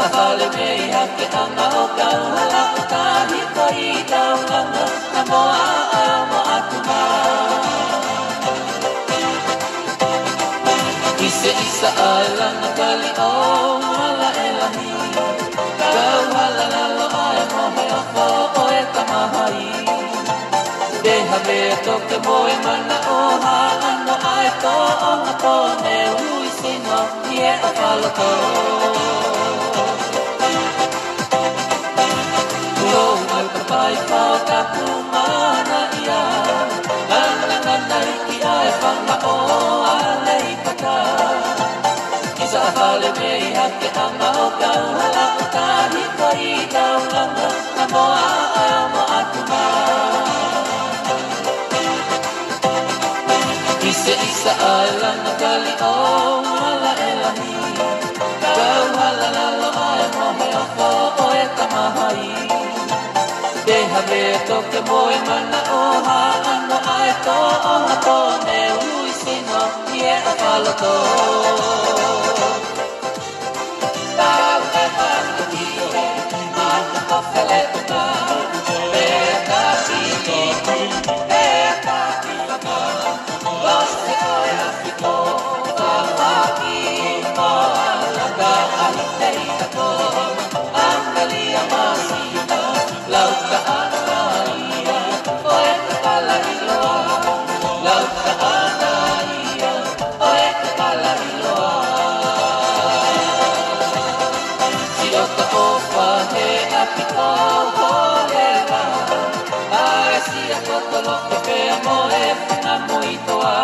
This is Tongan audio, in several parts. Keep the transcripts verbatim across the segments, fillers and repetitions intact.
ʻAfale mei hake ʻa Maʻo Kauhala ʻo tahi ko i taulanga na moa ʻa Moʻatuma. ʻIseʻisa ʻa e lana kali ʻo Hala ʻe Lahi. Kauhala lalo ʻa e mohe ʻofa ʻo e tamahai. Te havea toke mo e mana ʻo haʻano ʻa e tōʻonga tō ne ui sino ʻi he ʻofa loto. Kuo mai ka pai pao ka pumana ia. Ngana ngana iki ʻa e fanga ʻo a lei pata. ʻIsa ʻAfale mei hake ʻa Maʻo Kauhala ʻo tahi ko i taulanga na moa ʻa Moʻatuma. ʻIseʻisa ʻa e lana kali ʻo Hala ʻe Lahi. Kauhala lalo ʻa e mohe ʻofa ʻo e tamahai. Te havea toke mo e mana ʻo haʻano ʻa e tōʻonga tō ne ui sino ʻi he ʻofa loto. Siʻoto ʻofa he ʻapi ko Holela, ʻa e sia ko Toloke pea mo e fanga mui toa.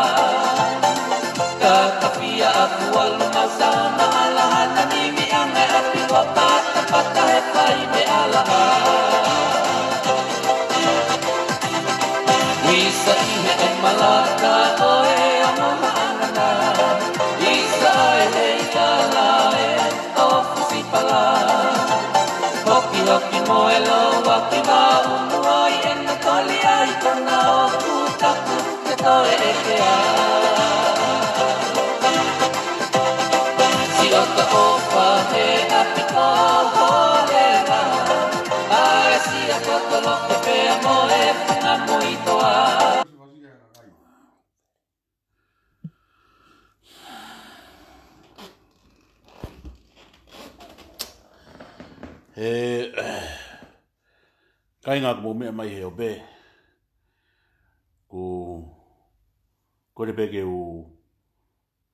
Ka ka fia aku alu mau sama ala hana nimi anga e ʻapi ua patapata he fai me ala. ʻIsa ʻi he ʻe malaka ʻo e amo maʻangana. ʻIsa e hei ala e ʻo Fusipala. Hoki hoki mo e lou ʻapi ma unu ai e na koli ai kona o kutaku ke toe ʻekea. Siʻoto ʻofa he ʻapi ko Holela, ʻa e sia ko Toloke pea mo e fanga mui toa. He kāinga, ʻoku mou meʻa mai he ope, ʻoku kole pē ke u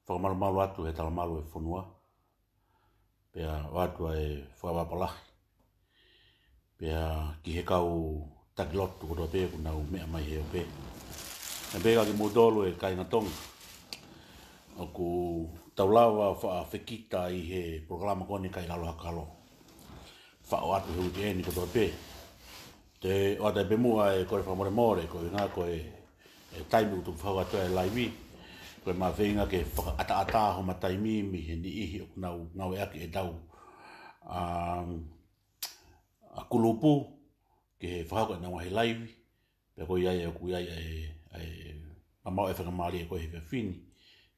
fakamalumalu atu he talamalu e fonua, pea ʻoatu ʻa e fakapapālangi pea ki he kau taki lotu kotoa pē ʻoku nau meʻa mai he ope. Pea pehē kiate kimoutolu e kāinga Tonga, ʻoku tau lava faʻa fekita ʻi he polokalama ko eni Kai Lalo Hakalo. Faʻa ʻoatu he uike ni kotoa pē. Te u ʻoatu pē muʻa e kole fakamolemole, ko e ʻuhinga ko e, e taimi ʻoku tuku fakahoko atu ai e laivi, ko e mahuʻinga ke fakaʻataʻatā homa taimi mei he niʻihi ʻoku nau ngāueʻaki ʻetau, um, ʻa kulupu ke fakahoko ʻenau ngaahi laivi. Pea ko ia ai ʻoku ʻi ai ʻa e, ʻa e mamau e faingamālie ko ē he efiafi ni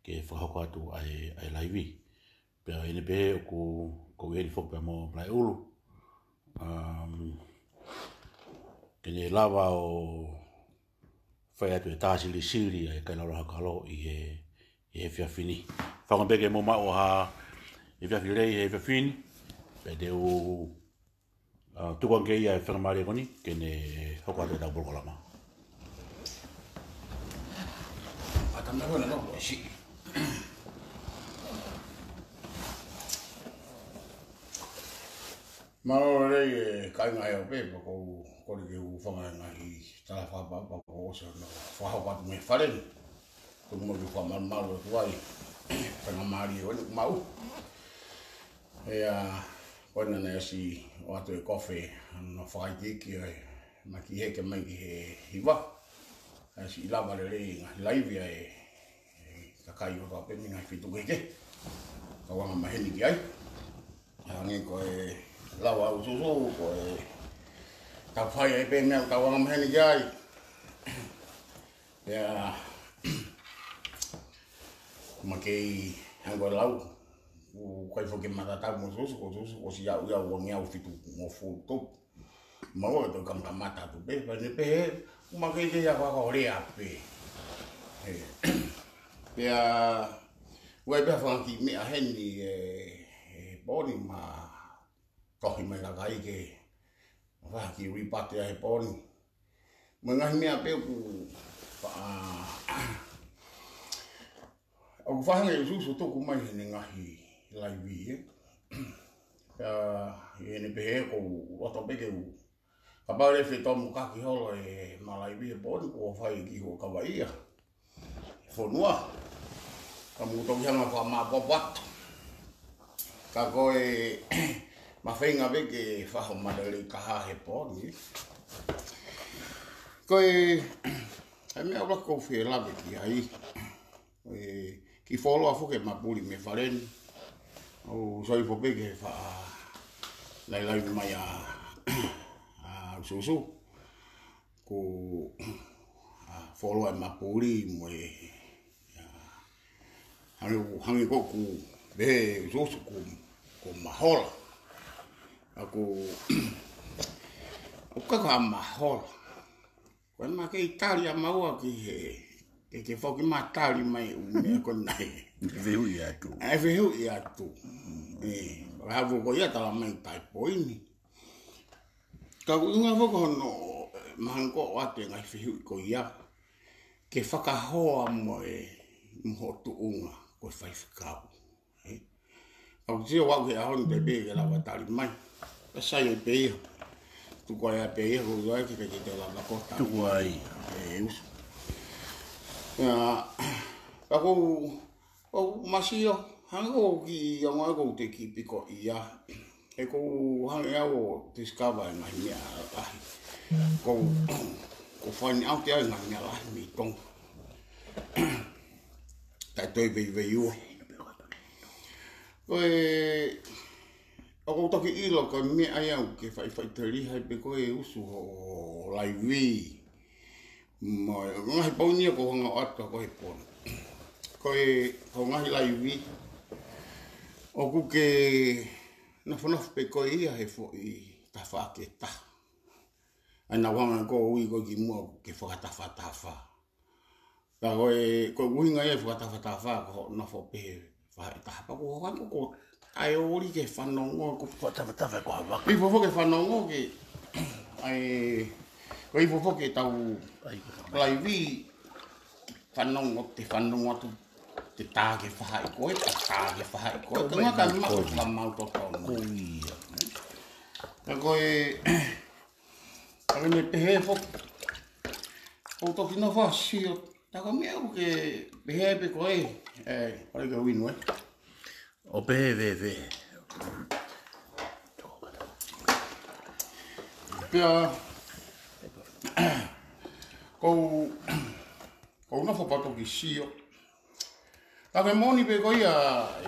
ke fakahoko atu ʻa e, ʻa e laivi. Pea ʻi heʻene pehē ʻoku, ʻoku ou ʻi heni foki pea mo Malaʻeulu, um, ke ne lava ʻo fai atu e tā silisili ʻa e Kai Lalo Hakalo ʻi he, ʻi he efiafi ni. Fakaʻamu pē ke mou maʻu ha efiafi lelei he efiafi ni. Pea te u, uh, tuku ange ia e faingamālie ko eni ke ne hoko atu ʻetau polokalama. ʻAtā mai ko ena no, si. Mālō lelei e kāinga he ope, pea ʻoku ou kole ke u hūfanga he ngaahi tala fakaʻapaʻapa kuo ʻosi hono fakahoko atu mei he fale ni. Tuku muʻa ke u fakamalumalu atu ai e faingamālie ko eni ʻoku maʻu. ʻIa, ko ena naʻe ʻosi ʻoatu e kofe, hono fakaikiiki ʻo e maki heke mai ki he hiva. Naʻe ʻosi lava lelei e ngaahi laivi ʻa e, e kakai kotoa pē mei he ngaahi feituʻu kehekehe. Tau anga maheni ki ai. Hangē ko e lau ʻa ʻUsuʻusu, ko e tau fai ai pē meʻa ʻoku tau anga maheni ki ai. ʻIa, ma kei hangē ko e lau, ʻoku ʻikai foki ke matatau mo Sīsū, ko Sīsū ʻosi aʻu ia ʻi he ua ngeau fitu mo fulu tupu. Maua ʻe toe kamakamata atu pē, pea ne pehē, ʻoku ma kei kei ako ako lea pē. ʻE, pea, ʻoku ʻi ai pē ha fanga kiʻi meʻa heni ʻe, ʻe Pōni ma tohi mai laka ai ke fai ha kiʻi ripate ʻa e Pōni. Mo e ngaahi meʻa pē ʻoku fa-, ʻoku fai ange ʻe Sīsū ʻo tuku mai heʻene ngaahi laivi, ē. Pea, ʻi heʻene pehē ʻoku ou loto pē ke u, kapau leva ʻe fetōmokaki holo ʻema laivi he Pōni, kuo fai ki Huʻakavaʻia. Fonua. Ka mou toki hanga ʻo fakamāʻopoʻopo atu. Ka ko e ma feinga pē ke faʻo malelei taha he Pōni. Ko e, ʻa e meʻa ʻoku ou fie lave ki ai. Ko e kiʻi folofola foki ʻema puli mei fale ni. ʻOku ou sio hifo pē ki he faʻa lailai mai ʻa, ʻa Sīsū. Ko, ʻa, folofola ʻema puli mo e, ʻa, hangē, hangē ko ʻeku pehē ʻe Sīsū ko, ko Mahola. ʻA ko, ʻoku ʻikai ko ha Mahola. Ko ʻema kei tali ʻa maua ki he, ke, ke foki ma tali mai ʻū meʻa ko eni. Fehuʻi atu. ʻE fehuʻi atu. ʻE, ʻa ia ko ia tala mai tai poini. Ka ʻoku ʻuhinga foki hono, ʻe, mahanga ko ʻoatu e ngaahi fehuʻi ko ia. Ke fakahoa mo e, mo hoʻo tuʻunga ko e faifekau. ʻE? ʻOku ou sio au he ʻaho ni pē ke lava tali mai. Ka sai ʻe pē ia. Tuku ai ʻa pē ia, ko ia ke, ke te lava ko tali. Tuku ai. ʻE, usu. ʻIa, ka ʻoku ou, ʻoku ma sio, hangē ko e kiʻi ongo ʻoku ou te kiʻi piko ia. He ʻoku ou hanga ʻe au ʻo discover e ngaahi meʻa lahi. ʻOku ou, ʻoku ou find out ʻa e ngaahi meʻa lahi mei Tonga. Taʻe toe veiveiua. Ko e, ʻoku ou toki ʻilo ko e meʻa ia ʻoku ke faʻifaʻiteliha ai pē ko e usu hoʻo laivi. Mo e ngaahi poini ia ʻoku ou hanga ʻo ʻoatu ko e Pōni. Ko e, ko e ngaahi laivi. ʻOku ke nofonofo pē ko ia he foʻi tafaʻaki ʻe taha. ʻA ia naʻa ku hanga ko ē ʻo ui ko ē kimuʻa ke fakatafatafa. Ka ko e, ko e ʻuhinga ia e fakatafatafa, ko hoʻo nofo pē he faʻahi ʻe taha pea ko hoʻo hanga ko ē ʻo ʻai ʻo ʻuli ke fanongo ko e fakatafatafa ko ha vaka. ʻIo, foki ke fanongo ke, ʻai, ko e foki ke tau ʻai ko e laivi, fanongo, te fanongo atu, te tā ke faʻahi ko ē, te tā ke faʻahi ko ē, ko e ka ngaka mai ko e maʻu, ka maʻu totonu. Ko ia. Ka ko e, ka ke ne pehē foki. ʻOku ou toki nofo ʻo sio. Tā ko e meʻa ʻoku ke pehē pē ko ē, ʻe, ʻoku ke inu ē. ʻO pehē veve. Pea, ʻoku ou, ʻoku ou nofo pea toki sio. Tā ko e moʻoni pē ko ia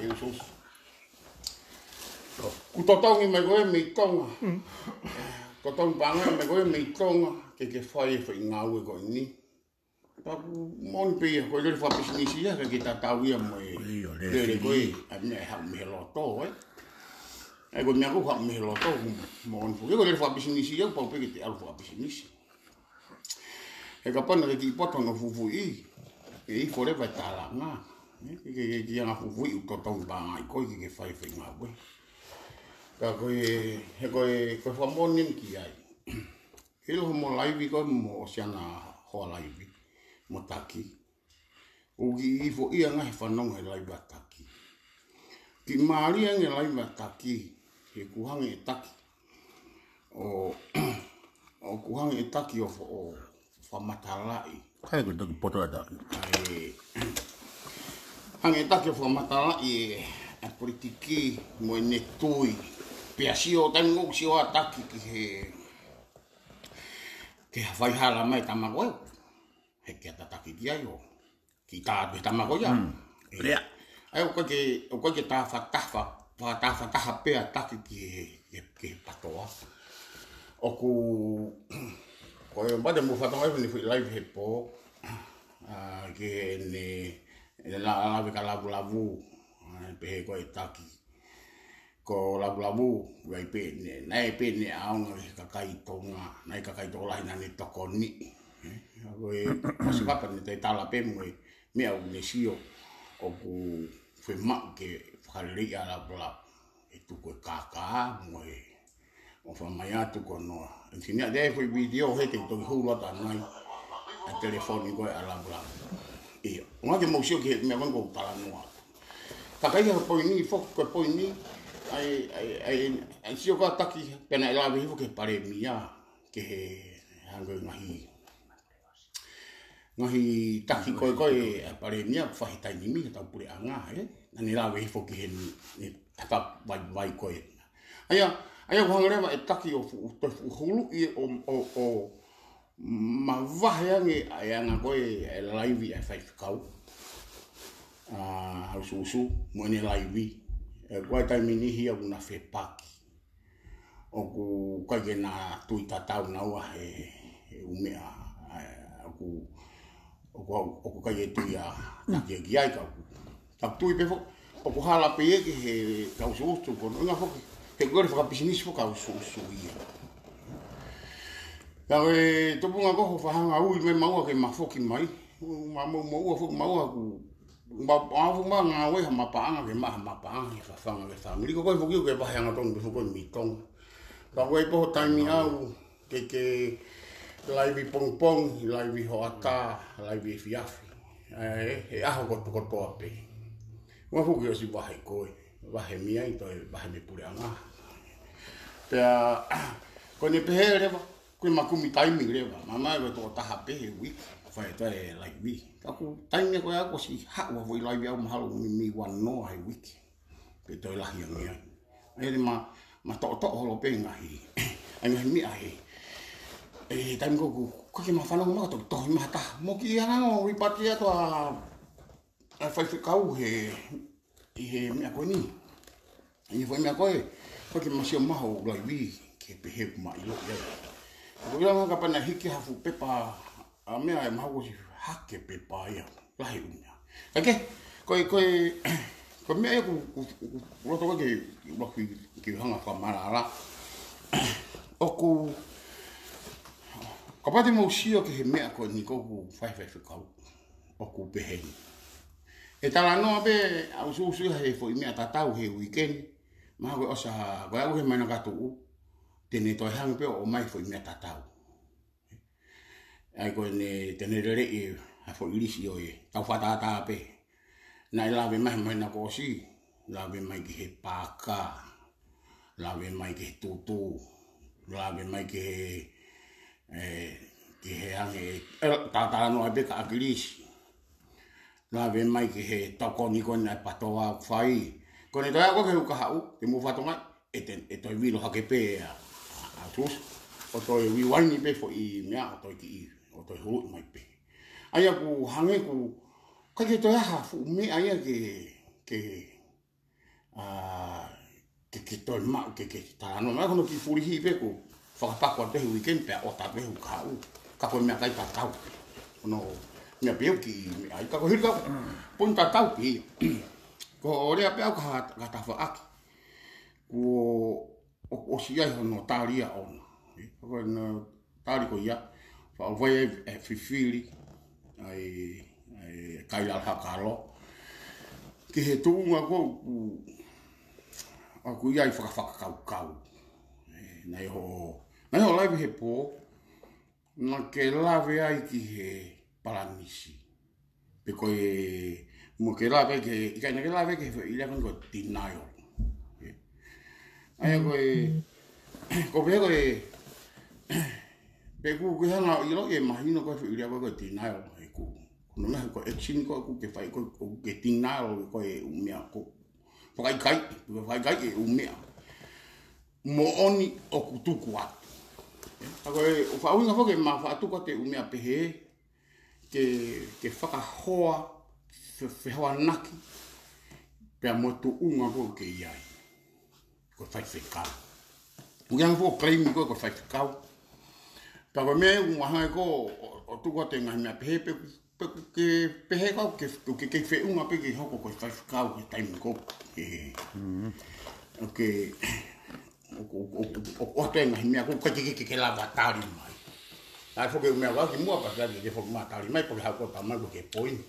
ʻe usu. Kuo totongi mai koe mei Tonga. Mm. Totongi pangai mai koe mei Tonga. Ke ke fai e foʻi ngāue ko eni. Pea ʻoku moʻoni pē ia, ko e lele fakapisinisi ia, ʻikai ke tatau ia mo e ʻio, lele lele ko ē, fili. ʻA e meʻa ʻe haʻu mei he loto, ē. ʻA ia ko e meʻa ʻoku haʻu mei he loto, ʻoku moʻoni foki. Ko e lele fakapisinisi ia, ʻoku pau pē ke te ʻalu fakapisinisi. He kapau naʻe kiʻi poto hono fufuuʻi, ʻe ʻi ai forever e tālanga. Ē, ke, ke, ke, ke anga fufuuʻi ʻoku totongi pangai koe ke, ke fai e foʻi ngāue. Ka ko e, he ko e, ko e fakamoʻoni eni ki ai. ʻIlo hoʻomo laivi ko ē mo ʻosi ʻana hoa laivi mo Taki. ʻOku kiʻi ifo ia ngaahi fanongo he laivi ʻa Taki. Kiʻi mālie ange laivi ʻa Taki, he ʻoku hanga ʻe Taki ʻo, ʻoku hanga ʻe Taki ʻo fo-, ʻo fakamatalaʻi. Kai ko e toki poto ʻa Taki. ʻAi, hanga ʻe Taki ʻo fakamatalaʻi e, e politiki mo ʻene tui. Pea sio taimi ʻoku sio ai ʻa Taki ki he, ke fai hala mai tama ko ē. He ke tataki ki ai ʻo kiʻi tā pē tama ko ia. Mm. ʻE. Lea. ʻA ia ʻoku ʻikai ke, ʻoku ʻikai ke tafatafa, fakatafataha pē ʻa Taki ki he, ki he, ki he patoa. ʻOku, ko e mate mo fatonga ʻi he foʻi laivi he pō. ʻA, ki heʻene, ʻene la-, lave ka lavulavu. ʻA, pehē ko ē ʻe Taki. ko Lavulavu, ʻoku ʻi ai pē ʻene, naʻe ʻi ai pē ʻene ʻaonga ki he kakai Tonga, naʻe ʻi ai e kakai tokolahi naʻa ne tokoniʻi. ʻE, ko e, ko e sukapa ne te tala pē mo e meʻa ʻoku ne sio ʻoku fiemaʻu ke fakaleleiʻi ʻa Lavulavu. ʻE tuku e kākā mo e ʻo fakamai atu ko noa. ʻInitaneti, ʻi ai e foʻi vitiō he te u toki hulu atu ʻanai ʻa e telefoni ko ē ʻa Lavulavu. ʻIo, ʻoua ke mou sio ki he meʻa ko ē ʻoku ou talanoa atu. Ka ʻi ai ha poini foki, ko e poini, ʻa e, ʻa e, ʻa e, ʻa e sio kātaki, pea naʻe lave hifo ki he palēmia, ki he hangē ngaahi ngaahi taki ko ē ko ē ʻa e palēmia ʻoku fai he taimi ni, ʻetau puleʻanga, ē? Naʻa ne lave hifo ki he ni, ni, ʻetau vaivai ko ē. ʻA ia, ʻa ia ʻoku hanga leva e taki ʻo fuʻu, toe fuʻu huluʻi ʻo, ʻo, ʻo mavahe ange ʻa e anga ko ē e laivi ʻa e faifekau. ʻA, ʻa ʻUsuʻusu, mo ʻene laivi. ʻE, ko e taimi ni hia ʻoku na fepaki. ʻOku ʻikai ke na tui tatau naua he, he ʻū meʻa, ʻa, ʻoku, ʻoku, ʻoku ʻikai ke tui ʻa, na kia ki ai ka ʻoku. Ka tui pē foki, ʻoku hala pē ia ki he kau ʻUsuʻusu ko ē, ʻuhinga foki, he ko e fakapisinisi foki kau ʻUsuʻusu ia. Ka ko e tupuʻanga ko ē hoʻo fakahanga ui mai maua ke ma foki mai, ma, ma, maua foki maua ʻoku ma, ma, ma ngāue ha mapaʻanga ke maʻa ha mapaʻanga ke fafanga ke fāmili. Ko koe foki ke vahe angatonu pē foki ko e mei Tonga. Ka ko e pō taimi ʻaʻau ke, ke laivi pongipongi, laivi hoʻatā, laivi efiafi. ʻE, he ʻaho kotokotoa pē. Ua foki ʻosi vahe ko ē, vahe mei ai toe vahe mei puleʻanga. Pea, ko ʻene pehē leva, ko e ma kumi taimi leva, ma mai ko e toko taha pē he uike, fai ʻe toe laivi. Ka ko e taimi ko ē ʻoku ʻosi haʻu ʻa e foʻi laivi ʻaʻau mahalo mei, mei ua noa he uike. Pe toe lahi ange ai. ʻA ia te ma, ma toʻotoʻo holo pē ngaahi, ʻa e ngaahi meʻa he. ʻE, taimi ko ē ʻoku, ko e ke ma fanongo ma toki tohi ma ha taha. Mo ki hanga ʻo ripati atu ʻa, ʻa e faifekau he, ʻi he meʻa ko eni. ʻI he foʻi meʻa ko ē, ko e ke ma sio maho laivi, ke pehē ʻoku ma ʻilo ia. Ko ia ngā kapana hiki ha fuʻu pepa, ʻa meʻa ʻe maha ko si hake pepa ia, lahi ʻuhinga. Ka ke, ko e, ko e, ko e meʻa ia ʻoku, ʻoku, ʻoku, ʻoku loto ke, ʻoku ke hanga fakamalala. ʻOku, kapau te mou sio ki he meʻa ko eni ko ʻoku fai faifekau. ʻOku pehē ni. ʻE talanoa pē ʻa ʻUsuʻusu ia he foʻi meʻa tatau he uike ni. Mahalo ko e ʻosi ʻa, ko e ʻalu he mai na katuʻu. Te ne toe hanga pē ʻo ʻomai foʻi meʻa tatau. ʻA ia ko ʻene te ne lele ʻi ha foʻi lisi ʻo e tau fakatātā pē. Naʻe lave mai, mai na kuo ʻosi. Lave mai ki he pāka. Lave mai ki he tutu. Lave mai ki he, ʻe, ki he ange, ʻe, tātānoa pē ka ʻAkilisi. Lave mai ki he tokoni ko ē naʻe patoa fai. Ko ʻene toe ako ke u kahaʻu, te mou fatonga, ʻe te, ʻe toe vilo hake pē ʻa, ʻa, ʻa tus. ʻO toe rewind pē foʻi meʻa, ʻo toe kiʻi, ʻo toe hulu mai pē. ʻA ia ʻoku hangē ʻoku, ʻikai ke toe ʻi ai ha fuʻu meʻa ia ke, ke, ʻa, ke, ke toe maʻu, ke, ke talanoa. Mai ko hono kiʻi fulihi pē ko, fakapako atu he uike ni pea ʻota atu he u kahaʻu. Ka ko e meʻakai tatau. Ko hono meʻa pē ʻoku kiʻi meʻa ai. Ka ko e hili ka, poini tatau pē ia. Ko e lea pē ʻaʻau ka, ka tafaʻaki. Kuo, ʻo, ʻosi ʻi ai hono tali ia ʻoʻona. Ko hono tali ko ia, faʻu vai e, e fifili, ʻa e, ʻa e kaila hakalo. Ki he tuʻunga ko ē ʻoku, ʻoku ʻi ai fakafakakaukau. ʻE, naʻe ho, naʻe ho laivi he pō, naʻa ke lave ai ki he palanisi. Pe ko e, mo ke lave ki he, ʻikai naʻa ke lave ki he foʻi lea ko eni ko e denial. ʻA ia ko e, ko pē ko e, pe ʻoku ke hanga ʻo ʻilo ʻe mahino ko e foʻi lea ko eni ko e denial. ʻE ʻoku, ko hono meʻa ko e action ko ē ʻoku ke fai ko ē, ʻoku ke denial ko e ʻū meʻa ko. Fakaʻikaiʻi, fakaʻikaiʻi e ʻū meʻa. Moʻoni ʻoku tuku atu. ʻA ko e, ʻoku faʻuhinga foki ke ma faʻa tuku atu e ʻū meʻa pehē, ke, ke fakahoa, fe, fehoanaki, pea mo e tuʻunga ko ē ʻoku ke ʻi ai. Ko e faifekau. ʻOku ke hanga foki ʻo claim ko ē ko e faifekau. Pea ko e meʻa ʻoku ma hanga ko ē ʻo, ʻo, ʻo tuku atu e ngaahi meʻa pehē pe, pe ʻoku ke pehē ko ē ke, ke, ke feʻunga pē ke hoko ko e faifekau he taimi ko ē. Mm. ʻOku, ʻoku, ʻoku, ʻoku, ʻoku ʻi ai e ngaahi meʻa ʻoku ʻikai ke, ke, ke lava tali mai. Naʻe foki e meʻa ʻoku ʻi muʻa pea ʻikai ke foki mai tali mai, pe ko e hā ko e tama ko e poini.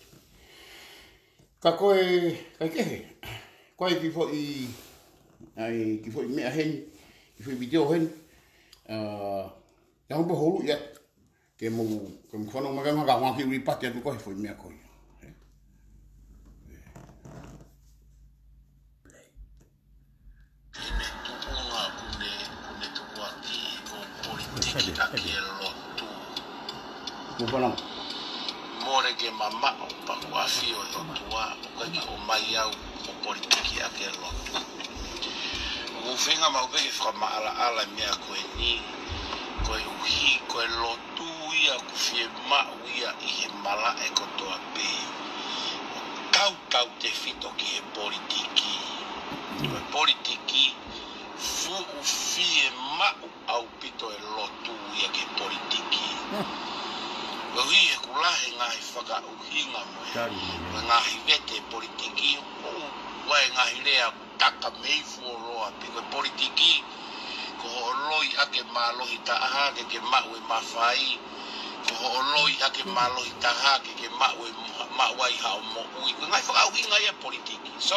Ka ko e, kae kehe. Ko e kiʻi foʻi, ʻai, kiʻi foʻi meʻa heni, kiʻi foʻi vitiō heni. ʻA, ʻia hopo holo ia. Ke mou, ke mou fanongo mai ka ngā ngā kiʻi ʻuli pati atu ko e foʻi meʻa ko ia. He ne tuʻunga ʻoku ne, ʻoku ne tukuakiʻi ko e politiki ʻaki e lotu. Kuo fanongo. Mole ke mamaʻo pea ʻoku ʻafio e ʻOtua, ʻoku ʻikai ke ʻomai au ʻo politiki ʻaki e lotu. ʻOku ou feinga maʻu pē ke fakamaʻalaʻala e meʻa ko eni, koeʻuhi ko e lotu ia ʻoku fiemaʻu ia ʻi he malaʻe kotoa pē. ʻO tautautefito ki he politiki. Ko e politiki, fuʻu fiemaʻu ʻaupito e lotu ia ki he politiki. Koeʻuhi he ʻoku lahi e ngaahi fakaʻuhinga mo e, mo e ngaahi vete politiki, ʻoku ʻi ai e ngaahi lea ʻoku taka mei fuoloa pē ko e politiki, ko hoʻo loi ʻaki e mālohi taha ke ke maʻu e mafai, ko hoʻo loi ʻaki e mālohi taha ke ke maʻu e mo-, maʻu ai haʻo moʻui. Ko e ngaahi fakaʻuhinga ia e politiki. So,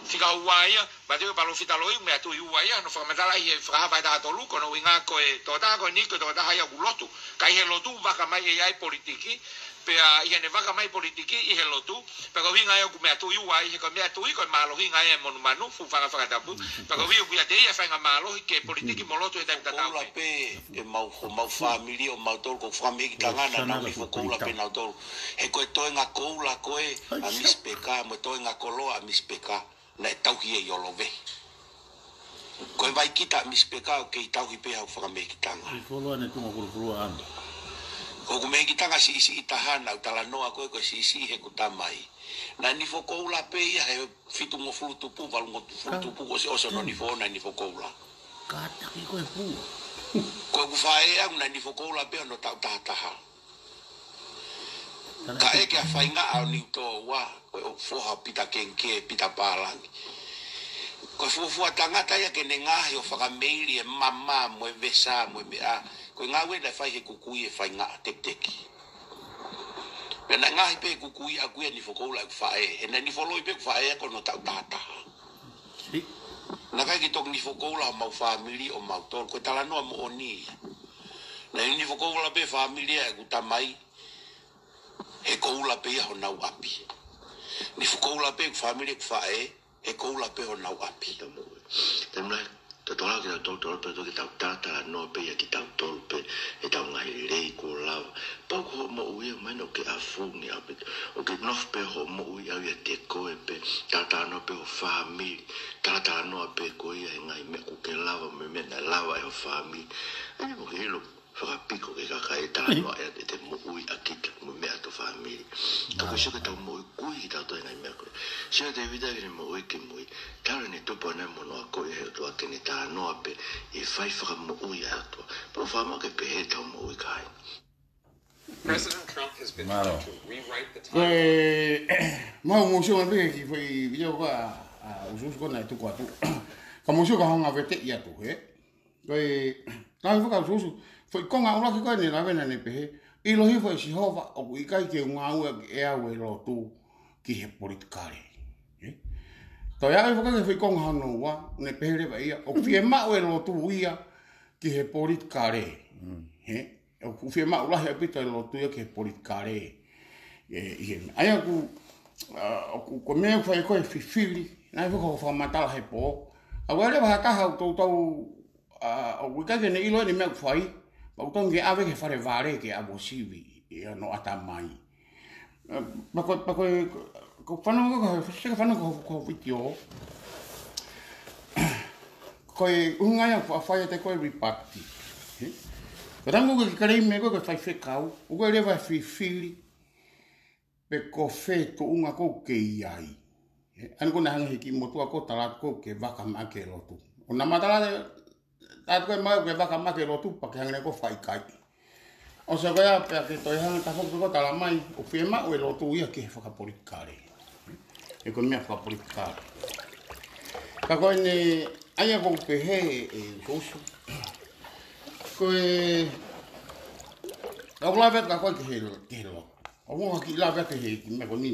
fika ua ia, Mātiu, palōfita loi, meʻa tui ua ia, hono fakamatalaʻi he Fakahā vahe taha tolu, ko hono ʻuhinga ko e tokotaha ko eni, ko e tokotaha ia ʻoku lotu. Ka ʻi he lotu vaka mai ʻe ʻi ai e politiki, pea ʻi heʻene vaka mai politiki ʻi he lotu, pea ko e ʻuhinga ia ʻoku meʻa tui ua ia, he ko e meʻa tui ko e mālohinga ia e monumanu, fuʻu fanga fakatapu. Pea ko e ʻuhinga ia ʻoku ʻiate ia e faingamālohi ki he politiki mo lotu he taimi tatau pē. Ko e koula pē, ʻemau, homau fāmili ʻomautolu, ko e fakamehikitanga naʻa nau nifo koula pē nautolu. He ko e toenga koula ko ē ʻa Misi Peka, mo e toenga koloa ʻa Misi Peka. Naʻe tauhi ia ʻi Olovehi. Ko e vaikita ʻa Misi Peka ʻoku kei tauhi pē ʻi haʻaku fakamehikitanga. ʻI Koloa ne tunga kulukulu ʻa ʻAmi. Ko hoku mehikitanga siʻisiʻi taha naʻa ku talanoa ko ē ko e siʻisiʻi heʻeku tamai. Naʻe nifo koula pē ia he fitungofulu tupu, valungofulu tupu, ko e ʻosi ʻosi hono nifo naʻe nifo koula. Kātaki ko e pū. Ko ʻeku faʻē ʻaʻaku naʻe nifo koula pē hono taʻu taha taha. Ka ʻeke ʻa Faingaʻa ʻo Niutōua, ko e foha ʻo Pita Kengikē, Pita Pālangi. Ko e fuofua tangata ia ke ne ngaohi ʻo fakameili e mama mo e vesa mo e meʻa. Ko e ngāue naʻe fai he kukui ʻe Faingaʻa, tekiteki. Pea naʻe ngaohi pē kukui ʻaʻaku ia nifo koula ʻeku faʻē. He naʻe nifo loi pē ʻeku faʻē ko hono taʻu taha taha. Naʻe ʻikai ke toki nifo koula homau fāmili ʻomautolu, ko e talanoa moʻoni ia. Naʻe nifo koula pē fāmili ʻa ʻeku tamai, he koula pē ia honau ʻapi. Nifo koula pē ʻeku fāmili ʻeku faʻē, he koula pē honau ʻapi. Taimi lahi, tau tokanga ke tau tau tau pē toki tau talatalanoa pē ia kitautolu pē, ʻetau ngaahi lelei kuo lava. Pau ko hoʻo moʻui ia mai naʻa ke ʻafungi ʻaupito. ʻOku ke nofo pē hoʻo moʻui ʻau ʻiate koe pē, talatalanoa pē ho fāmili, talatalanoa pē ko ia he ngaahi meʻa ʻoku ke lava mo e meʻa naʻe lava ʻe ho fāmili. ʻAi mo ke ʻilo fakapiko ke kakai e talanoa ʻiate, ʻete moʻui ʻa kita mo e meʻa ʻa ho fāmili. Ka ko e sio ke tau moʻui kui kitautolu he ngaahi meʻa ko ē. Sio Tēvita ki heʻene moʻui ki mui. Talu ʻene tupu ʻana mo hono akoʻi ʻe he ʻOtua ke ne talanoa pē ʻi he fai fakamoʻui ʻa e ʻOtua. Pau fakamāʻopoʻopo pē heʻetau moʻui kāinga. President Trump has been trying to rewrite the title. Ko e, mau mou sio mai pē ki he foʻi video ko ē ʻa, ʻa Usuusu ko ē naʻe tuku atu. Ka mou sio ka hanga veteʻi atu, he? Ko e, ka hanga fakausuusu, foʻi konga ʻuluaki ko ē naʻe lave naʻa ne pehē, ʻiloʻi hifo ʻe Sihova ʻoku ʻikai ke u ngāueʻaki ʻe au e lotu ki he politikale. He? Toe ʻai foki ki he foʻi konga hono ua, ne pehē leva ia, ʻoku fiemaʻu e lotu ia ki he politikale. He? ʻOku fiemaʻu lahi ʻaupito e lotu ia ki he politikale. ʻE, ʻi he, ʻa ia ʻoku, ʻa, ʻoku, ko e meʻa ʻoku fai ko e fifili, naʻe foki hoʻo fakamatala he pō. ʻA, ʻoku ʻi ai leva ha taha ʻoku toutou, ʻa, ʻoku ʻikai ke ne ʻilo ʻene meʻa ʻoku fai, pea ʻoku tonu ke ʻave ki he fale vale ke ʻave ʻo sivi ʻi hono ʻatamai. ʻA, pea ko, pea ko, ko fanongo ko, ko, sio ki he fanongo ko, ko e vitiō. Ko e ʻuhinga ia ʻoku fai ʻiate koe rebut. He? Ko e taimi ko ē ke claim ko ē ko e faifekau, ʻoku ʻi ai leva e fifili, pe ko fē tuʻunga ʻoku ke ʻi ai. He? ʻA eni ko ena hangē he kiʻi motuʻa ko ē tala atu ko ē ke vaka mai ke lotu. ʻO na matala atu ko ē mai ke vaka mai ke lotu pea ke hangē ko e fakaʻikaiʻi. ʻOsi ko ia pea ke toe hanga tafoki ko ē tala mai, ʻoku fiemaʻu e lotu ia ki he fakapolitikale. He ko e meʻa fakapolitikale. Ka ko eni, ʻa ia ʻoku ou pehē ʻe Usuusu. Ko e, ka u lave atu ka ko e ki he, ki he lotu. ʻOku ou kiʻi lave atu he kiʻi meʻa ko eni.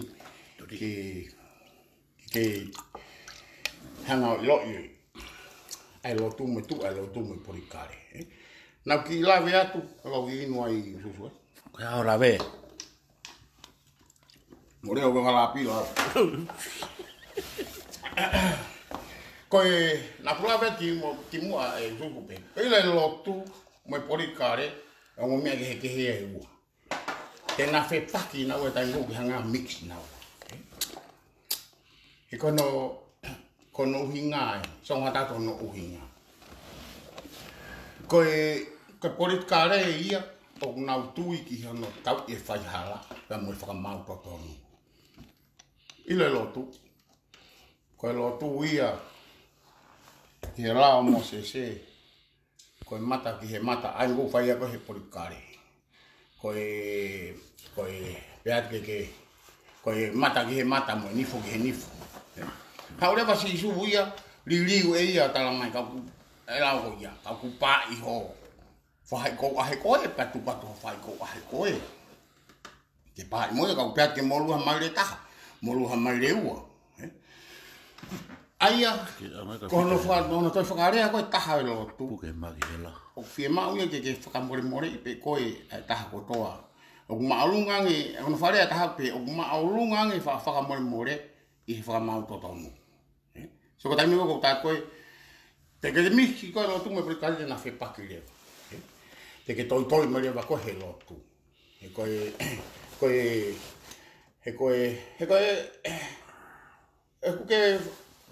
Ke, ke hanga ʻo ʻiloʻi ʻa e lotu mo e tuʻi, ʻa e lotu mo e politikale, ē? Naʻa ku kiʻi lave atu, ka u kiʻi inu ai Usuusu, ē? Ko e ʻaho lave. Mole o ka lapi la. Ko e, naʻa ku lave atu mo, kimuʻa ʻe Usuusu pē. Ko e ʻilo e lotu mo e politikale, ʻoku meʻa kehekehe ia ʻe ua. Te na fepaki naua he taimi ʻoku ke hanga mix naua. He ko hono, ko hono ʻuhinga ē, so ngata ko hono ʻuhinga. Ko e, ko e politikale ia, ʻoku nau tui ki hono tauʻi e faihala, pea mo e fakamaau totonu. ʻIlo e lotu, ko e lotu ia, ki he lao ʻo Mōsese, ko e mata ki he mata, ʻa ia ʻoku fai ia ko e he politikale. Ko e, ko e, pea ke, ke, ko e mata ki he mata mo e nifo ki he nifo. Haʻu leva Sīsū ia, liliu ʻe ia tala mai ka ʻoku, e lao ko ia, ka ʻoku pāʻi ho faʻahi ʻoku ʻaʻahi koe, pea tuku atu ho faʻahi ʻoku ʻaʻahi koe. Ke pāʻi mo ia ka ʻoku pehē ke molu ha maile ʻe taha, molu ha maile ʻe ua. Ē? ʻA ia, ko hono fa-, hono toe fakalea ko e taha ʻo e lotu. Puke maki hela. ʻOku fiemaʻu ia ke, ke fakamolemoleʻi pē koe ʻa e taha kotoa. ʻOku māʻolunga ange, hono fakalea taha pē, ʻoku māʻolunga ange fa-, fakamolemole ʻi he fakamaau totonu. Ē? So ko e taimi ko ē ʻoku ou tala ko ē, te ke mix ko e lotu mo e politikale te na fepaki leva. Ē? Te ke toitoi mai leva ko ē he lotu. He ko e, ko e, he ko e, he ko e, ʻoku ke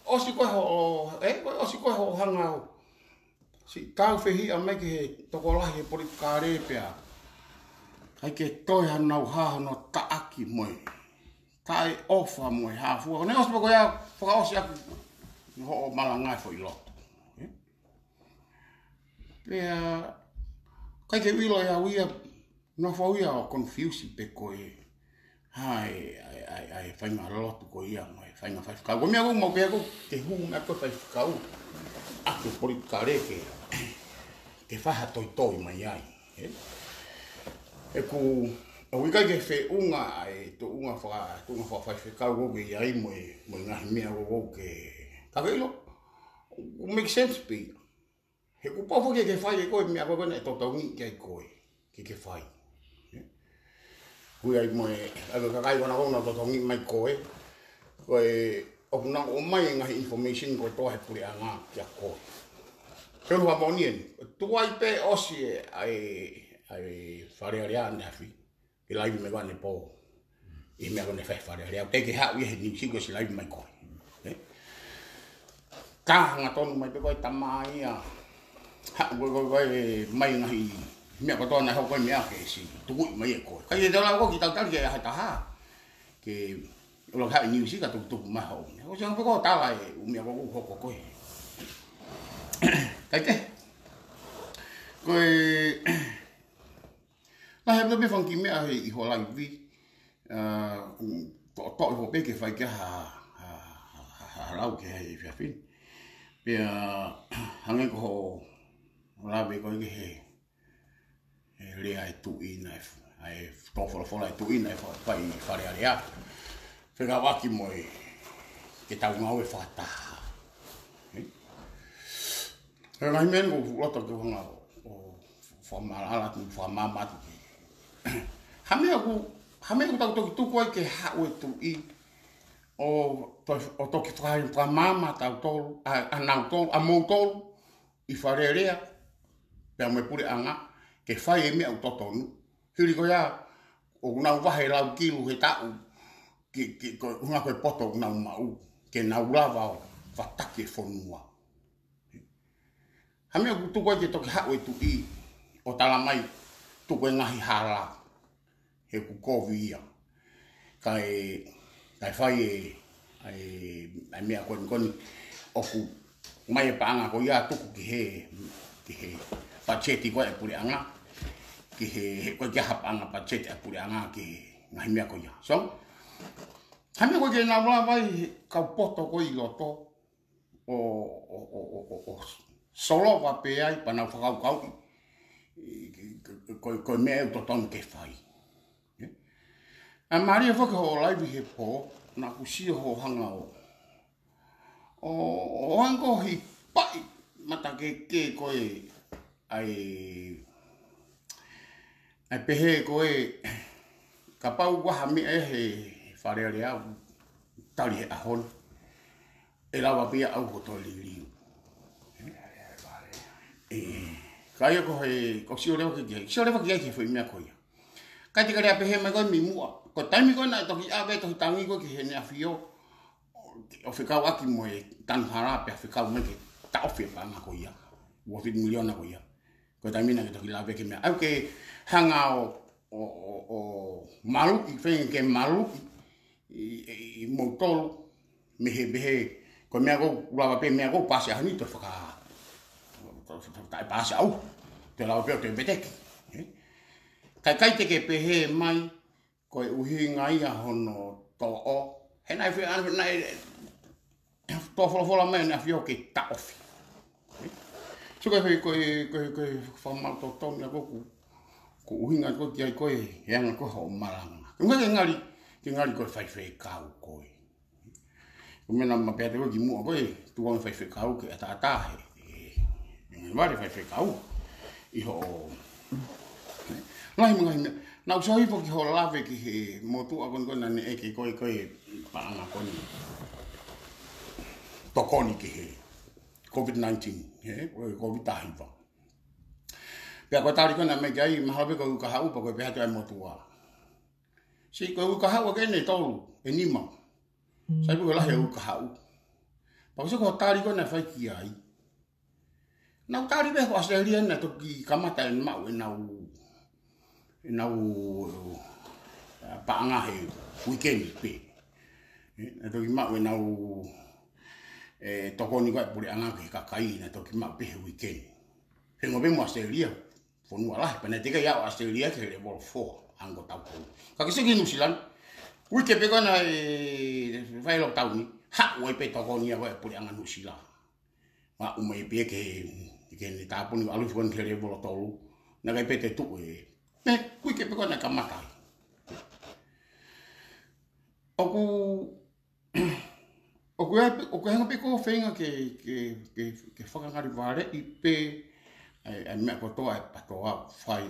ʻosi ko ē hoʻo, ē, ko e ʻosi ko ē hoʻo hanga ʻo siʻi taufehiʻa mai ki he tokolahi he politikale pea ʻikai ke toe hanau hā hono taʻaki mo e taʻeʻofa mo e hā fua. Ko ʻene ʻosi pē ko ia fakaʻosi ʻaki hoʻo malanga he foʻi lotu. Ē? Pea, ʻikai ke u ʻilo ʻe au ia, nofo au ia ʻo confuse pē ko e, ʻa e, ʻa e, ʻa e, ʻa e faʻahinga lotu ko ia, mo e faʻahinga faifekau. Ko e meʻa ʻoku mau pehē ko e, ke hū mai ko e faifekau, ʻa e politikale ke, ke fai ha toitoi mai ai, ē? ʻOku, ʻoku ʻikai ke feʻunga ʻa e tuʻunga faka-, tuʻunga fakafaifekau ʻoku ke ʻi ai mo e, mo e ngaahi meʻa ʻoku ke, ka ke ʻilo, ʻoku make sense pē ia. He kuo pau foki ke fai ʻe koe e meʻa ko ē naʻe totongi ki ai koe ke ke fai. Ē? Ko ia ai mo e, ʻa e kakai ko ena ʻoku nau totongi mai koe. Ko e, ʻoku nau ʻomai e ngaahi information kotoa he puleʻanga kia koe. Pea ʻoku fakamoʻoni eni. Tuai pē ʻosi e, ʻa e, ʻa e Fale Alea ʻaneafi. Ke laivi mai ko ē ʻanepō. ʻI he meʻa ko ē naʻe fai he Fale Alea. ʻOku teʻeki ke haʻu ia he niusi ko e siʻi laivi mai ko ē. Ē? Ka hangatonu mai pē ko e tama ia. Haʻu ko e, ko e, ko e, mai ngaahi meʻa kotoa naʻe hoko ko e meʻa ke siʻi tukuʻi mai ʻe koe. Ka ʻi he tala ko ē kiʻi talitali ke ʻaho ʻe taha. Ke ʻalu ki he niusi ka tukutuku mai hoʻo meʻa. ʻOsi ange pē ko e tala e ʻū meʻa ko ē ʻoku hoko ko ē. Kae kehe. Ko e, naʻe hā pē fanga kiʻi meʻa he ʻi hoʻo laivi, ā, ʻoku toʻotoʻo hoʻo pē ke fai ki ai ha, ha, ha, ha, ha lau ki he efiafi ni. Pea hangē ko hoʻo lave ko ē ki he, he lea ʻa e tuʻi naʻe f-, ʻa e tō folofola ʻa e tuʻi naʻe fa-, fai ʻi Fale Alea. Fekauʻaki mo e ke tau ngāue fakataha. Ē? He ngaahi meʻa ni ʻoku ou loto ke u hanga ʻo, ʻo fakamālala atu, fakamaama atu ki ai. Ha meʻa ʻoku, ha meʻa ʻoku tau toki tuku ai ke haʻu e tuʻi ʻo to-, ʻo toki faka-, fakamaama tautolu, ʻa, ʻa nautolu, ʻa moutolu, ʻi Fale Alea, pea mo e puleʻanga, ke fai e meʻa ʻoku totonu. Hili ko ia, ʻoku nau vahe lau kilu he taʻu, ke, ke, ko e ʻuhinga ko e poto ʻoku nau maʻu, ke nau lava ʻo fataki e fonua. Ha meʻa ʻoku tuku ai ke toki haʻu e tuʻi, ʻo tala mai, tuku e ngaahi hala, he ʻoku kovi ia. Kae, kae fai e, ʻa e, ʻa e meʻa ko eni ko eni, ʻoku ʻomai e paʻanga ko ia tuku ki he, ki he patiseti ko ē ʻa e puleʻanga, ki he, he ko e ʻikai ha paʻanga patiseti ʻa e puleʻanga ki he ngaahi meʻa ko ia. So, ha meʻa ko ē ke nau lava ai he kau poto ko ē ʻi loto, ʻo, ʻo, ʻo, ʻo, ʻo, ʻo solova pē ai pea nau fakakaukauʻi ʻi, ʻi, ko, ko, ko e meʻa ʻoku totonu ke fai. ʻA, mālie foki hoʻo laivi he pō, naʻá ku sio hoʻo hanga ʻo, ʻo, ʻo hanga ʻo hipaʻi matakēkē ko ē ʻa e, ʻa e pehē ko ē, kapau ʻoku ʻi ai ha meʻa ʻi he Fale Alea ʻoku tali he ʻaho ni, ʻe lava pē ia ʻo ʻalu ʻo toe liliu. ʻE, ka ʻi ai ko e, ko e sio leva ki ai, sio leva ki ai ki he foʻi meʻa ko ia. Ka ʻi he lea pehē mai ko ē mei muʻa, ko e taimi ko ē naʻe toki ʻave Tohi Tangi ko ē ki Heʻene ʻAfio, ʻo, ʻo fekauʻaki mo e tanu hala pea fekau mai ke taʻofi e paʻanga ko ia, uofulu miliona ko ia. Ko e taimi naʻá ke toki lave ki he meʻa. ʻOku ke hanga ʻo, ʻo, ʻo, ʻo maluʻi, feinga ke maluʻi ʻi, ʻi, ʻi moutolu, mei he, mei he, ko e meʻa ʻoku ou lava pē meʻa ʻoku ou paasi ʻaho ni toe faka, toe, toe, toe taʻe paasi au, toe lava pē ʻo toe veteki. Ē? Ka ʻikai te ke pehē mai, ko e ʻuhinga ia hono toʻo. He naʻe fie, naʻe, toe folofola mai Heʻene ʻAfio ke taʻofi. So ko e, ko e, ko e, ko e fakamaau totonu ia ko ē ʻoku, ʻoku ʻuhinga ko ē ki ai ko ē, he anga ko ē hoʻo malanga. Ko e ʻuhinga ke ngali, ke ngali ko e faifekau ko ē. Ko e meʻa naʻá ma pehē atu ko ē kimuʻa ko ē, tuku ange faifekau ke ʻataʻatā he, he, he vale faifekau. ʻI hoʻo, lahi mo e ngaahi meʻa. Naʻá ku sio hifo ki hoʻo lave ki he motuʻa ko eni ko ē naʻá ne ʻeke ko ē, ko e paʻanga ko eni. Tokoni ki he COVID nineteen, he, ko e COVID taha hiva. Pea ko e tali ko ē naʻe ʻomai ki ai, mahalo pē ko e uike kahaʻu pea ko e pehē atu ʻa e motuʻa. Sio ko e uike kahaʻu ʻoku ʻi ai ʻe tolu, ʻe nima. Sai pē ko e lahi e uike kahaʻu. Pea ko e sio ko e tali ko ē naʻe fai ki ai. Naʻá ku tali pē ko ʻAositelēlia naʻe toki kamata ʻenau maʻu ʻenau, ʻenau, ē, paʻanga he uike ni pē. Ē, naʻe toki maʻu ʻenau, ē, tokoni ko ē ʻa e puleʻanga ki he kakai naʻe toki maʻu pē he uike ni. Feinga pē mo ʻAositelēlia, fonua lahi, pea naʻe teʻeki ai ʻalu ʻAositelēlia ki he level four, ʻa ē ko e taʻu ko ē. Ka ke sio ki Nuʻusila ni, uike pē ko ē naʻe fai lockdown ni, haʻu ai pē tokoni ia ko ē ʻa e puleʻanga Nuʻusila. Aʻu mai pē ki he, ki heʻene tāpuni ʻalu hifo ki he level tolu, naʻe ʻikai pē te tuʻu ē. Mei he uike pē ko ē naʻe kamata ai. ʻOku, ʻoku ʻi ai pē, ʻoku ʻi ai pē ko e feinga ke, ke, ke, ke fakangalivaleʻi pē ʻa e, ʻa e meʻa kotoa ʻa e PTOA ʻoku fai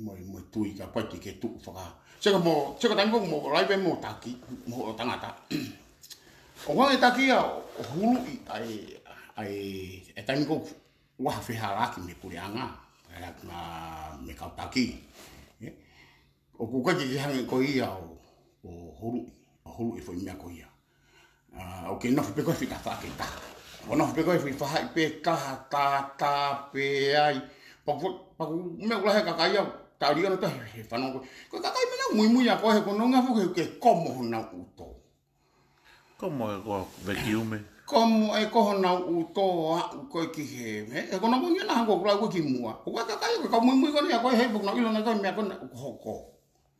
mo e, mo e tui ka ʻoku ʻikai ke tuʻu faka. Sio ko e mo, sio ko e taimi ko ē mo laivi mo Taki, mo hoʻo tangata. ʻOku ʻi ai e taki ia ʻo, ʻo huluʻi ʻa e, ʻa e, ʻa e taimi ko ē ʻoku ʻi ai ha fehālaaki mei he puleʻanga, ʻa e, mei he kau taki. Ē? ʻOku ʻikai ke hangē ko ia ʻo, ʻo huluʻi, ʻo huluʻi e foʻi meʻa ko ia. ʻA, ʻoku ke nofo pē ko ē he fita faʻa ke taha. ʻOku nofo pē ko ē he fita faʻa pē taha, taha, taha pē ai. Pea ko, pea ko e meʻa ʻoku lahi he kakai ia, tau liona tahi he fanongo ko ē. Ko e kakai meʻa naʻe muimui ʻa ko ē he ko e nonga fuke ke komo honau ʻuto. Komo e ko e vacuum ē. Komo e ko honau ʻuto ʻo aʻu ko ē ki he, he, he ko honau moʻoni naʻa hangē ko ʻeku lau ko ē kimuʻa. Ko e kakai ko e kau muimui ko eni ʻa ko ē he ʻoku nau ʻilo naʻe ko e meʻa ko ē naʻe hoko.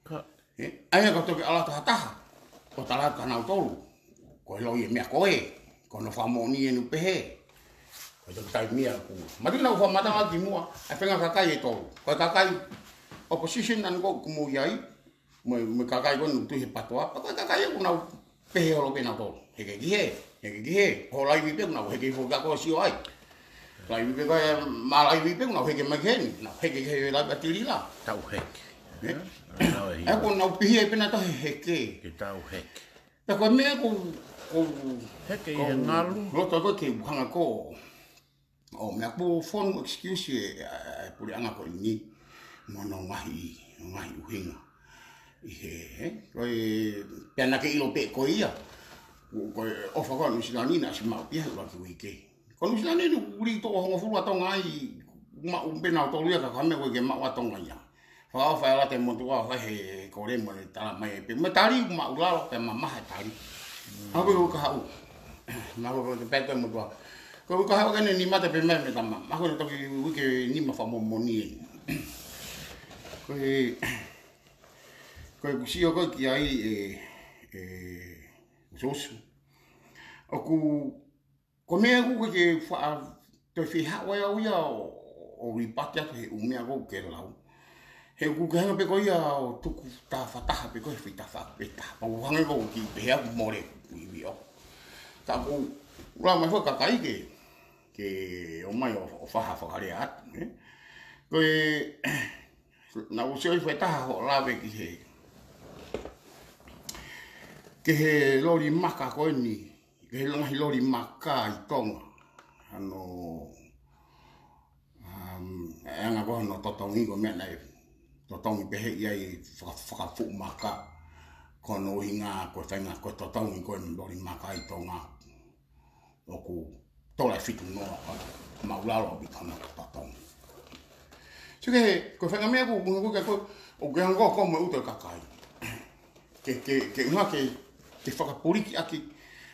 Ka. Ē, ʻa ia ka toki ʻalu atu ha taha ʻo tala atu kia nautolu, ko e loi e meʻa ko ē, ko hono fakamoʻoni eni ʻoku pehē. Ko e toki taimi ia ʻoku. Matu naʻa ku fakamatala kimuʻa, ʻa e faʻahinga kakai ʻe tolu. Ko e kakai opposition ʻa eni ko ē ʻoku mou ʻi ai, mo e, mo e kakai ko eni ʻoku tui he PTOA, pea ko e kakai ʻoku nau pehē holo pē nautolu. Heke ki hē, heke ki hē, hoʻo laivi pē ʻoku nau heke hifo kia koe ʻo sio ai. Laivi pē ko ē, ma laivi pē ʻoku nau heke mai ki heni, nau heke ki he laivi ʻa Tilila. Tau heke. Ē? Ē? Ē, ʻoku nau pehē pē nautolu he heke. Ke tau heke. Pea ko e meʻa ko, ko, heke ʻi he ngalu. Loto ko ē ke u hanga ko ē ʻo meʻa ko ē fonu excuse e, ʻa e puleʻanga ko eni mo hono ngaahi, ngaahi ʻuhinga. ʻI he, he, ko e, pea naʻá ke ʻilo pē ko ia. Ko, ko e ʻofa ko ē ʻa Nuʻusila ni naʻe ʻosi maʻu pē ia he ʻuluaki uike. Ko Nuʻusila ni ʻoku lī toʻo hongofulu ʻa Tonga ai, maʻu pē nautolu ia ka ko e hā e meʻa ʻoku ʻikai ke maʻu ʻa Tonga ia. Fakaʻofa e lata e motuʻa ʻo fai e kole mo e tala mai pē. Mo e tali ʻoku maʻulalo pea mamaha e tali. ʻA ko e uike kahaʻu. Mahalo ko e pehē atu e motuʻa. Ko e uike kahaʻu ʻoku ne nima te pē mai mei tama. Mahalo ko e toki uike nima fakamoʻoni ē. Ko e, ko ʻeku sio ko ē ki ai ē, ē, Sosu. ʻOku Ko e meʻa ʻoku ke faʻa toe fie haʻu ai au ia ʻo, ʻo ripati atu he ʻū meʻa ʻoku ke lau. He ʻoku ke hanga pē ko ia ʻo tuku taha fakataha pē ko e fita fakapeta. Pau hangē ko e kiʻi pehē ʻoku mole ʻoku ivi ʻoku. Ka ʻoku lau mai foki kakai ke, ke ō mai ʻo, ʻo faha fakalea atu, ē. Ko e, naʻa ku sio ʻi he taha hoʻo lave ki he, ki he loli maka ko eni, ki he ngaahi loli maka ʻi Tonga. Ano, um, e anga ko hono totongi ko e meʻa naʻe totongi pehē ai faka-, fakafuʻu maka. Ko hono ʻuhinga ko e faʻahinga ko e totongi ko e loli maka ʻi Tonga. ʻOku tola e fitu noa, māʻulalo ʻaupito hono totongi. Sio ki he, ko e faʻahinga meʻa ʻoku, ʻoku, ʻoku, ʻoku ke hanga ko mo e ʻuto e kakai. Ke, ke, ke ʻuhinga ke, ke fakapuliki ʻaki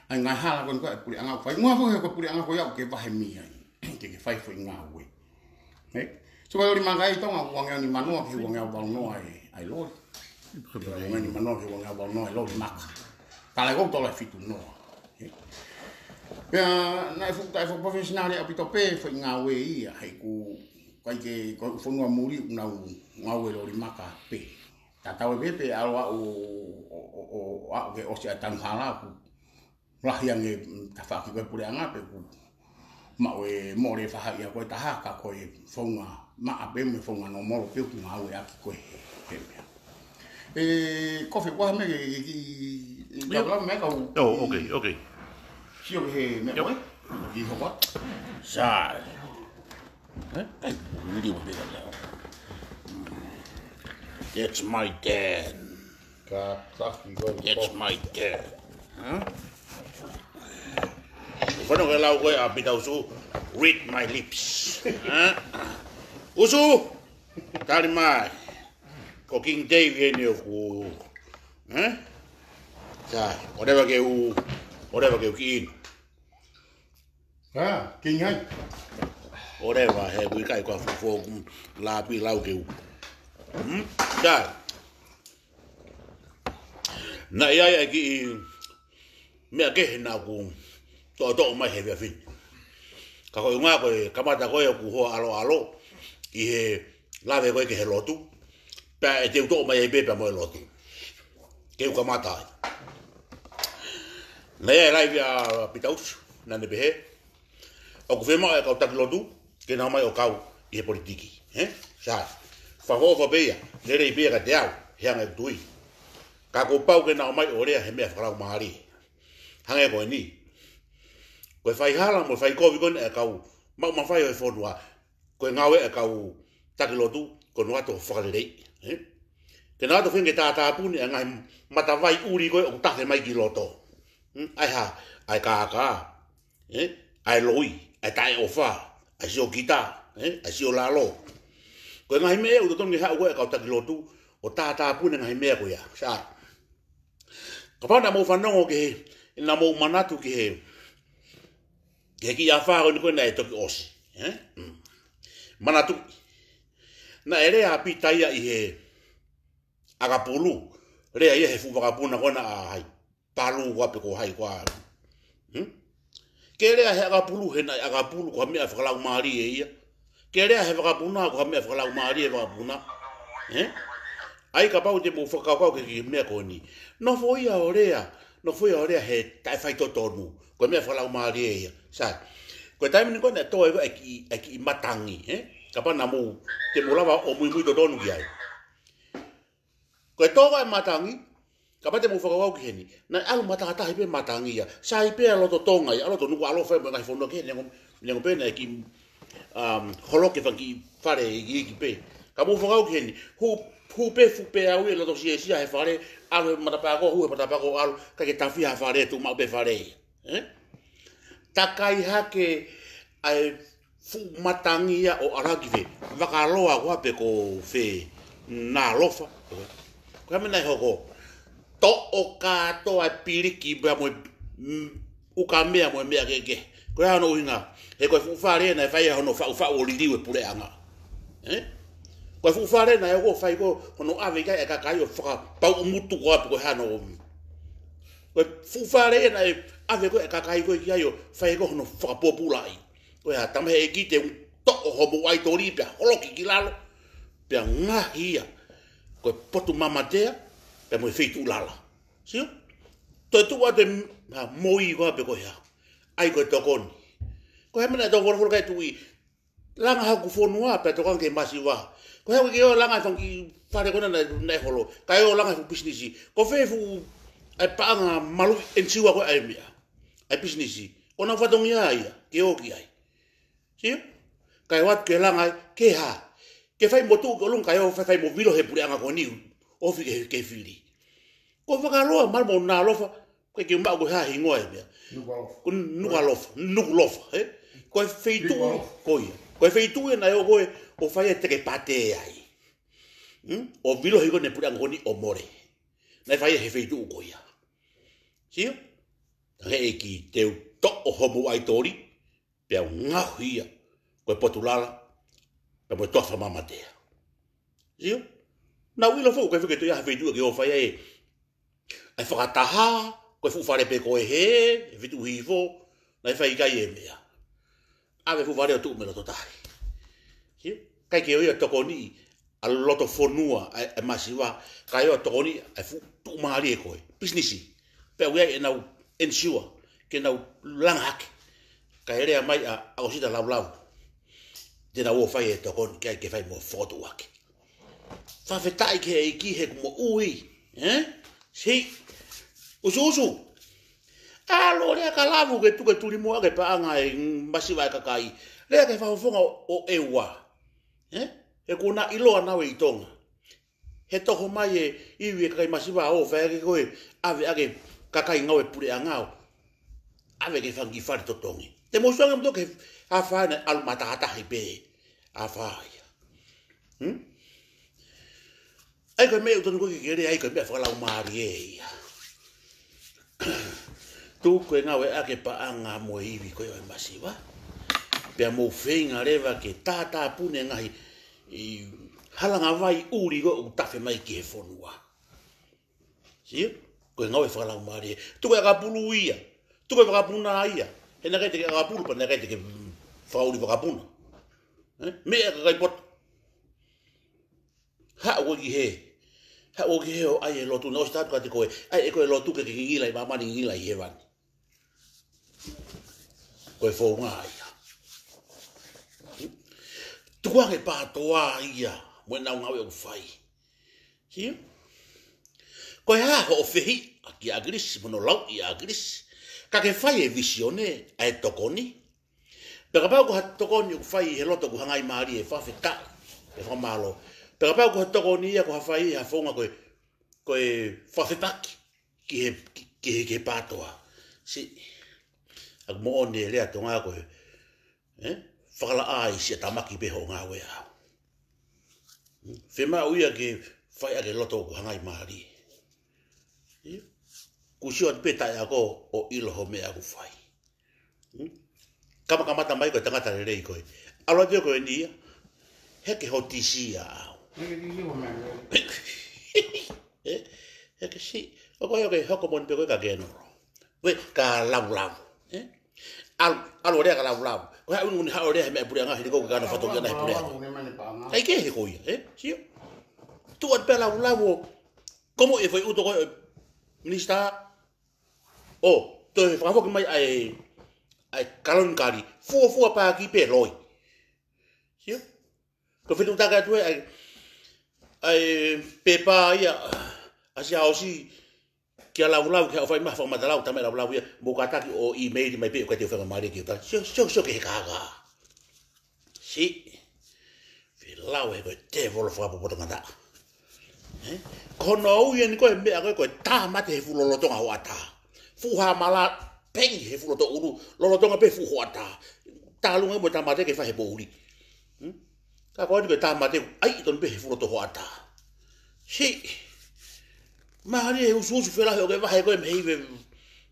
ʻa e ngaahi hala ko eni ko e puleʻanga ʻoku fai. ʻUhinga foki he ko e puleʻanga ko ia ʻoku ke vahe mei ai. Ke, ke fai foʻi ngāue. Ē? So, ko e loli maka ʻi Tonga, ua ngeau nima noa ki he ua ngeau valu noa e, ʻa e loli. Ua ngeau nima noa ki he ua ngeau valu noa e loli maka. Ka lahi ʻoku tola e fitu noa. Ē? Pea, naʻe fuʻu taʻe fuʻu professional ʻaupito pē, foʻi ngāue ia, he ʻoku, ʻikai ke, ko e fonua muli, ʻoku nau ngāue loli maka pē. Tatau ai pē, pea ʻalu ʻo, ʻo, ʻo, ʻo, ʻo, ke ʻosi ʻa e tanu hala ʻoku lahi ange, mm, tafaʻaki ko e puleʻanga pe ʻoku maʻu e mole fahaʻia ko e taha ka ko e founga maʻa pē mo e founga nōmolo pē ʻoku ngāueʻaki ko e he, he meʻa. Ē, Kofi, ʻoku ʻi ai ha meʻa ke, ke, ke, ke, ʻio. Tau lau meʻa kau, ʻio, ʻi, okay, okay. Sio ki he meʻa, ʻio, ko ē? ʻI hoko atu. Sai. Ē? Ai, liu pē ka leo. That's my dad. Ka taki ko e That's ko. My dad. Huh? Fano ke lau ko e ʻa Pita Usu, read my lips. Huh? Usu! Tali mai. Ko King David eni ʻoku. Huh? Sa, whatever ke u, whatever ke u kiʻi. Ha, King hai? Whatever, he ʻoku ʻikai ko ha fuʻu foʻi lāpi lau ke u. Hmm? Sa. Naʻe ʻi ai ʻa e kiʻi meʻa kehe naʻa ku toʻotoʻo mai he efiafi ni. Ka ko e ʻuhinga ko e kamata ko ē ʻoku hoa ʻaloʻalo ʻi he lave ko ē ki he lotu. Pea ʻe te u toʻo mai ai pē pea mo e lotu. Ke u kamata ai. Naʻe ʻi ai e laivi ʻa Pita Usu, naʻa ne pehē. ʻOku fiemaʻu e kau taki lotu, ke nau ō mai ʻo kau ʻi he politiki. Ē? Sai. Fakaʻofoʻofa pē ia, lelei pē ia kiate au, he anga ʻeku tui. Ka kuo pau ke nau ō mai ʻo lea he meʻa fakalaumālie. Hangē ko eni. Ko e faihala mo e faikovi ko eni ʻa e kau maʻu mafai ʻo e fonua. Ko e ngāue ʻa e kau taki lotu, ko hono ʻoatu e fakaleleiʻi. Ē? Ke nau ʻoatu feinga ke tātāpuni ʻa e ngaahi matavai ʻuli ko ē ʻoku tafe mai ki loto. Hmm? ʻA e hā, ʻa e kākā. Ē? ʻA e loi, ʻa e taʻeʻofa, ʻa e siokita, ē? ʻA e siolalo. Ko e ngaahi meʻa ʻoku totonu ke haʻu ko ē ʻa e kau taki lotu, ʻo tātāpuni e ngaahi meʻa ko ia. Sa. Kapau naʻa mou fanongo ki he, naʻa mou manatu ki he, ki he kiʻi afā ko eni ko ē naʻe toki ʻosi. Ē? Mm. Manatu. Naʻe lea ʻa Pita ia ʻi he ʻakapulu. Lea ia he fuʻu vakapuna ko ena ʻa hai. Palu ko ā pe ko hai ko ā. Hmm? Ke lea he ʻakapulu he naʻe ʻakapulu ko ha meʻa fakalaumālie ia. Ke lea he vakapuna ko ha meʻa fakalaumālie e vakapuna. Ē? ʻAi kapau te mou fakakaukau ki he kiʻi meʻa ko eni. Nofo ia ʻo lea, nofo ia ʻo lea he taʻefaitotonu. Ko e meʻa fakalaumālie ia. Sa. Ko e taimi ni ko ē naʻe tō ai ko ē ʻa e kiʻi, ʻa e kiʻi matangi, ē? Kapau naʻa mou, te mou lava ʻo muimui totonu ki ai. Ko e tō ko ē ʻa e matangi, kapau te mou fakakaukau ki heni. Naʻe ʻalu matātahi pē matangi ia. Sai pē ʻa loto Tonga ia, ʻa loto Nukuʻalofa mo e ngaahi fonua kehe, neongo, neongo pē naʻe kiʻi, um, holoki e fanga kiʻi fale iiki pē. Ka mou fakakaukau ki heni. Hū, hū pē fuʻu peau ʻi loto siasia he fale, ʻalu he matapā ko ē, hū he matapā ko ē ʻalu, ʻikai ke tafi ha fale, tuʻu maʻu pē fale ia. Ē? Takai hake ʻa e fuʻu matangi ia ʻo ʻalu ki fē, Vakaloa ko ā pe ko fē, Nukuʻalofa. Ko e hā e meʻa naʻe hoko, toʻo kātoa e piliki pea mo e, mm, ukamea mo e meʻa kehekehe. Ko e hā hono ʻuhinga, he ko e fuʻu fale naʻe fai ai hono faʻufaʻu ʻo liliu e puleʻanga. Ē? Ko e fuʻu fale naʻe hoko ʻo fai ko ē hono ʻave ki ai e kakai ʻo fakapauʻumutu ko ā pe ko e hā hono Ko e fuʻu fale ē naʻe ʻave ko ē e kakai ko ē ki ai ʻo fai ko ē hono fakapōpulaʻi. Ko e hā, tamaiki, te u toʻo hoʻomou ʻaitoli pea holoki ki lalo, pea ngaohi ia ko e potu mamatea, pea mo e feituʻu lala. Sio? Toe tuʻu atu e m-, ha, moʻui ko ē pe ko e hā. ʻAi ko e tokoni. Ko e hā e meʻa ʻe tau folofola ki ai, tuʻi, langa hoku fonua pea tokanga ki he masiva. Ko e hā ʻoku ʻikai ke ʻo langa e fanga kiʻi fale ko ena naʻe, naʻe holo. Kae ʻo langa e fuʻu pisinisi. Ko fē fuʻu ʻa e paʻanga maluʻi ʻenisiua ko ē ʻa e meʻa, ʻa e pisinisi. Ko honau fatongia ia ke ō ki ai. Sio? Kae ʻoatu ke langa ai, ke hā? Ke fai mo tuʻu ki ʻolunga kae ʻo fai, fai mo vilo he puleʻanga ko eni, ofi ke, ke fili. Ko Fakaloa, Malu mo Nukuʻalofa, ko e ke maʻu ko e hā e hingoa e meʻa. Nukuʻalofa. Ko Nukuʻalofa, Nukuʻalofa, ē? Ko e feituʻu, Nukuʻalofa. Ko ia. Ko e feituʻu ia naʻe ō ko ē ʻo fai e teke pate ai. Hmm? ʻO vilo he ko eni puleʻanga ko eni ʻo mole. Naʻe fai he feituʻu ko ia. Sio? Tamaiki, te u toʻo hoʻomou ʻaitoli, pea u ngaohi ia ko e potu lala, pea mo e toafa mamatea. Sio? Naʻa ku ʻilo foki, ʻoku ʻikai ke toe ʻi ai ha feituʻu ke ō fai ai ʻa e fakataha, ko e fuʻu fale pē ko ē hē, ʻe fitu hifo, naʻe fai ki ai e meʻa. ʻAve fuʻu fale ʻo tuʻu mei loto tahi. Sio? ʻIkai ke ō ia ʻo tokoniʻi ʻa e loto fonua ʻa e, ʻa e masiva, kae ō ʻo tokoniʻi ʻa e fuʻu tuʻumālie ko ē. Pisinisi. Pea ʻoku ʻi ai ʻenau ʻenisiua, ke nau langa hake. Kae lea mai ʻa, ʻa ʻOsita Laulau. Te nau ō fai e tokoni, ke ʻai ke fai mo fokotuʻu hake. Fakafetaʻi ki he ʻEiki he kuo moʻui. Ē? Sio. ʻUsuʻusu. ʻAlu ʻo lea kia Lavu ke tuku e tuli mo ʻa e paʻanga e masiva e kakai. Lea ki he fakafofonga ʻo, ʻo ʻEua. Ē? He kuo na ʻiloa naʻa nau ʻi Tonga. He toho mai e ivi e kakai masiva ʻo fai ake ko ē, ʻave ake kakai ngāue puleʻanga ʻo ʻave ki he fanga kiʻi fale totongi. Te mou sio ange mo toki ha fai na ʻalu matātahi pē. ʻA fai ia. Hmm? ʻAi ko e meʻa ʻoku totonu ko ē ke lea ai ko e meʻa fakalaumālie ia. Tuku e ngāue ʻaki e paʻanga mo e ivi ko ē ʻo e masiva. Pea mou feinga leva ke tātāpuni e ngaahi ʻi halanga vai ʻuli ko ē ʻoku tafe mai ki he fonua. Sio? Ko e ngāue fakalaumālie. Tuku e ʻakapulu ia. Tuku e vakapuna ia. He naʻe ʻikai te ke ʻakapulu pea naʻe ʻikai te ke fakaʻuli vakapuna. Ē? Meʻa e kakai poto. Haʻu koe ki hē. Haʻu koe ki hē ʻo ʻai e lotu. Naʻe ʻosi tala atu kiate koe, ʻai ʻe koe e lotu ke ke ngingila ʻi māmani, ngingila ʻi hēvani. Ko e founga ia. Tukuange pātoa ia mo ʻenau ngāue ʻoku fai. Sio? Ko e hā hoʻo fehiʻa kia ʻAkilisi, mo hono lauʻi ʻa ʻAkilisi. Ka ke fai e vīsone, ʻa e tokoni. Pea kapau ko ha tokoni ʻoku fai he loto ʻoku hangaimālie, fakafetaʻi, ʻe fakamālō. Pea kapau ko ha tokoni ia ʻoku fai ha founga ko e, ko e fakafepaki ki he, ki, ki he, ki he pātoa. Sio, ʻoku moʻoni e lea Tonga ko e, ē? Fakalaʻā ʻi siʻa tamaki pē hoʻo ngāue ʻaʻau. Fiemaʻu ia ke fai ʻaki e loto ʻoku hangaimālie. Ia. Kuo sio atu pē taʻeako ʻo ʻilo hoʻo meʻa ʻoku fai. Hmm? Kamakamata mai ko e tangata lelei koe. ʻAlu atu ko eni ia. Heke ho tisi ʻaʻau. Heke tisi ho meʻa. Ē? Heke si. ʻOku ʻikai ke hoko moʻoni pē koe ka ke noro. Ue, ka Laulau. Ē? ʻAlu, ʻalu ʻo lea kia Laulau. Ko e hā ʻoku ne haʻu ʻo lea he meʻa puleʻanga, hili ko ē ke kano fatongia na he puleʻanga. ʻIkai ke he ko ia, ē? Sio? Tuʻu atu pē Laulau ʻo komoʻi e foʻi ʻuto ko ē minisitā. ʻO, toe fakafoki mai ʻa e, ʻa e kaloni kali. Fuofua paaki pē loi. Sio? Ko e fetuʻutaki atu ē, ʻa e, ʻa e pepa ia, ʻa Siaosi, kia Laulau, ke haʻu ʻo fai mai ha fakamatala, tama Laulau ia, mou kātaki ʻo ʻīmeili mai pē, ʻoku ʻikai te u faingamālie ke u tala. Sio, sio, sio ki he kākā. Sio. Fēlau he ko e tēvolo fakapotopoto ngata. Ē? Ko hono ui eni ko e meʻa ko ē, ko e tāmate he fuʻu lolotonga hoʻatā. Fuʻu hāmala, pengi he fuʻu loto ʻulu, lolotonga pē fuʻu hoʻatā. Tālunga mo e tāmate ke fai he poʻuli. Hmm? Ka ko eni ko e tāmate, ʻai tonu pē he fuʻu loto hoʻatā. Sio. Mālie he usuusu fēlau he ʻoku ke vahe koe mei he ivi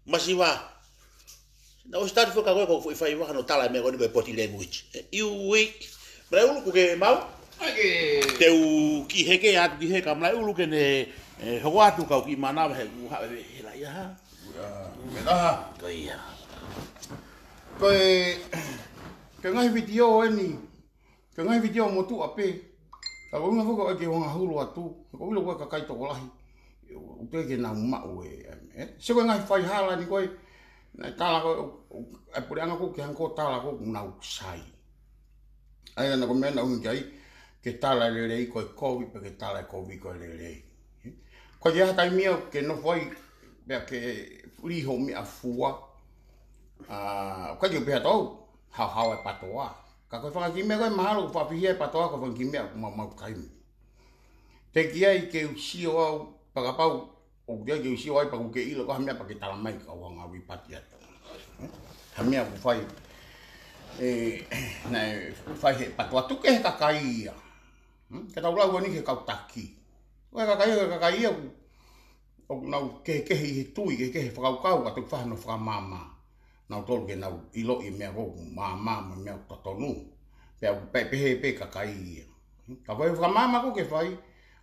masiva. Naʻe ʻosi tali foki kia koe ko e foʻi faiva hono tala e meʻa ko eni ko e body language. ʻE, ʻiuʻi. Malaʻiulu, ʻoku ke maʻu? ʻAi ke. Te u kiʻi heke atu ki hē ka Malaʻiulu ke ne, ē, hoko atu kau kiʻi mānava he ʻoku haʻu e vehela ia ha. Metaha. Ko ia. Ko e, ko e ngaahi vitiō eni, ko e ngaahi vitiō motuʻa pē. Ka ko e ʻuhinga foki ʻoku ʻai ke u hanga ʻo hulu atu, ko e ʻilo ko e kakai tokolahi ʻoku teʻeki ke nau maʻu e, ē? Sio ko e ngaahi faihala ni ko ē, naʻe tala ko ē, ʻa e puleʻanga ko ē ke hanga ʻo tala ko ē ʻoku nau sai. ʻA ia naʻa ko e meʻa naʻa ku ʻuhinga ki ai, ke tala e lelei ko e kovi, pe ke tala e kovi ko e lelei. Ko e hā e taimi ia ke nofo ai, pea ke liho meʻa fua. ʻA, ʻoku ʻikai ke u pehē atu au, haohaoa e PATOA. Ka ko e fanga kiʻi meʻa ko ē mahalo, ʻoku faʻa fihia e PATOA, ko e fanga kiʻi meʻa ʻoku maumau kaimi. Teʻeki ai ke u sio au, pea kapau ʻoku teʻeki ai ke u sio ai pea ʻoku ke ʻilo ko ha meʻa pea ke tala mai ka u hanga ʻo ripati atu. Ha meʻa ʻoku fai, ē, naʻe fai he PATOA, tuku ki he kakai ia. Hmm? Ke tau lau ʻeni ki he kau taki. Ko e kakai ia, ko e kakai ia ʻoku, ʻoku nau kehekehe ʻi he tui, kehekehe he fakakaukau, ka toki fai hano fakamaama. Nautolu ke nau ʻiloʻi e meʻa ko ē ʻoku maama, mo e meʻa ʻoku totonu. Pea ʻoku pehē pē kakai ia. Ka ko e fakamaama ko ē ke fai,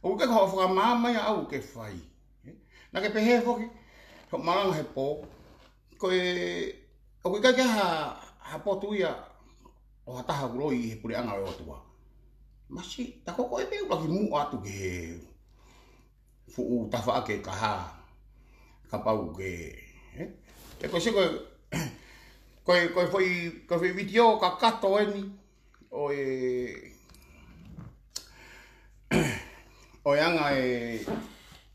ʻoku ʻikai ko haʻo fakamaama ia ʻoku ke fai. Naʻa ke pehē foki, hoʻo malanga he pō, ko e, ʻoku ʻikai ke ha, ha potu ia ʻo ha taha ʻoku loi he puleʻanga ʻo e ʻOtua. Masiʻi, ta ko koe pē ʻoku laki muʻa atu ki he fuʻu tafaʻaki ʻe taha, kapau ke, ē? Te ko se ko, ko e, ko e foʻi, ko e foʻi vitiō kakato eni, ʻo e, ʻo e anga e,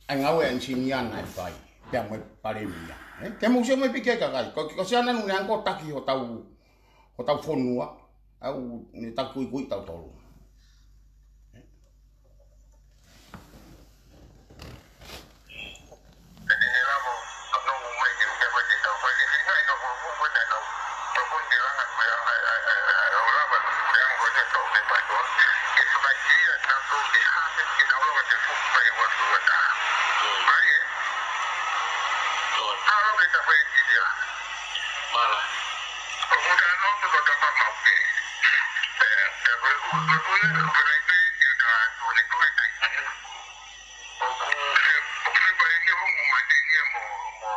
ʻa e ngāue ʻa e ʻenisinia naʻe fai, pea mo e palēmia, ē? Ke mou sio mai pē ki ai kakai, ko, ko Siana naʻa ne hanga ʻo taki hotau, hotau fonua, ʻa ia ne taki kuikui tautolu. ʻOku se, ʻoku se pale ni homo mate ni mo, mo,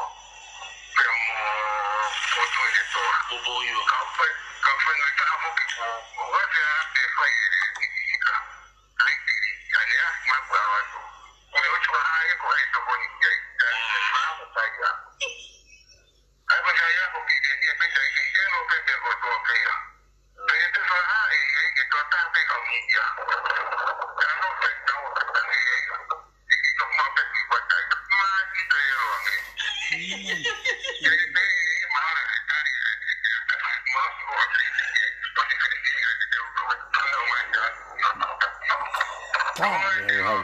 pea mo, mo tui e toa. Mo mo iwa. Ka fai, ka fai ngata mo ki ko, o wate a e fai e, e, e, ka. Liki, a lea, ma kua watu. Ko e otu a e ko e toko ni, e, e, e, fa mo tai a. Ai, ko ia ko ki te ni pe tai ni e no pe pe ko to pe ia. Pe te fa ai e ke to ta pe ka mi ia. Ta no pe ta o ta ni e. E ki to ma pe ki pa tai. Ma ki te ro ni. E pe e ma re se tari e. Ma ko a pe e. To ni ke ni e te o to. No ma ya. Ka, e, hai.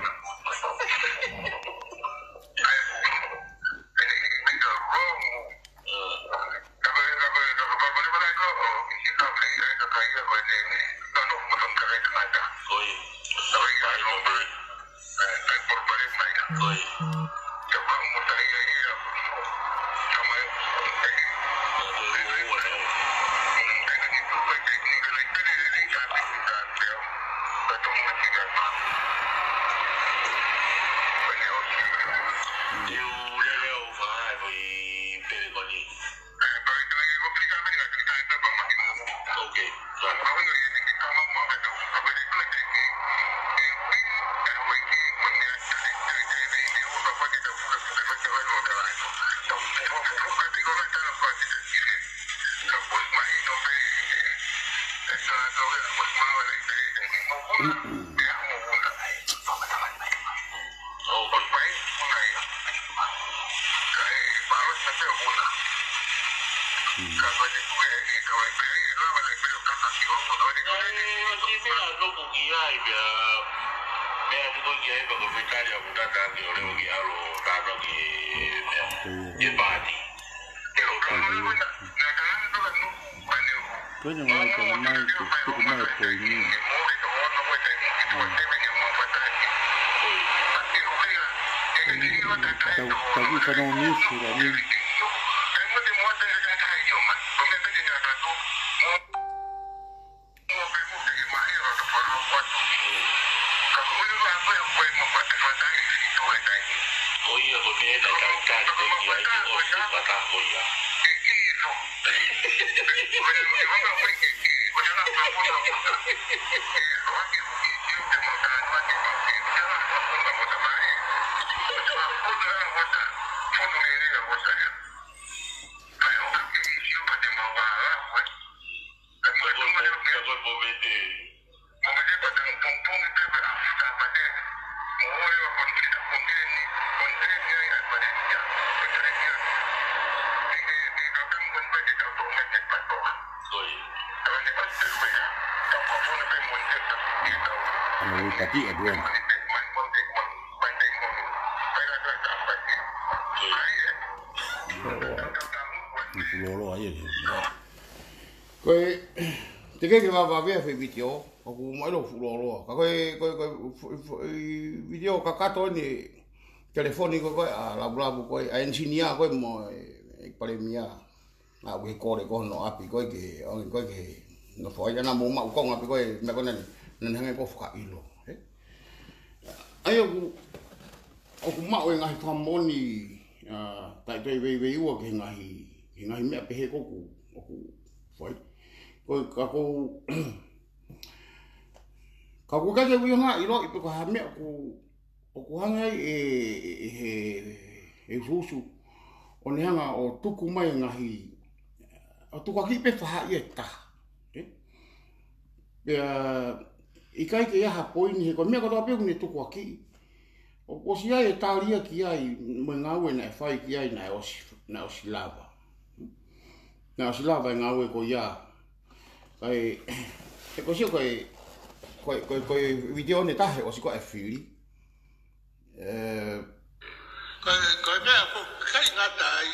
Ko ena mai ko mai ko tuku mai ko ini. Tau, tau ki kano ni sura ni. Ko ia ko e meʻa naʻe talitali ki ai ʻo si pata. Ano ui kati e duen. Ni fulolo ai e. Ko e, te ke ke vavavea fai video, ʻoku maʻilo fulolo. Ka ko e, ko e, ko e, fu-, fu-, ʻi video kakato ni telefoni ko e, ko e, ʻa Lavulavu ko e, ʻa engineer ko e mo e, e palēmia. Ngā ue kole ko hono ʻapi ko e ke, ʻo ko e ke, no fo ai ana mo maʻu ko ngā ʻapi ko e, me ko nani, nani hanga ko fakaʻilo, ē? ʻA ia ʻoku, ʻoku maʻu e ngaahi fakamoʻoni, ʻa, taʻe toe veiveiua ki he ngaahi, ki he ngaahi meʻa pehē ko ʻoku, ʻoku fai. Ko e ka ko, ka ko ka ke ui hanga ʻiloʻi pe ko ha meʻa ʻoku, ʻoku hanga ai ʻe, ʻe, ʻe he, ʻe usuusu, ʻo ne hanga ʻo tuku mai e ngaahi, ʻo tukuakiʻi pē fahaʻi ʻe taha. Ē? Pea, ʻikai ke ʻi ai ha poini he ko e meʻa kotoa pē ʻoku ne tukuakiʻi. ʻOku ʻosi ʻi ai e tali ia ki ai, mo e ngāue naʻe fai ki ai naʻe ʻosi, naʻe ʻosi lava. Naʻe ʻosi lava e ngāue ko ia. Ka e, he ko sio ko e, ko e, ko e, ko e video ne tahe ʻosi ko e fili. Ē, Ko e, ko e meʻa ʻoku ʻikai ngata ai,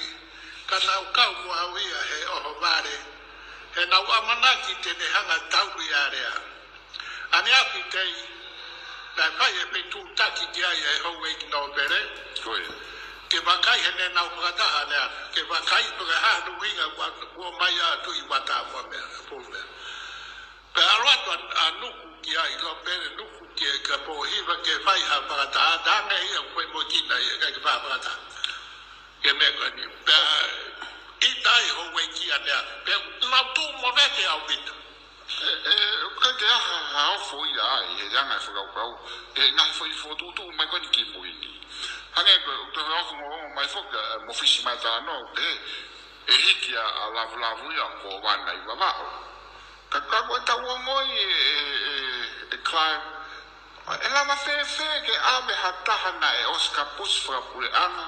ka nau kau mo au ia he ʻohovale, he nau ʻamanaki te ne hanga tau ia lea. ʻAneafi tei, naʻe fai e fetuʻutaki ki ai e houʻeiki nōpele. Ko ia. Ke vakai he ne nau fakataha ʻaneafi, ke vakai pe ko e hā hono ʻuhinga ua, ua mai atu ʻi vata mo e meʻa, fuʻu meʻa. Pea ʻalu atu ʻa, ʻa Nuku ki ai, nōpele Nuku ki ai, ka pō hiva ke fai ha fakataha, tange ia ko e mo kina ia, ka ke fai fakataha. Ke meʻa ko eni. Pea ʻita ai houʻeiki ʻaneafi. Pea nau tuʻu mo vete ʻaupito. ʻE, ʻe, ʻoku ʻikai ke ʻi ai ha, ha ofo ia ai, he anga e fakakaukau. ʻE ngaahi foʻi fokotuʻutuʻu mai ko eni ki mui ni. Hangē ko e, ʻoku toe ofo mo, mo mai foki, ʻe, mo fisi mai talanoa, ʻe, ʻe hiki ʻa, ʻa Lavulavu ia ko Vana ʻi Vavaʻu. Ka, ka ko e tau ongoʻi ʻe, ʻe, ʻe, ʻe Clive, ʻe lava fēfē ke ʻave ha taha naʻe ʻosi kapusi fakapuleʻanga,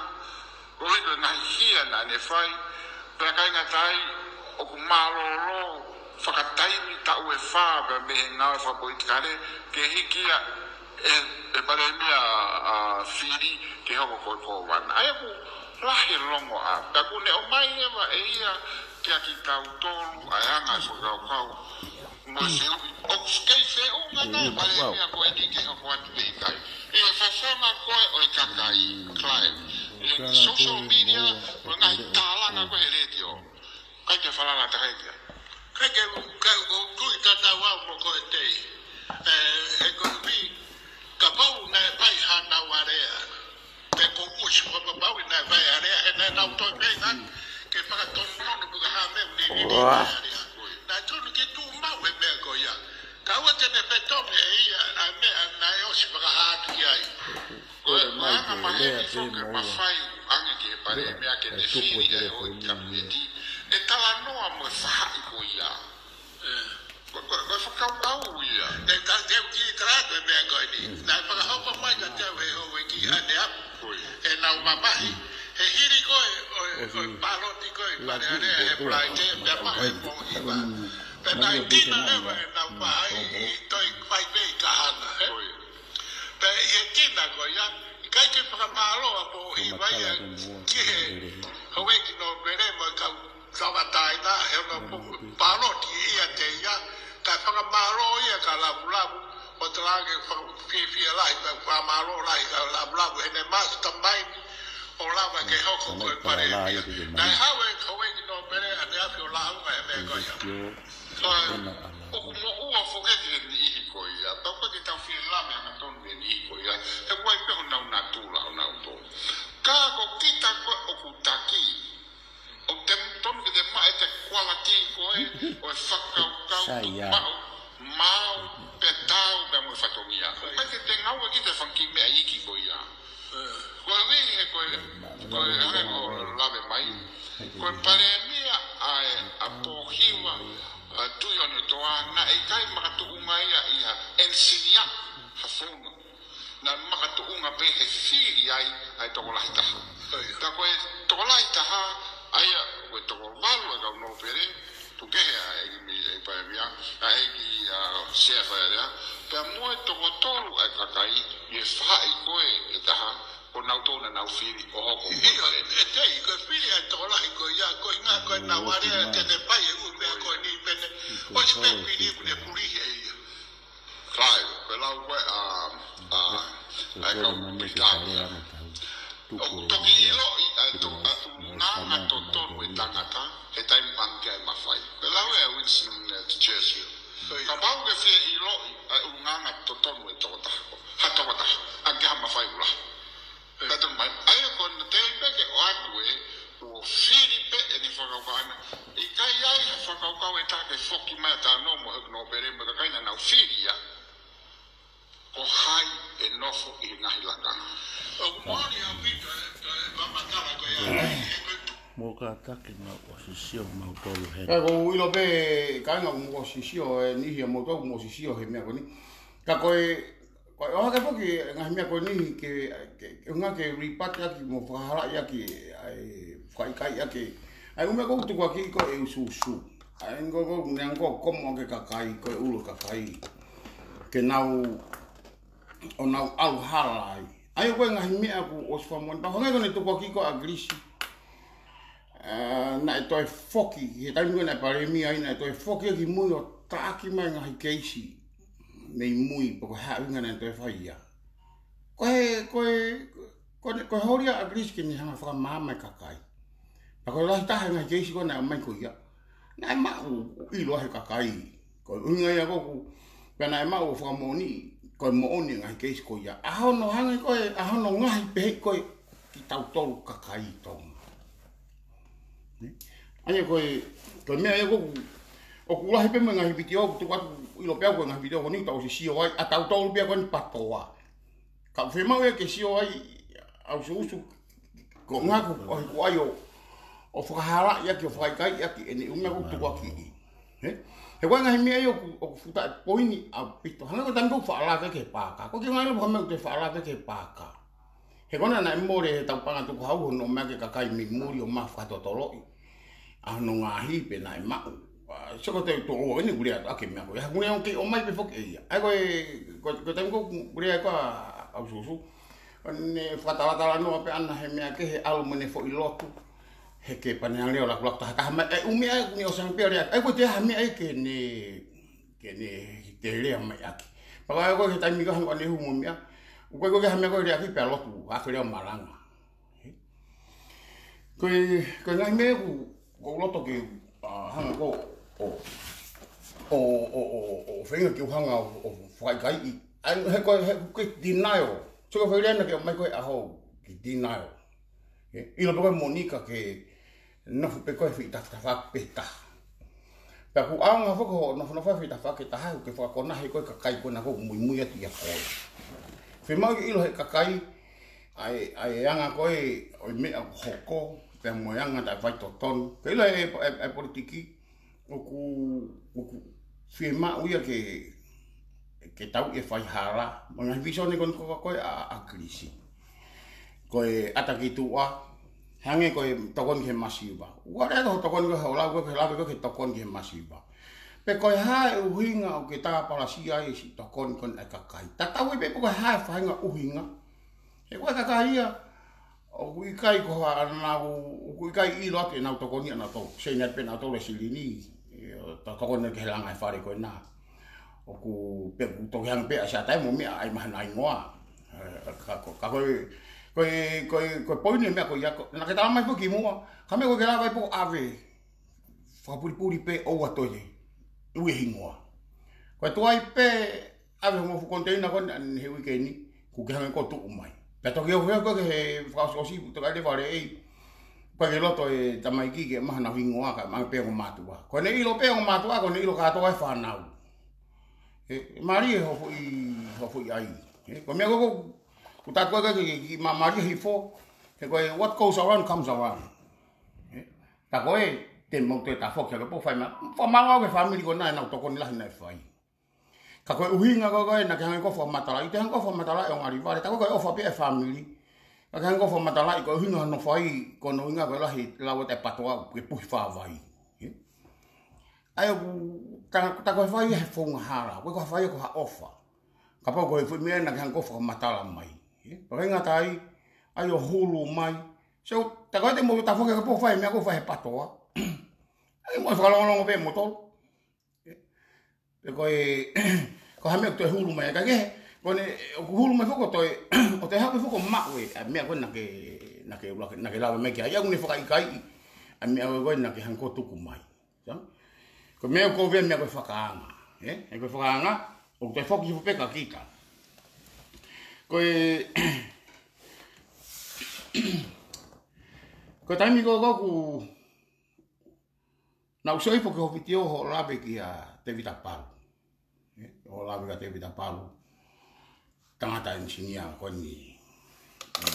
koeʻuhi ko e ngaahi hia naʻa ne fai, pea ʻikai ngata ai, ʻoku mālōlō fakataimi taʻu ʻe fā pea mei he ngāue fakapolitikale, ke hiki ia ʻe, ʻe Palēmia, ʻa, fili ke hoko ko e kōvana. ʻA ia ʻoku lahi e longoaʻa, pea ʻoku ne ʻomai leva ʻe ia kiate kitautolu ʻa e anga e fakakaukau mo e fehuʻi. ʻOku kei feʻunga nai e Palēmia ko eni ke hoko atu pe ʻikai. ʻI he fofonga ko ē ʻo e kakai, Clive. ʻI he social media, mo e ngaahi tālanga ko ē he letiō. ʻIkai ke falala takai kia. ʻIkai ke, ka, ko tui tatau au mo koe tei. ʻE, he ko e ui, kapau naʻe fai hanau alea. Pe ko ʻosi ko papau naʻe fai alea, he naʻa nau toe pē ngani, ke fakatonutonu pe ko e hā meʻa ʻoku ne fai alea. Naʻe tonu ke tuʻu maʻu e meʻa ko ia. Ka ʻoua te ne fetongi ʻe ia, ʻa e meʻa naʻe ʻosi fakahā atu ki ai. Ko e anga maheni foki e mafai ange ki he Palēmia ke ne fili e houʻeiki Kapineti, ʻe talanoa mo e fahaʻi ko ia. Ko, ko, ko e fakakaukau ia. Te ta, te u ki tra te meʻa ko eni. Naʻe fakahoko mai ka te u he houʻeiki ʻaneafi. ʻE nau mamahi. He hili ko ē, ʻo e, ʻo e pāloti ko ē, Palealea he Falaite, pea mahe mo hiva. Pea naʻe tina leva ʻenau paʻi, ʻi toe fai pē ʻi Kahana, ē? Pea ʻi he tina ko ia, ʻikai ke fakamālō ʻa Pōhiva ia ki he houʻeiki nōpele mo e kau tauʻatāina, he ʻoku pōloti ia te ia, kae fakamālō ia kia Lavulavu, ʻo talaange faka-, fiefia lahi, pea fakamālō lahi kia Lavulavu, heʻene mastermind, ʻo lava ke hoko ko e Palēmia. Naʻe haʻu e houʻeiki nōpele ʻaneafi ʻo lāunga he meʻa ko ia. Ko e, ʻoku moʻua foki ki he niʻihi ko ia. Tau ko ē ke tau fie lame hangatonu ki he niʻihi ko ia. He ʻoku ʻi ai pē honau natula ʻonautolu. Ka ko kita ko ē ʻoku taki. Ki ko e, ʻo e fakakaukau Sai ia. tuʻumaʻu, maau, pea taau, pea mo e fatongia. ʻOku ʻikai ke te ngaue ki he fanga kiʻi meʻa iiki ko ia. Ko e ui he ko e, ko e hangē ko e lave mai. Ko e palēmia ʻa e, ʻa Pōhiva, ʻa Tuʻiʻonetoa, naʻe ʻikai makatuʻunga ia ʻi ha ʻenisinia, ha founga. Naʻe makatuʻunga pē he fili ai ʻa e tokolahi taha. ʻOi. Ka ko e tokolahi taha, ʻa ia, ko e toko valu ʻa e kau nōpele, tuku kehe ʻa e ʻEiki Mei, ʻEiki Palēmia, ʻa e ʻEiki, ʻa, Sea Fale Alea, pea mo e toko tolu ʻa e kakai, ʻi he faʻahi ko ē ʻe taha, ko nautolu naʻa nau fili ʻo hoko ko e palēmia. ʻIo, ʻe tei, ko e fili ʻa e tokolahi ko ia, ko e ʻuhinga ko e naʻa nau ō ʻalu ki ʻo mai. Te ne fai e ʻū meʻa ko eni pē ne, ʻosi pē fili ʻoku ne fulihi ʻe ia. Fai, ko e lau ko ē ʻa, ʻa, ʻa e kau Pilitānia. ʻOku toki ʻiloʻi ʻa e to-, ʻa e ʻulungaanga totonu ʻo e tangata, he taimi pē ke mafai. Ko e lau ē ʻa Winston, ē, Churchill. Kapau ʻoku ke fie ʻiloʻi ʻa e ʻulungaanga totonu ʻo e tokotaha, ha tokotaha, ʻa ke ha mafai ʻula. Ka tonu mai, ʻa ia ko ʻene tei pē ke ʻoatu ē, kuo fili pē ʻene fakakaukau ʻana. ʻIkai ai ha fakakaukau ʻe taha ke foki mai ʻo talanoa mo e nōpele mo e kakai naʻa nau fili ia. Ko hai ʻe nofo ʻi he ngaahi lakanga. ʻOku moʻoni ʻaupito ē, ko e fakamatala ko ia, ʻa ia he ko e Mou kātaki mau ʻosi sio mautolu he. Ka ʻoku ou ʻilo pē, kāinga, ʻoku mou ʻosi sio, ʻe niʻihi ʻia moutolu ʻoku mou ʻosi sio he meʻa ko eni. Ka ko e Ko e ʻohake foki e ngaahi meʻa ko eni ke, ke, ke ʻuhinga ke rebut ʻaki mo fakahalaʻi ʻaki, ʻa e fakaʻikaiʻi ʻaki. ʻA e ʻū meʻa ko ē ʻoku tukuakiʻi ko ē ʻe ʻUsuʻusu. ʻA e ngaahi ko ē ʻoku ne hanga ʻo komo ʻaki e kakai, ko e ʻulu ʻo e kakai. Ke nau, ʻo nau ʻalu hala ai. ʻA ia ko e ngaahi meʻa ʻoku ʻosi fakamoʻoni. Pea hangē ko ʻene tukuakiʻi ko ē ʻa ʻAkilisi. Ā, naʻe toe foki, he taimi ko ē naʻe palēmia ai, naʻe toe foki ia ki mui ʻo taʻaki mai e ngaahi keisi mei mui, pe ko e hā e ʻuhinga naʻe toe fai ia. Ko e, ko e, ko e, ko e holi ʻa ʻAkilisi ke ne hanga ʻo fakamaama e kakai. Pea ko e lahi taha e ngaahi keisi ko ē naʻe ʻomai ko ia, naʻe maʻu ʻo ʻilo ʻe he kakai. Ko e ʻuhinga ia ʻoku, pea naʻe maʻu ʻo fakamoʻoniʻi, ko e moʻoni e ngaahi keisi ko ia. ʻA hono hangē ko ē, ʻa hono ngaahi pehē ko ē kitautolu kakai Tonga. Nē? ʻA ia ko e, ko e meʻa ia ʻoku, ʻoku lahi pē mo e ngaahi vitiō, ʻoku tuku atu ʻilo pē au ko e ngaahi vitiō ko eni ʻoku tau ʻosi sio ai, ʻa tautolu pē ia ko eni PATOA. Ka ʻoku fiemaʻu ia ke sio ai, ʻa ʻUsuʻusu, ko e ʻuhinga ʻoku, ʻoku ʻi ai ʻo, ʻo fakahalaʻi ʻaki, ʻo fakaʻikaiʻi ʻaki, ʻene ʻū meʻa ʻoku tukuakiʻi. Hē? He ko e ngaahi meʻa ia ʻoku, ʻoku futa e poini ʻaupito. Hangē ko e taimi ko ē ʻoku faʻa lave ki he paaka. Ko e kiʻi ngaahi lava meʻa ʻoku toe faʻa lave ki he paaka. He ko ena naʻe mole he taupanga tukuhau hono ʻomai ʻaki e kakai mei muli ʻo ma fakatotoloʻi ʻa hono ngaahi pe naʻe maʻu. ʻA, sio ko e toe tuʻo ua eni ʻoku lea atu ʻaki e meʻa ko ia. He ʻoku ne ʻomi ke ʻomai pē foki ʻe ia. ʻA ia ko e, ko e, ko e taimi ko ē ʻoku lea ko ē ʻa ʻUsuʻusu, ʻo ne fakatalatalanoa pē ʻana he meʻa kehe ʻalu mo ʻene foʻi lotu. He ke pane ʻa e lea ʻo lakulaku tahataha mai. ʻE ʻū meʻa ʻoku ne ʻosi ʻange pē ʻo lea. ʻA ia ko e toe ʻi ai ha meʻa ia ke ne, ke ne toe lea mai ʻaki. Pea ko e taimi ko ē hangē ko ʻene hū mo e meʻa, ʻoku ʻikai ko e hā e meʻa ko ē ʻe lea ʻaki pea lotu, ʻa e lea ʻo malanga. Ko e, ko e ngaahi meʻa ʻoku, ʻoku ou loto ke, ā, hanga ko ē ʻo, ʻo, ʻo feinga ke u hanga ʻo, ʻo fakaʻikaiʻi. ʻA ia, he ko e, he ko e denial. Sio ko e foʻi lea naʻa ke ʻomai ko ē ʻaho, ke denial. Ē, ʻilo pē ko e moʻoni ka ke nofo pē ko ē he feituʻu tafatafaʻaki pē taha. Pea ʻoku ʻaonga foki hoʻo nofonofo he feituʻu tafatafaʻaki taha, ʻoku ke fakakonahi ko ē e kakai ko ena ʻoku muimui atu ʻia koe. Fiemaʻu ke ʻilo ʻe he kakai ʻa e, ʻa e anga ko ē ʻo e meʻa ʻoku hoko, pea mo e anga taʻefaitotonu. Ke ʻilo ʻe he, ʻe he, ʻe he politiki, ʻoku, ʻoku fiemaʻu ia ke, ke tau ʻi he faihala, mo e ngaahi vīsone ko eni ko ē ʻa, ʻa ʻAkilisi. Ko e ʻata ki tuʻa, hangē ko e tokoni ki he masiva. ʻOua leva ke tokoni ko ē, ʻo lau ko ē ke lave ko ē ke tokoni ki he masiva. Pe ko e hā e ʻuhinga ʻoku ke tāpalasia ai siʻi tokoni ko eni ʻa e kakai. Tatau ai pē pe ko e hā e faʻahinga ʻuhinga. He ko e kakai ia, ʻoku ʻikai ko haʻanau, ʻoku ʻikai ʻilo atu ʻenau tokoni ʻanautolu. Seinati pē ʻanautolu e silini, ʻe, to-, tokoni ki he langa e fale ko ena. ʻOku pē ʻoku toki hangē pē ʻa Siaʻataimu mo e meʻa ʻai mai hano hingoa. Ē, ka ko, ka ko e, ko e, ko e, ko e poini e meʻa ko ia ko, naʻa ke talamai foki kimuʻa, ka meʻa ko ē ke lava ai pē ʻo ʻave fakapulipuli pē ʻoua toe ui e hingoa. Ko e tuai pē ʻave mo e fuʻu koniteina ko eni he uike ni, kuo ke hanga ko ē ʻo tuʻu mai. Pea toki ʻohovale ko ē ki he fakaʻosiʻosi, toki ʻai leva ʻe he ʻEiki, Ko e loto e tamaiki ke maha na hingoa ka manga pē ko mātuʻa. Ko ʻene ʻilo pē ko mātuʻa, ko ʻene ʻilo kātoa e fānau. ʻE, mālie ho foʻi, ho foʻi ʻai. ʻE, ko e meʻa ko, ko, ko tātou ke, ke, ke ma-, mālie hifo. He ko e what goes around comes around. ʻE, ka ko e, te mau toe tafoki ke pō fai ma. Fakamālō au ki he fāmili ko ena ʻenau tokoni lahi naʻe fai. Ka ko e ʻuhinga ko ē naʻa ke hanga ʻo fakamatalaʻi, te hanga ʻo fakamatalaʻi ʻo ngali vale, tā ko ē ko e ʻofa pē ʻa e fāmili. Naʻa ke hanga ʻo fakamatalaʻi ko e ʻuhinga hono fai, ko hono ʻuhinga ko e lahi lau ʻa e patoa ke puhi fāvai. ʻE? ʻA ia ʻoku tā, tā ko e fai he founga hala, ko e ko e fai ko ha ʻofa. Kapau ko e foʻi meʻa naʻa ke hanga ʻo fakamatala mai. ʻE? Pea ʻikai ngata ai, ʻa ia ʻo hulu mai. So, tā ko ē te mau tafoki ke pō fai meʻa ko e fai he patoa. ʻA ia mo e fakalongolongo pē mo tolu. Pe ko e, ko ha meʻa ʻoku toe hulu mai, ka ke, ko ʻene, ʻoku hulu mai foki ʻo toe, ʻo toe haʻu foki ʻo maʻu e, ʻa e meʻa ko ē naʻa ke, naʻa ke ula, naʻa ke lava mai ki ai, ʻa ia ʻoku ne fakaʻikaiʻi, ʻa e meʻa ko ē naʻa ke hanga ʻo tuku mai. Sa? Ko e meʻa ʻoku ou ʻai meʻa ko e fakaanga, ē? ʻE ko e fakaanga, ʻoku toe foki hifo pē kia kita. Ko e, ko e taimi ko ē ʻoku, naʻa ku sio hifo ki hoʻo vitiō hoʻo lave kia Tēvita Palu. ʻE, hoʻo lave kia Tēvita Palu. Tangata ʻenisinia ko eni,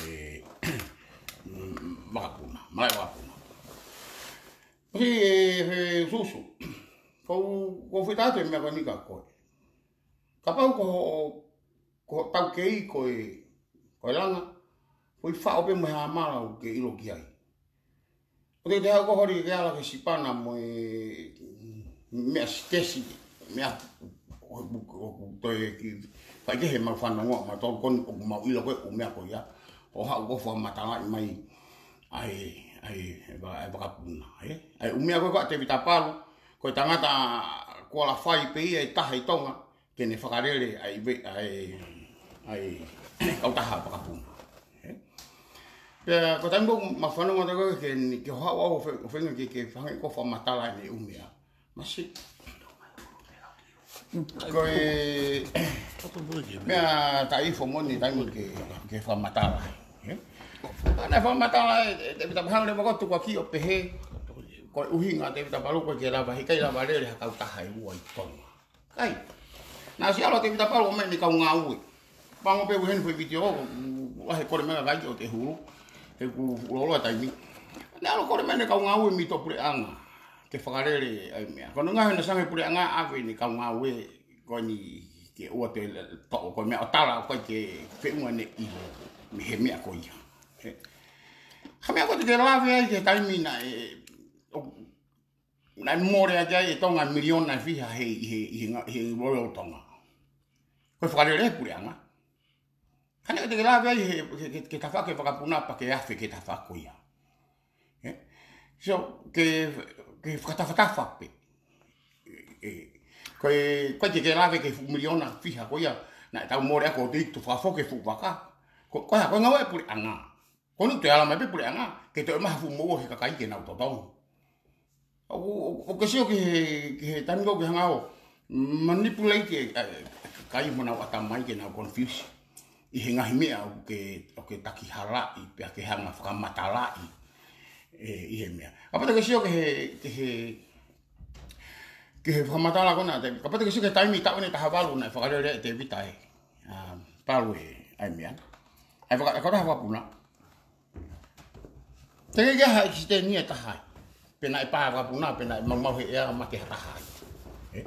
ʻe, vakapuna, malaʻe vakapuna. Pea ʻe, ʻe, Susu. Ko, ko fita te meʻa ko eni kia koe. Kapau ko hoʻo, ko hoʻo taukei ko e, ko e langa, ko e faʻo pē mo e hāmala ʻoku ke ʻilo ki ai. ʻOku te haʻu ko ē holi ke ala ki he sipana mo e meʻa sitesi, meʻa ʻoku, ʻoku, ʻoku toe ki, fai kehe mau fanongo, mautolu ko eni ʻoku mau ʻilo ko ē ʻū meʻa ko ia. ʻO haʻu ʻo fakamatalaʻi mai ʻa e, ʻa e, ʻa e va-, ʻa e vakapuna, ē? ʻA e ʻū meʻa ko ē ko ē ʻa Tēvita Palu, ko e tangata kuo lava fai pē ia ʻe taha ʻi Tonga, ke ne fakalele ʻa e ve-, ʻa e, ʻa e kautaha vakapuna. Ē? Pea ko e taimi ʻoku ma fanongo atu ko ē ke ni, ke haʻu au ʻo fe-, ʻo feinga ke, ke feinga ke fakamatala ʻene ʻū meʻa. Masi. Ko e meʻa taʻeʻofa moʻoni taimi ke, ke fakamatala. Ē? Naʻe fakamatala ē, ʻe, ʻe, Tēvita Palu leva ko ē tuku ʻaki ʻo pehē, ko e ʻuhinga Tēvita Palu ʻoku ʻikai lava, he ʻikai lava lele ha kautaha ʻe ua ʻi Tonga. ʻIkai. Naʻe ʻosi ʻalu ʻa Tēvita Palu ʻo ʻomai ʻene kau ngāue. Pango pē ʻi heni foʻi vitiō, ʻoku lahi e kole mai ʻa e kakai ʻo te hulu. He ʻoku fuʻu loloa e taimi. Naʻe ʻalu ʻo kole mai ʻene kau ngāue mei tuʻapuleʻanga. Ke fakalele ʻa e meʻa. Ko hono ʻuhinga he naʻe ʻosi hanga ʻe he puleʻanga ʻo ʻave ʻene kau ngāue ko eni ke ʻoua toe toʻo ko e meʻa ʻo tala ʻoku ʻikai ke feʻunga ʻene ʻilo mei he meʻa ko ia. Ē. Ha meʻa ʻoku te ke lave ai ki he taimi naʻe, ʻo naʻe mole ʻaki ai ʻe Tonga miliona ʻe fiha he, he, he, he, he Royal Tonga. Ko e fakalele ʻa e puleʻanga. Ka naʻe ʻikai te ke lave ai he, he, he, ke tafaʻaki e vakapuna pea ke afe ki he tafaʻaki ko ia. Ē? So, ke, ke fakatafatafa pē. Ē, ko e, ko e ke, ke lave ki he fuʻu miliona ʻe fiha ko ia, naʻe tau mole ʻaki ʻo te ʻikai toe fakafoki e fuʻu vaka. Ko, ko e hā, ko e ngāue ʻa e puleʻanga. Ko eni toe ala mai pē puleʻanga, ke toe ʻomai ha fuʻu moʻua ki he kakai ke nau totongi. ʻOku, ʻoku, ʻoku ke sio ki he, ki he taimi ko ē ʻoku ke hanga ʻo manipulate e, e, e kakai mo ʻenau ʻatamai ke nau confuse. ʻI he ngaahi meʻa ʻoku ke, ʻoku ke takihalaʻi, pea ke hanga ʻo fakamatalaʻi. Ē, ʻi he meʻa. Kapau te ke sio ki he, ki he, ki he fakamatala ko ena, te, kapau te ke sio ki he taimi taʻu ʻeni ʻe taha valu naʻe fakalele ai ʻe Tēvita ē. ʻA, Palu ē, ʻa e meʻa. ʻA e vaka-, e kautaha vakapuna. Te ke ʻi ai ha ʻekisiteni ʻe taha ai. Pe naʻe pā e vakapuna, pe naʻe maumau he ʻea mate ha taha ai. Ē?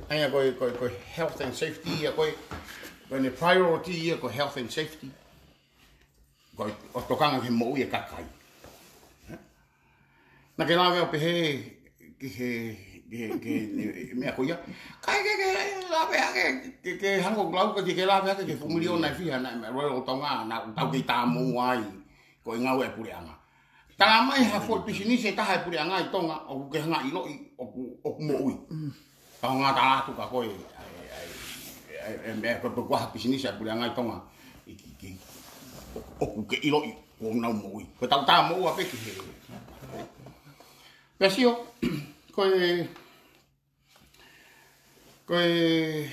ʻA ia ko e, ko e, ko e health and safety ia, ko e, ko ʻene priority ia, ko e health and safety. Ko e, ʻo tokanga ki he moʻui e kakai. Ē? Naʻa ke lave ʻo pehē ki he, ki he, ki he, meʻa ko ia. ʻIkai ke, ke lave hake, ke, ke hanga ʻo lau, ke, ke lave hake ki he fuʻu miliona ʻe fiha naʻe, naʻe Royal Tonga, naʻa tau kei tāmau ai, ko e ngāue ʻa e puleʻanga. Tala mai ha foʻi pisinisi ʻe taha ʻa e puleʻanga ʻi Tonga, ʻoku ke hanga ʻo ʻiloʻi, ʻoku, ʻoku moʻui. Ka ʻoku ngata atu kia koe, ʻa e, ʻa e, ʻa e, ʻa e, meʻa ko e, ko e hā e pisinisi ʻa e puleʻanga ʻi Tonga, ʻi, ʻi, ʻi, ʻoku ke ʻiloʻi, ʻoku nau moʻui. Ko e tau tāmau pē ki he. Pea sio, ko e, ko e,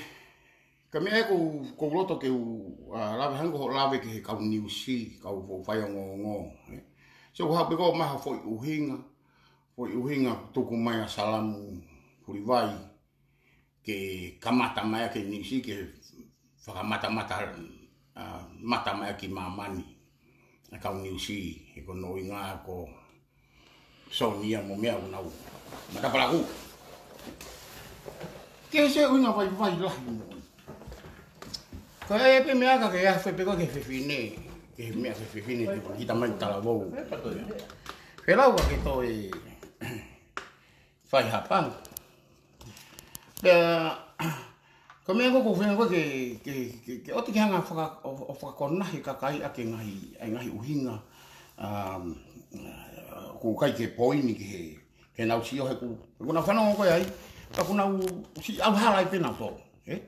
ko e meʻa ʻoku, ʻoku ou loto ke u, ʻa, lave hangē ko hoʻo lave ki he kau niusi, kau foʻi faiongoongo, ē. So, ʻoku haʻu pē ko ē ʻo maʻu ha foʻi ʻuhinga, foʻi ʻuhinga tuku mai ʻa Salamu Hulivai ke kamata mai ʻa e Niu Sila, ke fakamatamata, ʻa, mata mai ʻa e kiʻi māmani ʻa e kau Niu Sila, he ko hono ʻuhinga ko Sonia mo meʻa ʻoku nau matapalaku. Ke se ʻuhinga vaivai lahi mo. Ko e pē meʻa ka ke afe pē ko ē ki he fefine, ki he meʻa ki he fefine, te kita mai talavou. Pea lau ka ke toe fai hapa. Pea, ko e meʻa ko ē ʻoku ou feinga ko ē ke, ke, ke, ke ʻoua te ke hanga faka-, ʻo, ʻo fakakonahi e kakai ʻaki e ngaahi, ʻa e ngaahi ʻuhinga, um, ʻoku ʻikai ke poini ki he, ke nau sio he ʻoku, ʻoku nau fanongo ko ē ai, ka ʻoku nau siʻi ʻalu hala ai pē nautolu, ē?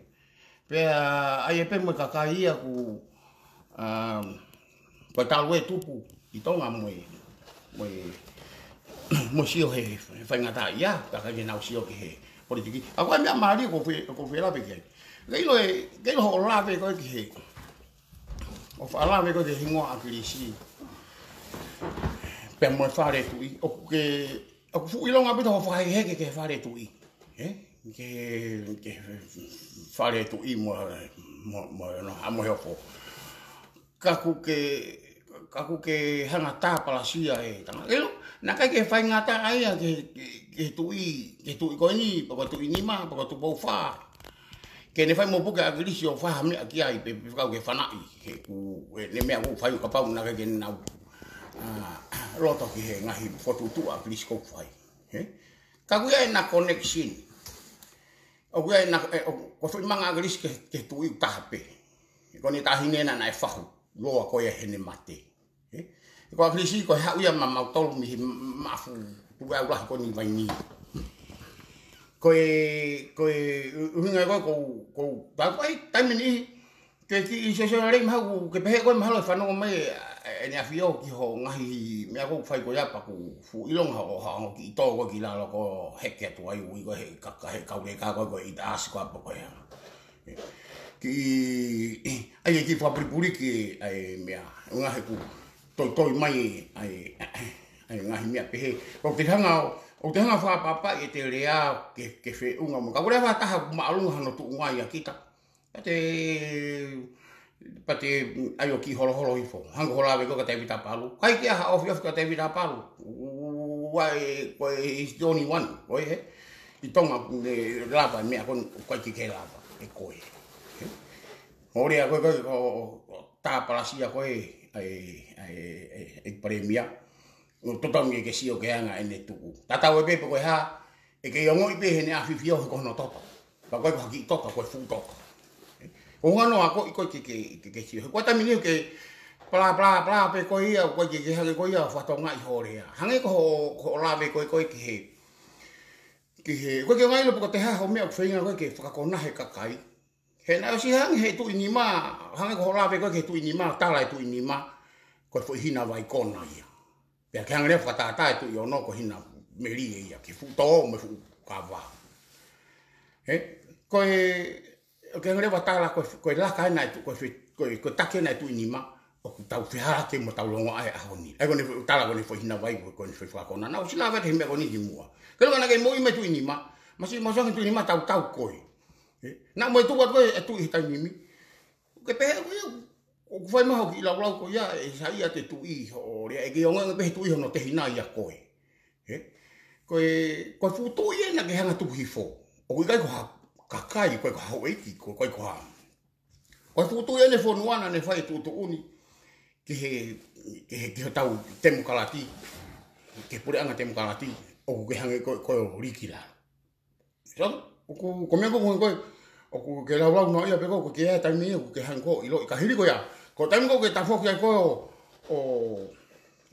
Pea ʻai ē pē mo e kakai ia ʻoku, um, ko e talu e tupu ʻi Tonga mo e, mo e, mo e sio he, he faingataʻaʻia, ka ʻikai ke nau sio ki he politiki. ʻA ko e meʻa mālie ʻoku ou fie-, ʻoku ou fie lave ki ai. Ke ʻilo e, ke ʻilo hoʻo lave ko ē ki he, hoʻo faʻa lave ko ē ki he hingoa ʻAkilisi. Pea mo e fale tuʻi, ʻoku ke, ʻoku fuʻu ʻilonga ʻaupito hoʻo fakahekeheke ki he fale tuʻi. Ē? Ki he, ki he fale tuʻi mo, mo, mo, no, ʻa mo e ofo. Ka ʻoku ke, ka ʻoku ke hanga tāpalasia e tangata. ʻIlo, naʻe ʻikai ke faingataʻa ia ki he, ki he, ki he tuʻi, ki he tuʻi ko eni, pe ko e Tuʻi Nima, pe ko Tupou Fā. Ke ne fai mo puke ʻAkilisi ʻo fai ha meʻa ki ai, pe, pe kau ke fanaʻi, he ʻoku, ʻene meʻa ʻoku fai ʻo kapau naʻe ʻikai ke nau, ʻa, loto ki he ngaahi fokotuʻutuʻu ʻa ʻAkilisi ʻoku fai. Ē? Ka ʻoku ʻi ai ʻena connection. ʻOku ʻi ai ʻena, ē, ʻoku, ko e foʻi manga ʻa ʻAkilisi ki he, ki he tuʻi ʻoku taha pē. Ko ʻene taʻahine naʻa, naʻe fahu loa ko ia heʻene mate. Ē? Ko ʻAkilisi ko e haʻu ia maʻamautolu mei he m-, mafu tuku au lahi ko eni Vainī. Ko e, ko e ʻu-, ʻuhinga ko ē ʻoku, ʻoku, tā ko e taimi ni, ke kiʻi sesio lelei mahalo, ke pehē ko ē mahalo ʻe fanongo mai ʻe, ʻe, ʻEne ʻAfio ki hoʻo ngaahi meʻa ʻoku fai ko ia pea ʻoku fuʻu ʻilonga hoʻo, hoʻo kiʻi tō ko ē ki lalo ko e heke atu ai ui ko ē he ka, ka, he kau leka ko ē ko e ʻita ʻasi ko ē pea ko e hanga. Kiʻi, ʻai e kiʻi fakapulipuli ki ai meʻa, ʻuhinga he ʻoku toitoi mai ai, ai ngaahi meʻa pehē. ʻOku te hanga, ʻoku te hanga fakapapauʻi ʻete lea ke, ke feʻunga mo. Ka ʻoku lea fakataha ʻoku māʻolunga hano tuʻunga ia kita. Pea te, pea te ʻai ʻo kiʻi holoholo hifo. Hangē ko hoʻo lave ko ē kia Tēvita Palu. ʻIkai ke ʻi ai ha ofiofi kia Tēvita Palu. Ua e, ko e is the only one. Ko e he. ʻI Tonga ne lava e meʻa ko eni ʻoku ʻikai ke ke lava. ʻE ko e. He? Hoʻo lea ko ē, ko e, ʻo, ʻo, ʻo tāpalasia ko ē, ʻa e, ʻa e, ʻa e, ʻa e palēmia. ʻO totonu ke ke sio ki he anga ʻene tuʻu. Tatau ai pē pe ko e hā, ʻe kei ongoʻi pē heʻene ʻafifio he ko hono toto. Pea ko e ko ha kiʻi toto, ko e fuʻu toto. Ko hono ako ʻi ko ē ke, ke, ke, ke sio. He ko e taimi ni ke pala, pala, pala pē ko ia, ko e ke, ke hangē ko ia, fatonga ʻi hoʻo lea. Hangē ko hoʻo, hoʻo lave ko ē, ko e ki he, ki he, ko e ke ngai lo pe ko e hā hoʻo meʻa ʻoku feinga ko ē ke fakakonahi e kakai. He naʻe ʻosi hangē he Tuʻi Nima, hangē ko hoʻo lave ko ē ki he Tuʻi Nima, tala e Tuʻi Nima, ko e foʻi hina vai kona ia. Pea ke hanga leva fakatātā e Tuʻi Ono ko e hina melie ia, ki he fuʻu tō mo e fuʻu kava. He, ko e, ke hanga leva tala ko e, ko e laka ena e tu-, ko e fe-, ko e, ko e taki ena e Tuʻi Nima, ʻoku tau fehālaaki mo tau longoaʻa he ʻaho ni. ʻA ia ko ʻene tala ko ʻene foʻi hina vai, ko ʻene foʻi fakakona. Naʻa ku sila vete he meʻa ko eni kimuʻa. Ke longa naʻa ke moʻui mai Tuʻi Nima, masi, masi ange Tuʻi Nima tau tau ko ē. Ē, naʻa mo e tuʻu atu ko ē e tuʻi he taimi ni. Ke pehē ko ia, ʻoku fai mai hoʻo kiʻi laulau ko ia, ʻe saiʻia ʻete tuʻi hoʻo lea, ʻe kei ongoʻi ange pē he tuʻi hono tehina ia ko ē. Ē? Ko e, ko e fuʻu tuʻi ena ke hanga tuku hifo. ʻOku ʻikai ko ha kakai, ko e ko ha houʻeiki, ko e ko e ko ha. Ko e fuʻu tuʻi ena e fonua naʻa ne fai e tuʻutuʻuni ki he, ki he, ki hotau temokalati, ki he puleʻanga temokalati, ʻoku ke hangē ko, ko e ʻo liki la. So, ʻoku, ko e meʻa ko ē, ko e, ʻoku ke laulau noa ia pē ko ē, ko e ke ʻi ai e taimi ʻoku ke hanga ko ē ʻo ʻiloʻi ka hili ko ia. Ko e taimi ko ē ke tafoki ai ko ē ʻo, ʻo,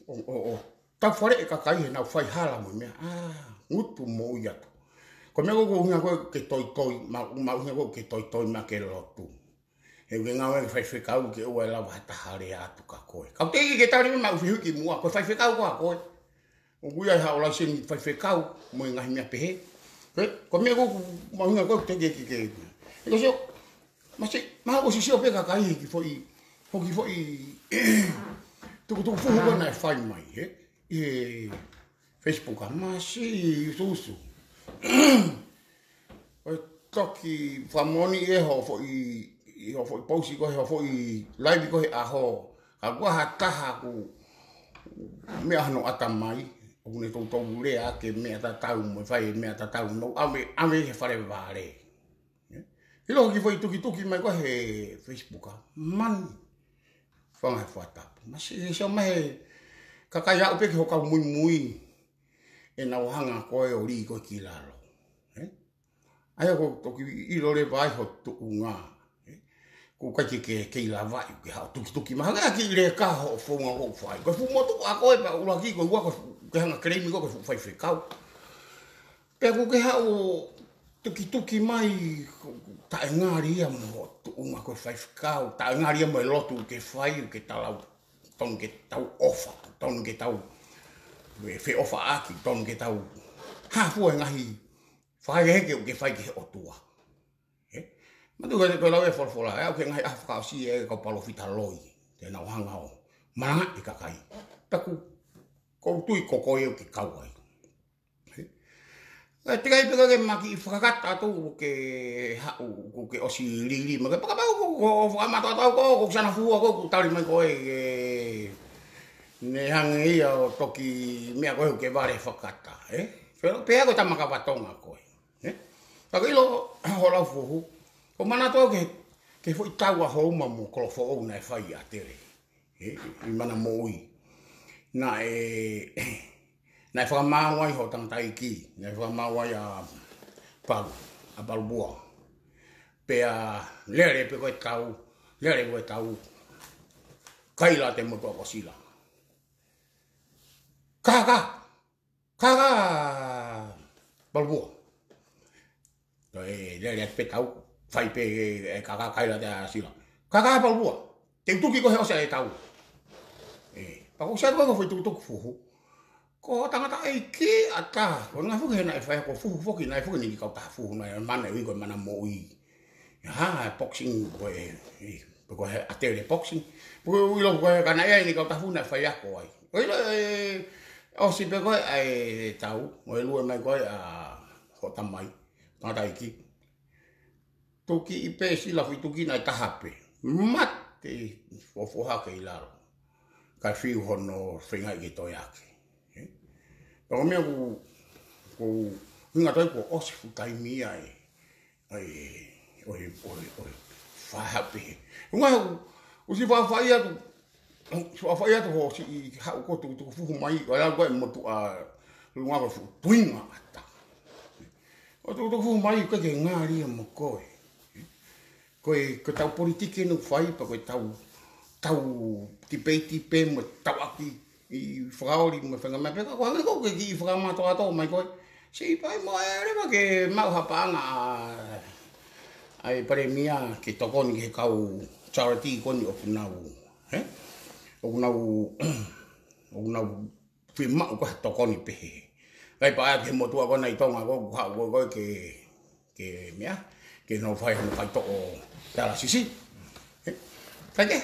ʻo, ʻo, ʻo tau fale e kakai heʻenau fai hala mo e meʻa. ʻĀ, ngutu moʻui atu. Ko e meʻa ko ē ʻoku ʻuhinga ko ē ke toitoi, ma, ma ʻuhinga ko ē ke toitoi ma ke lotu. He ʻoku ke ngāue ki he faifekau ke ʻoua ʻe lava ha taha lea atu kia koe. Kau teʻeki ke tali mai maʻu fehuʻi kimuʻa, ko e faifekau koā koe. ʻOku ʻi ai haʻo laiseni faifekau mo e ngaahi meʻa pehē. He, ko e meʻa ko ē ʻoku mahuʻinga ko ē teʻeki ke, ke, ke. He ko e sio, masi, mahalo ko e sio pē kakai he kiʻi foʻi, ko e kiʻi foʻi tukutuku fuhu ko ē naʻe fai mai, he. ʻi he Facebook, a masi usuusu. ʻOi, toki fakamoʻoni ʻe hoʻo foʻi, ʻi hoʻo foʻi post ko ē, hoʻo foʻi live ko ē he ʻaho. Ka ʻoku ʻi ai ha taha ʻoku meʻa hano ʻatamai, ʻoku ne toutou lea ke meʻa tatau mo fai meʻa tatau, no, ʻave, ʻave he fale vale. ʻIlo ki foʻi tukituki mai ko ē he Facebook, a mani. Fanga he fatapu. Masi, he sio mai he kakai aʻu pē ki ho kau muimui. ʻE nau hanga ko ē ʻo lī ko ē ki lalo. ʻE? ʻA ia ko toki ʻilo leva ai ho tuʻunga. ʻE? Ko e ʻikai ke, ke, ke ʻi lava ai ke haʻu tukituki mai. Hangē ha kiʻi leka hoʻo founga ʻoku fai. Ko e fuʻu motuʻa ko ē pea ʻuluaki ko e ua ko e fuʻu ke hanga claim ko e fuʻu faifekau. Pea ʻoku ke haʻu tukituki mai, taʻengali ia mo e tuʻunga ko e faifekau, taʻengali ia mo e lotu ke fai, ke talau, tonu ke tau ʻofa, tonu ke tau, e, feʻofaʻaki, tonu ke tau, ha fua e ngaahi fakahekeheke ʻoku ke fai ki he ʻOtua. ʻE? Matu ko e, ko e lau e folofola, ʻe aʻu ki he ngaahi ʻaho fakaʻosi ʻe kau palōfita loi, te nau hanga ʻo malangaʻi e kakai. Taku, ʻoku ou tui ko koe ʻoku ke kau ai. ʻE, teʻeki ai pē ke maki fakakata atu ke haʻu, ʻoku ke ʻosi lili, ma ke pakapau ko, ko, ko, fakamatoatoa ko, ko sana fua ko, ʻoku tali mai ko ē, ʻe, ne hangē ia ʻo toki meʻa ko ē ʻoku ke vale fakakata, ʻe? Pea, pea ko e tama kava Tonga ko ē, ʻe? Ka ke ʻilo, ho lau fuhu, ʻoku ou manatu au ki he, ki he foʻi tau ʻa Houma mo Kolofoʻou naʻe fai ʻa Tele. ʻE, ʻi Mana Moʻui. Naʻe, naʻe fakamaau ai ho tangataʻeiki, naʻe fakamaau ai ʻa Palu, ʻa Palupua. Pea lele pē ko e tau, lele ko e tau, kaila atu e motuʻa ko Sila. Kaka! Kaka Palupua. Toe lele atu pē tau, fai pē e, e kaka kaila atu ʻa Sila. Kaka Palupua. Te u tuki koe he ʻosi e tau. ʻE, pea ko Sila ko e foʻi tukutuku fuhu. Ko e tangataʻeiki ʻatā, ko e ngaahi fuhu he naʻe fai ko e fuhu foki, naʻe fuhu ni ki kau taha fuhu, naʻe mana ui ko e Mana Moʻui. ʻA e boxing ko e, ʻe, pe ko e ʻa Tele boxing. Pe ko e ʻilo ko e ka naʻe ʻi ai ni kau taha fuhu naʻe fai ako ai. ʻO ʻilo e ʻosi pē ko ē ʻa e tau, ʻo e lue mai ko ē ʻa ho tamai, tangataʻeiki. Tuki ʻi pē Sila foʻi tuki naʻe taha pē. Mate fofoha ke ʻi lalo. Kae fiu hono feingaʻi ke toe ake. Pea ko e meʻa ʻoku, ʻoku hinga toe kuo ʻosi fuʻu taimi ia ʻe ʻai, ʻoi, ʻoi, ʻoi, ʻoi, faha pē. Unga ʻoku, ʻosi faʻafaʻi atu, ʻosi faʻafaʻi atu hoʻo siʻi haʻu ko e tukutuku fuhu mai, ʻo lau ko e motuʻa lunga ko e fuʻu tuinga ʻatā. ʻO tukutuku fuhu mai, ko e ke ngali ia mo koe. Ko e, ko e tau politiki ʻeni ʻoku fai, pea ko e tau, tau tipeiti pē mo tau ʻaki ʻi fakaoli mo e fenga mai pē, ka ko e hangē ko e kiʻi fakamatoatoa mai ko ē. Siʻi pē mo e leva ke maʻu ha paʻanga ʻa, ʻa e palēmia ke tokoni ki he kau charity ko eni ʻoku nau, ʻe? ʻOku nau, ʻoku nau fiemaʻu ko ha tokoni pehē. Kai paʻa ki he motuʻa ko ena ʻi Tonga ko ē, ʻoku haʻu ko ē ke, ke meʻa, ke nau fai hono faitoʻo dialysis. ʻE? Kai ke,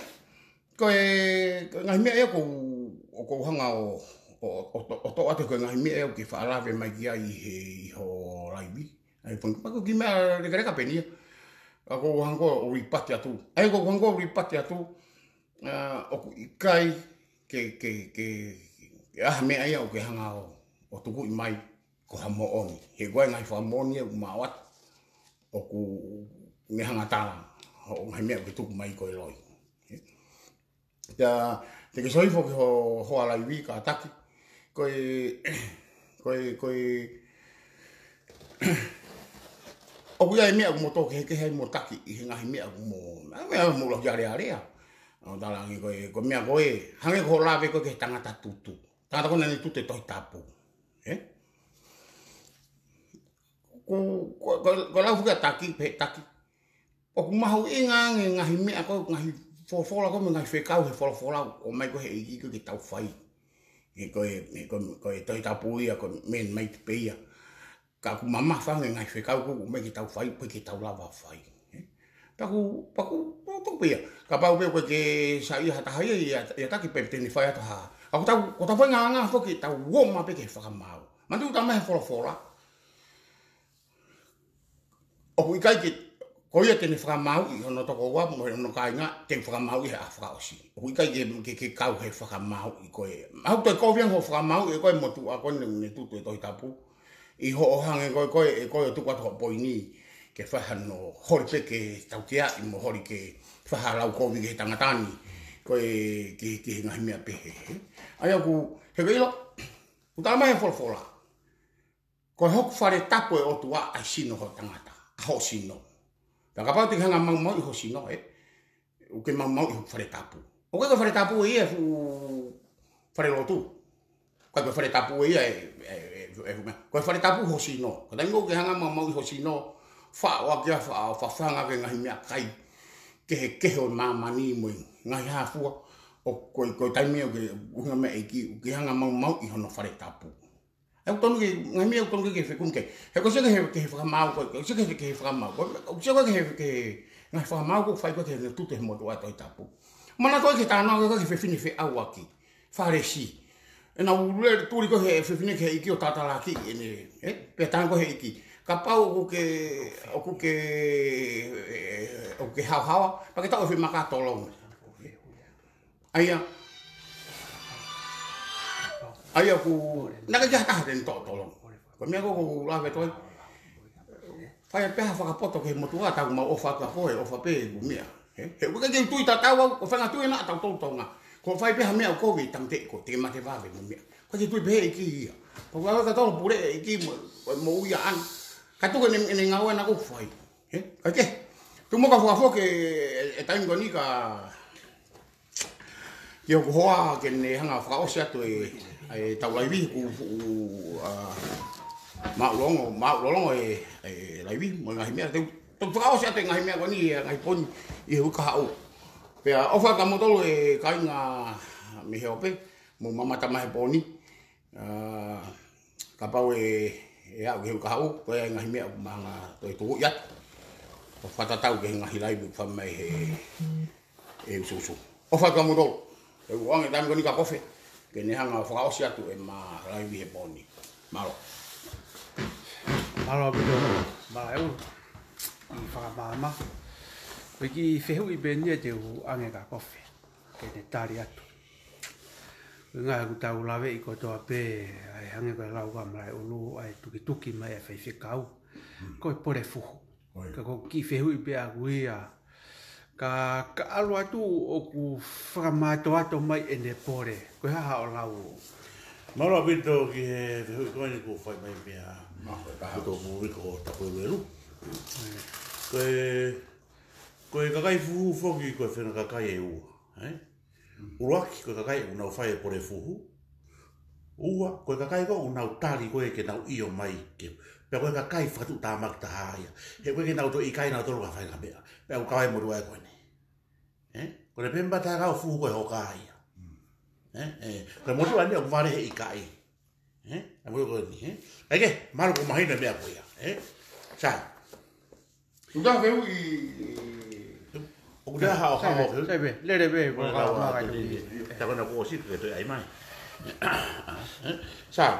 ko e, ko e ngaahi meʻa ia ʻoku ou, ʻoku ou hanga ʻo, ʻo, ʻo, ʻo, ʻo toʻo atu ko e ngaahi meʻa ia ʻoku ke faʻa lave mai ki ai ʻi he, ʻi ho laivi. ʻAi pun, ʻoku kiʻi meʻa lekaleka pē eni ia. ʻOku ou hanga ʻo rebut atu. ʻAi ʻoku ou hanga ʻo rebut atu. ʻA, ʻoku ʻikai ke, ke, ke, ke ʻi ai ha meʻa ia ʻoku ke hanga ʻo, ʻo tukuʻi mai ko ha moʻoni. He ko e ngaahi fakamoʻoni ʻoku maʻu atu. ʻOku ne hanga tala, ʻo ngaahi meʻa ʻoku ke tuku mai ko e loi. Pea, te ke sio hifo ki ho, ho laivi kātaki. Ko e, ko e, ko e, ʻoku ʻi ai e meʻa ʻoku mo tō kehekehe ai mo taki ʻi he ngaahi meʻa ʻoku mo, ʻa e meʻa mo lau ki alealea. ʻO tala ange ko e, ko e meʻa ko ē, hangē ko hoʻo lave ko ē ki he tangata tutu. Tangata ko ena naʻe tutu e Tohi Tapu. ʻE? Ko, ko, ko, ko lau fuka taki, pē taki. ʻOku mahuʻinga ange ngaahi meʻa ko e ngaahi folofola ko e mo e ngaahi fekau he folofola ʻomai ko ē he ʻEiki ko ē ke tau fai. He ko e, he ko e, ko e Tohi Tapu ia, ko e man-made pē ia. Ka ʻoku mamafa ange ngaahi fekau ko ē ʻomai ke tau fai, pe ke tau lava fai. Paku, paku, paku pē ia. Kapau pē ko e ke saiʻia ha taha ia, ia, ia taki pē te ne fai atu ha, ʻA ko tau, ko tau fai ngāngā foki tau uoma pē ke fakamaau. Manatu ʻoku talamai he folofola. ʻOku ʻikai ke, ko ia te ne fakamaauʻi hono tokoua mo hono kāinga, te ne fakamaauʻi he ʻaho fakaʻosi. ʻOku ʻikai ke, ke, ke kau he fakamaauʻi ko ē. Mau toe kovi ange hoʻo fakamaauʻi ʻe koe motuʻa ko eni ne tutu he Tohi Tapu. ʻI hoʻo hanga ko ē, ko ē, ʻe koe ʻo tuku atu hoʻo poini, ke fai hano holi pē ke tauteaʻi mo holi ke fai ha lau kovi ki he tangata ni, ko e ki, ki he ngaahi meʻa pehē. ʻA ia ʻoku, he ko e ʻilo, ʻoku talamai he folofola. Ko e hoko fale tapu ʻe ʻOtua ʻa e sino ho tangata, ʻa hoʻo sino. Pea kapau te ke hanga maumauʻi ho sino, ē? ʻOku ke maumauʻi ho fale tapu. ʻOku ʻikai ko e fale tapu ia e fuʻu fale lotu. ʻIkai ko e fale tapu ia e, e, e, e fuʻu meʻa. Ko e fale tapu ho sino. Ko e taimi ʻoku ke hanga maumauʻi ho sino, faʻo ʻaki ʻa e faʻo, fafanga ʻaki e ngaahi meʻakai kehekehe ʻo māmani mo e ngaahi hā fua. ʻO ko e, ko e taimi ʻoku ke ʻuhinga mai ʻEiki, ʻoku ke hanga maumauʻi hono fale tapu. ʻOku tonu ke, ngaahi meʻa ʻoku tonu ke fekumi ki ai. He ko e sio ki he, ki he fakamaau ko ē, ko e sio ki he, ki he fakamaau ko ē, ko e sio ki he, ki he ngaahi fakamaau ʻoku fai ko ē ke ne tutu he motuʻa Tohi Tapu. Manatu ki he talanoa ko ē ki he fefine feʻauaki, Fālesi. ʻEne ʻulu e tuli ko ē he fefine ki he ʻEiki ʻo tatalaki, ʻene, ē, pea talaange ko ē he ʻEiki. Kapau ʻoku ke, ʻoku ke, ē, ʻoku ke haohaoa, pea ke tau ʻo fai maka tolongi. ʻA ia. ʻA ia ʻoku, naʻe ʻikai ke ʻi ai ha taha te ne toʻo tolongi. Ko e meʻa ko ē ʻoku lave atu ai. Fai pē ha fakapoto ki he motuʻa, tau mau ʻofa atu ʻa koe, ʻofa pē ʻeku meʻa. He, he ʻoku ʻikai ke u tui tatau au, ʻoku faʻa tui naʻa tau tolu Tonga. Ko e fai pē ha meʻa ʻoku kovi, tau te, ko e te mate vave mo e meʻa. ʻIkai ke tui pehē ʻEiki ia. Pea ʻoku ʻikai ke tau pule ʻEiki mo, mo ia ʻana. Ka tuku ʻene, ʻene ngāue naʻa ku fai. He, ʻikai ke. Tuku muʻa ka fakafoki e, e taimi ko eni ka ki hoku hoa ke ne hanga fakaʻosi atu e, e tau laivi, ʻoku fuʻu, ʻa, māʻulongo, māʻulongo e, e laivi, mo e ngaahi meʻa, te u, te u fakaʻosi atu e ngaahi meʻa ko eni, e ngaahi poini ʻi he uike kahaʻu. Pea ʻofa atu kiate kimoutolu e kāinga mei he ope, mou mamata mai he poini, ʻa, kapau ʻe, ʻe aʻu ki he uike kahaʻu, ko e ngaahi meʻa ʻoku ma hanga toe tuʻu atu. ʻO fakatatau ki he ngaahi laivi ʻoku fai mai he, he usuusu. ʻOfa atu kiate kimoutolu. Te u ʻoange e taimi ko eni kia Kofe, ke ne hanga fakaʻosi atu ʻema laivi he poini. Mālō. Mālō ʻaupito, Malaeulu, ʻi he fakamaama. Ko e kiʻi fehuʻi pē eni ia te u ʻoange kia Kofe ke ne tali atu. Ko e ngaahi ʻoku tau laveʻi kotoa pē, ʻa e hangē ko e lau ʻa Malaeulu, ʻa e tukituki mai ʻa e faifekau. Ko e pole fuhu. ʻOi. Ka ko e kiʻi fehuʻi pē ʻaʻaku ia, ka, ka ʻalu atu ʻoku fakamātoato mai ʻene pole, ko e hā haʻo lau? Mālō ʻaupito ki he fehuʻi ko eni kuo fai mai meia Mālō, Toketā. Kuto Mui ko Tapueluelu. Ko e, ko e kakai fuhu foki ko e faʻahinga kakai ʻe ua, ē? ʻUluaki, ko e kakai ʻoku nau fai e pole fuhu. Ua, ko e kakai ko ē ʻoku nau tali ko ē ke nau ʻio mai ke. Pea ko e kakai fakatuʻutāmaki taha ia. He ʻoku ʻikai ke nau toe ʻikai nautolu ke fai ha meʻa. Pea ʻoku kau ai e motuʻa ko eni. Ē? Ko e pemba taha kau fuhu ko e hoka ia. Ē? Ē, ko e motuʻa ni ʻoku vale he ʻikai. Ē? ʻA e motuʻa ko eni, ē? ʻIkai ke, mahalo ʻoku mahino e meʻa ko ia. Ē? Sai. Tuku ke u ʻi, ʻoku te aha o Sai hao pē, ke u. Sai pē, lele pē, Ko e ko lau ka a maka te i ni, te i. Tako na kuo ʻosi ke toe ʻai mai. Sai.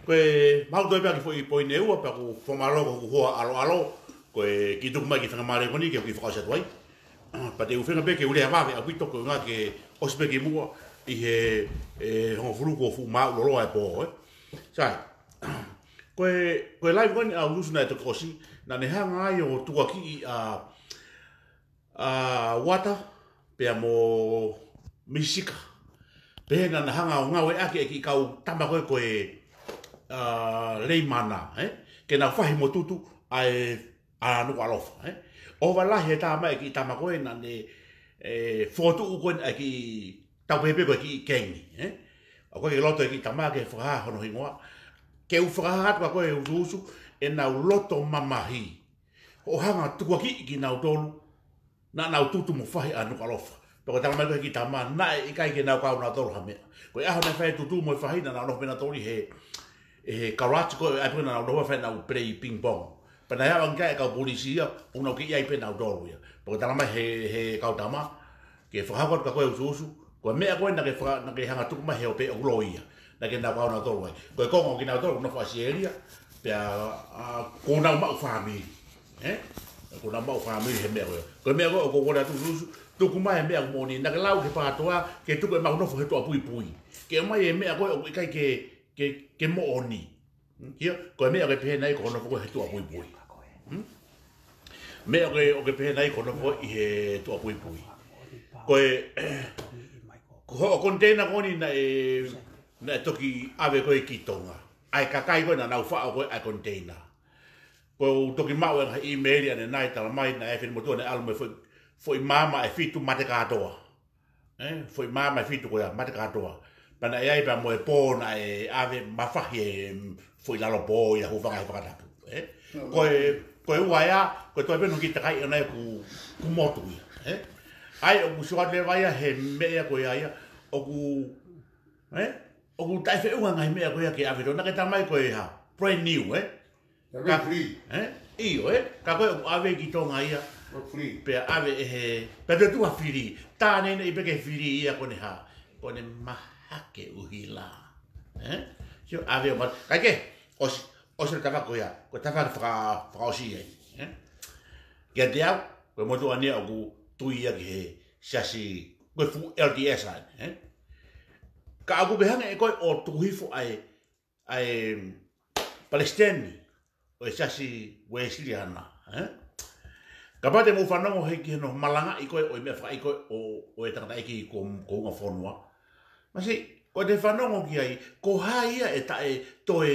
Ko e mau toe pē ʻaki foʻi poini ʻe ua, pea ʻoku fakamālō ko hoku hoa ʻaloʻalo, ko e kiʻi tuku mai ki he faingamālie ko eni, ke u kiʻi fakaʻosi atu ai. Pea te u feinga pē ke u lea vave ʻaupito ko e ʻuhinga ke ʻosi pē ki muʻa ʻi he, ʻe hongofulu kuo fuʻu māʻuloloa e pō, ē. Sai. Ko e, ko e laivi ko eni ʻa Ususu naʻe toki ʻosi, naʻa ne hanga ai ʻo tukuakiʻi ʻa, ʻa Uata, pea mo Misika. Pea naʻa na hanga ʻo ngāueʻaki e kiʻi kau tama ko ē ko e, ʻa, Leimana, ē? Ke nau fahi mo tutu ʻa e, ʻa Nukuʻalofa, ē? ʻOhovale lahi e tā mai e kiʻi tama ko ē naʻa ne, ē, fokotuʻu ko ē ʻa e kiʻi tau pehē pē ko e kiʻi kengi, ē? ʻOku ʻikai ke loto e kiʻi tama ke fakahā hono hingoa. Ke u fakahā atu kia koe Usuusu, ʻenau loto mamahi. Hoʻo hanga tukuakiʻi kinautolu, naʻa nau tutu mo fahi ʻa Nukuʻalofa. Pea ko e talamai ko ē kiʻi tama, naʻe ʻikai ke nau kau nautolu ha meʻa. Ko e ʻaho naʻe fai e tutu mo e fahi naʻa nau nofo pē nautolu he, he kalaati ko ē, ʻa ia pē naʻa nau nofo fai ʻenau play ping pong. Pea naʻe ʻalu ange e kau polisi ia, ʻo nau kei ʻi ai pē nautolu ia. Pea ko e talamai he, he kau tama, ke fakahoko atu kia koe Usuusu, Ko e meʻa ko ē naʻa ke faka-, naʻa ke hanga tuku mai he ope ʻoku loi ia. Naʻa ke nau kau nautolu ai. Ko e konga ʻo kinautolu ʻoku nofo ʻAsialia, pea, ʻa, ʻoku nau maʻu fāmili. Ē? ʻOku nau maʻu fāmili he meʻa ko ē. Ko e meʻa ko ē ʻoku ou kole atu Susu, tuku mai e meʻa ʻoku moʻoni. Naʻa ke lau ki he PATOA, ke tuku e maʻu nofo he toʻa puipui. Ke ʻomai e meʻa ko ē ʻoku ʻikai ke, ke, ke moʻoni. Hmm? Hia, ko e meʻa ʻoku ke pehē nai ko hono nofo ko ē he toʻa puipui. Hmm? Meʻa ʻoku ke, ʻoku ke pehē nai ko hono nofo ʻi he toʻa puipui. Ko e, ko hoʻo container ko eni naʻe, naʻe toki ʻave ko ē ki Tonga. ʻA e kakai ko ē naʻa nau faʻo ko ē ʻa e container. Ko u toki maʻu e ngaahi email ʻanenai talamai naʻe fini motuʻa naʻe ʻalu mo e foʻi, foʻi maama ʻe fitu mate kātoa. Ē, foʻi maama ʻe fitu ko ia, mate kātoa. Pea naʻe ʻi ai pea mo e pō naʻe ʻave mafahi e foʻi lalo pō ia hūfanga he fakatapu. Ē? Ko e, ko e ua ia, ko e toe pē ʻoku takai ʻana ia ʻoku, ʻoku motu ia. Ē? ʻA ia ʻoku sio atu leva ia he meʻa ia ko ia ia, ʻoku, ē? ʻOku taʻefeʻunga ngaahi meʻa ko ia ke ʻave Tonga, naʻa ke talamai ko e hā, brand new, ē? Ka, free. Ē? ʻIo, ē? Ka ko ē ʻoku ʻave ki Tonga ia. Free. Pea ʻave ʻe he, pea te tua fili. Tā nei nei pē ke fili ia ko ʻene hā. Ko ʻene mahaki ʻuhila. Ē? Sio ʻave ʻo ma-, kae kehe, ʻosi, ʻosi e tafaʻaki ko ia. Ko e tafaʻaki faka-, fakaʻosi ai. Ē? Kiate au, ko e motuʻa ni ia ʻoku tui ia ki he siasi, ko e fuʻu L D S ai. Ē? Ka ʻoku ke hanga ʻe koe ʻo tuku hifo ai ʻa e palesiteni ʻo e siasi Uēsiliana, ē? Kapau te mou fanongo hē ki hono malangaʻi ko ē ʻo e meʻa fakaʻi ko ē ʻo, ʻo e tangataʻeiki ko, ko Ungafonua. Masiʻi, ko ʻete fanongo ki ai, ko hai ia ʻe taʻe toe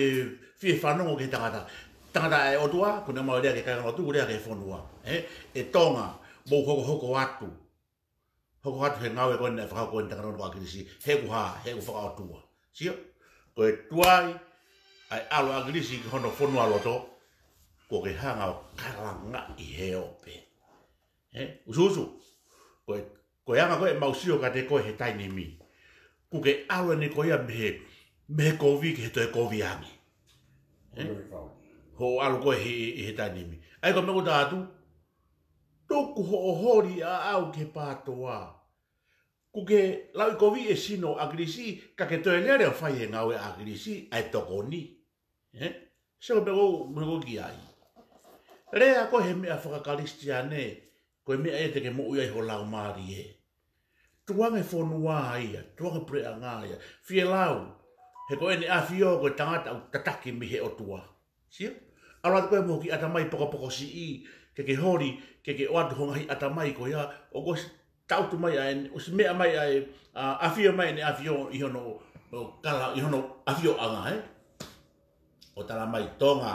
fie fanongo ki he tangata. Tangata ʻa e ʻOtua, ko ʻene ʻomai ʻo lea ki he kāingalotu, lea ki he fonua, ē? ʻE Tonga, mou hokohoko atu. Hoko atu he ngāue ko ē naʻe fakahoko ʻe he tangata ko ʻAkilisi, he ʻoku hā, he ʻoku fakaʻotua. Sio, ko e tuai ʻa e ʻalu ʻa ʻAkilisi ki hono fonualoto, kuo ke hanga ʻo kalangaʻi he ope. Ē, Usuusu, ko e, ko e anga ko ē ʻemau sio kiate koe he taimi ni. Kuo ke ʻalu eni ko ia mei he, mei he kovi ki he toe kovi ange. Ē? Hoʻo ʻalu ko ē he, he taimi ni. ʻA ia ko e meʻa ʻoku ou tala atu, tuku hoʻo holi ʻaʻau ki he PATOA. Kuo ke lauʻikoviʻi e sino ʻo ʻAkilisi, ka ke toe lele ʻo fai e ngāue ʻa ʻAkilisi, ʻa e tokoni. Ē? Sio ko e meʻa ʻoku, meʻa ʻoku ki ai. Lea ko ē he meʻa faka-Kalisitiane, ko e meʻa ia te ke moʻui ai ho laumālie. Tukuange fonua ia, tukuange puleʻanga ia. Fielau, he ko ʻEne ʻAfio ko e tangata ʻoku tataki mei he ʻOtua. Sio? ʻAlu atu ko ē mo hoʻo kiʻi ʻatamai pokopoko siʻi, ke ke holi, ke ke ʻoatu ho ngaahi ʻatamai ko ia, ʻoku ʻosi taʻutu mai ʻa e, ʻosi meʻa mai ʻa e, ʻa, ʻAfio mai ʻEne ʻAfio ʻi hono, ʻo kala, ʻi hono ʻafioʻanga, ē? ʻO talamai Tonga,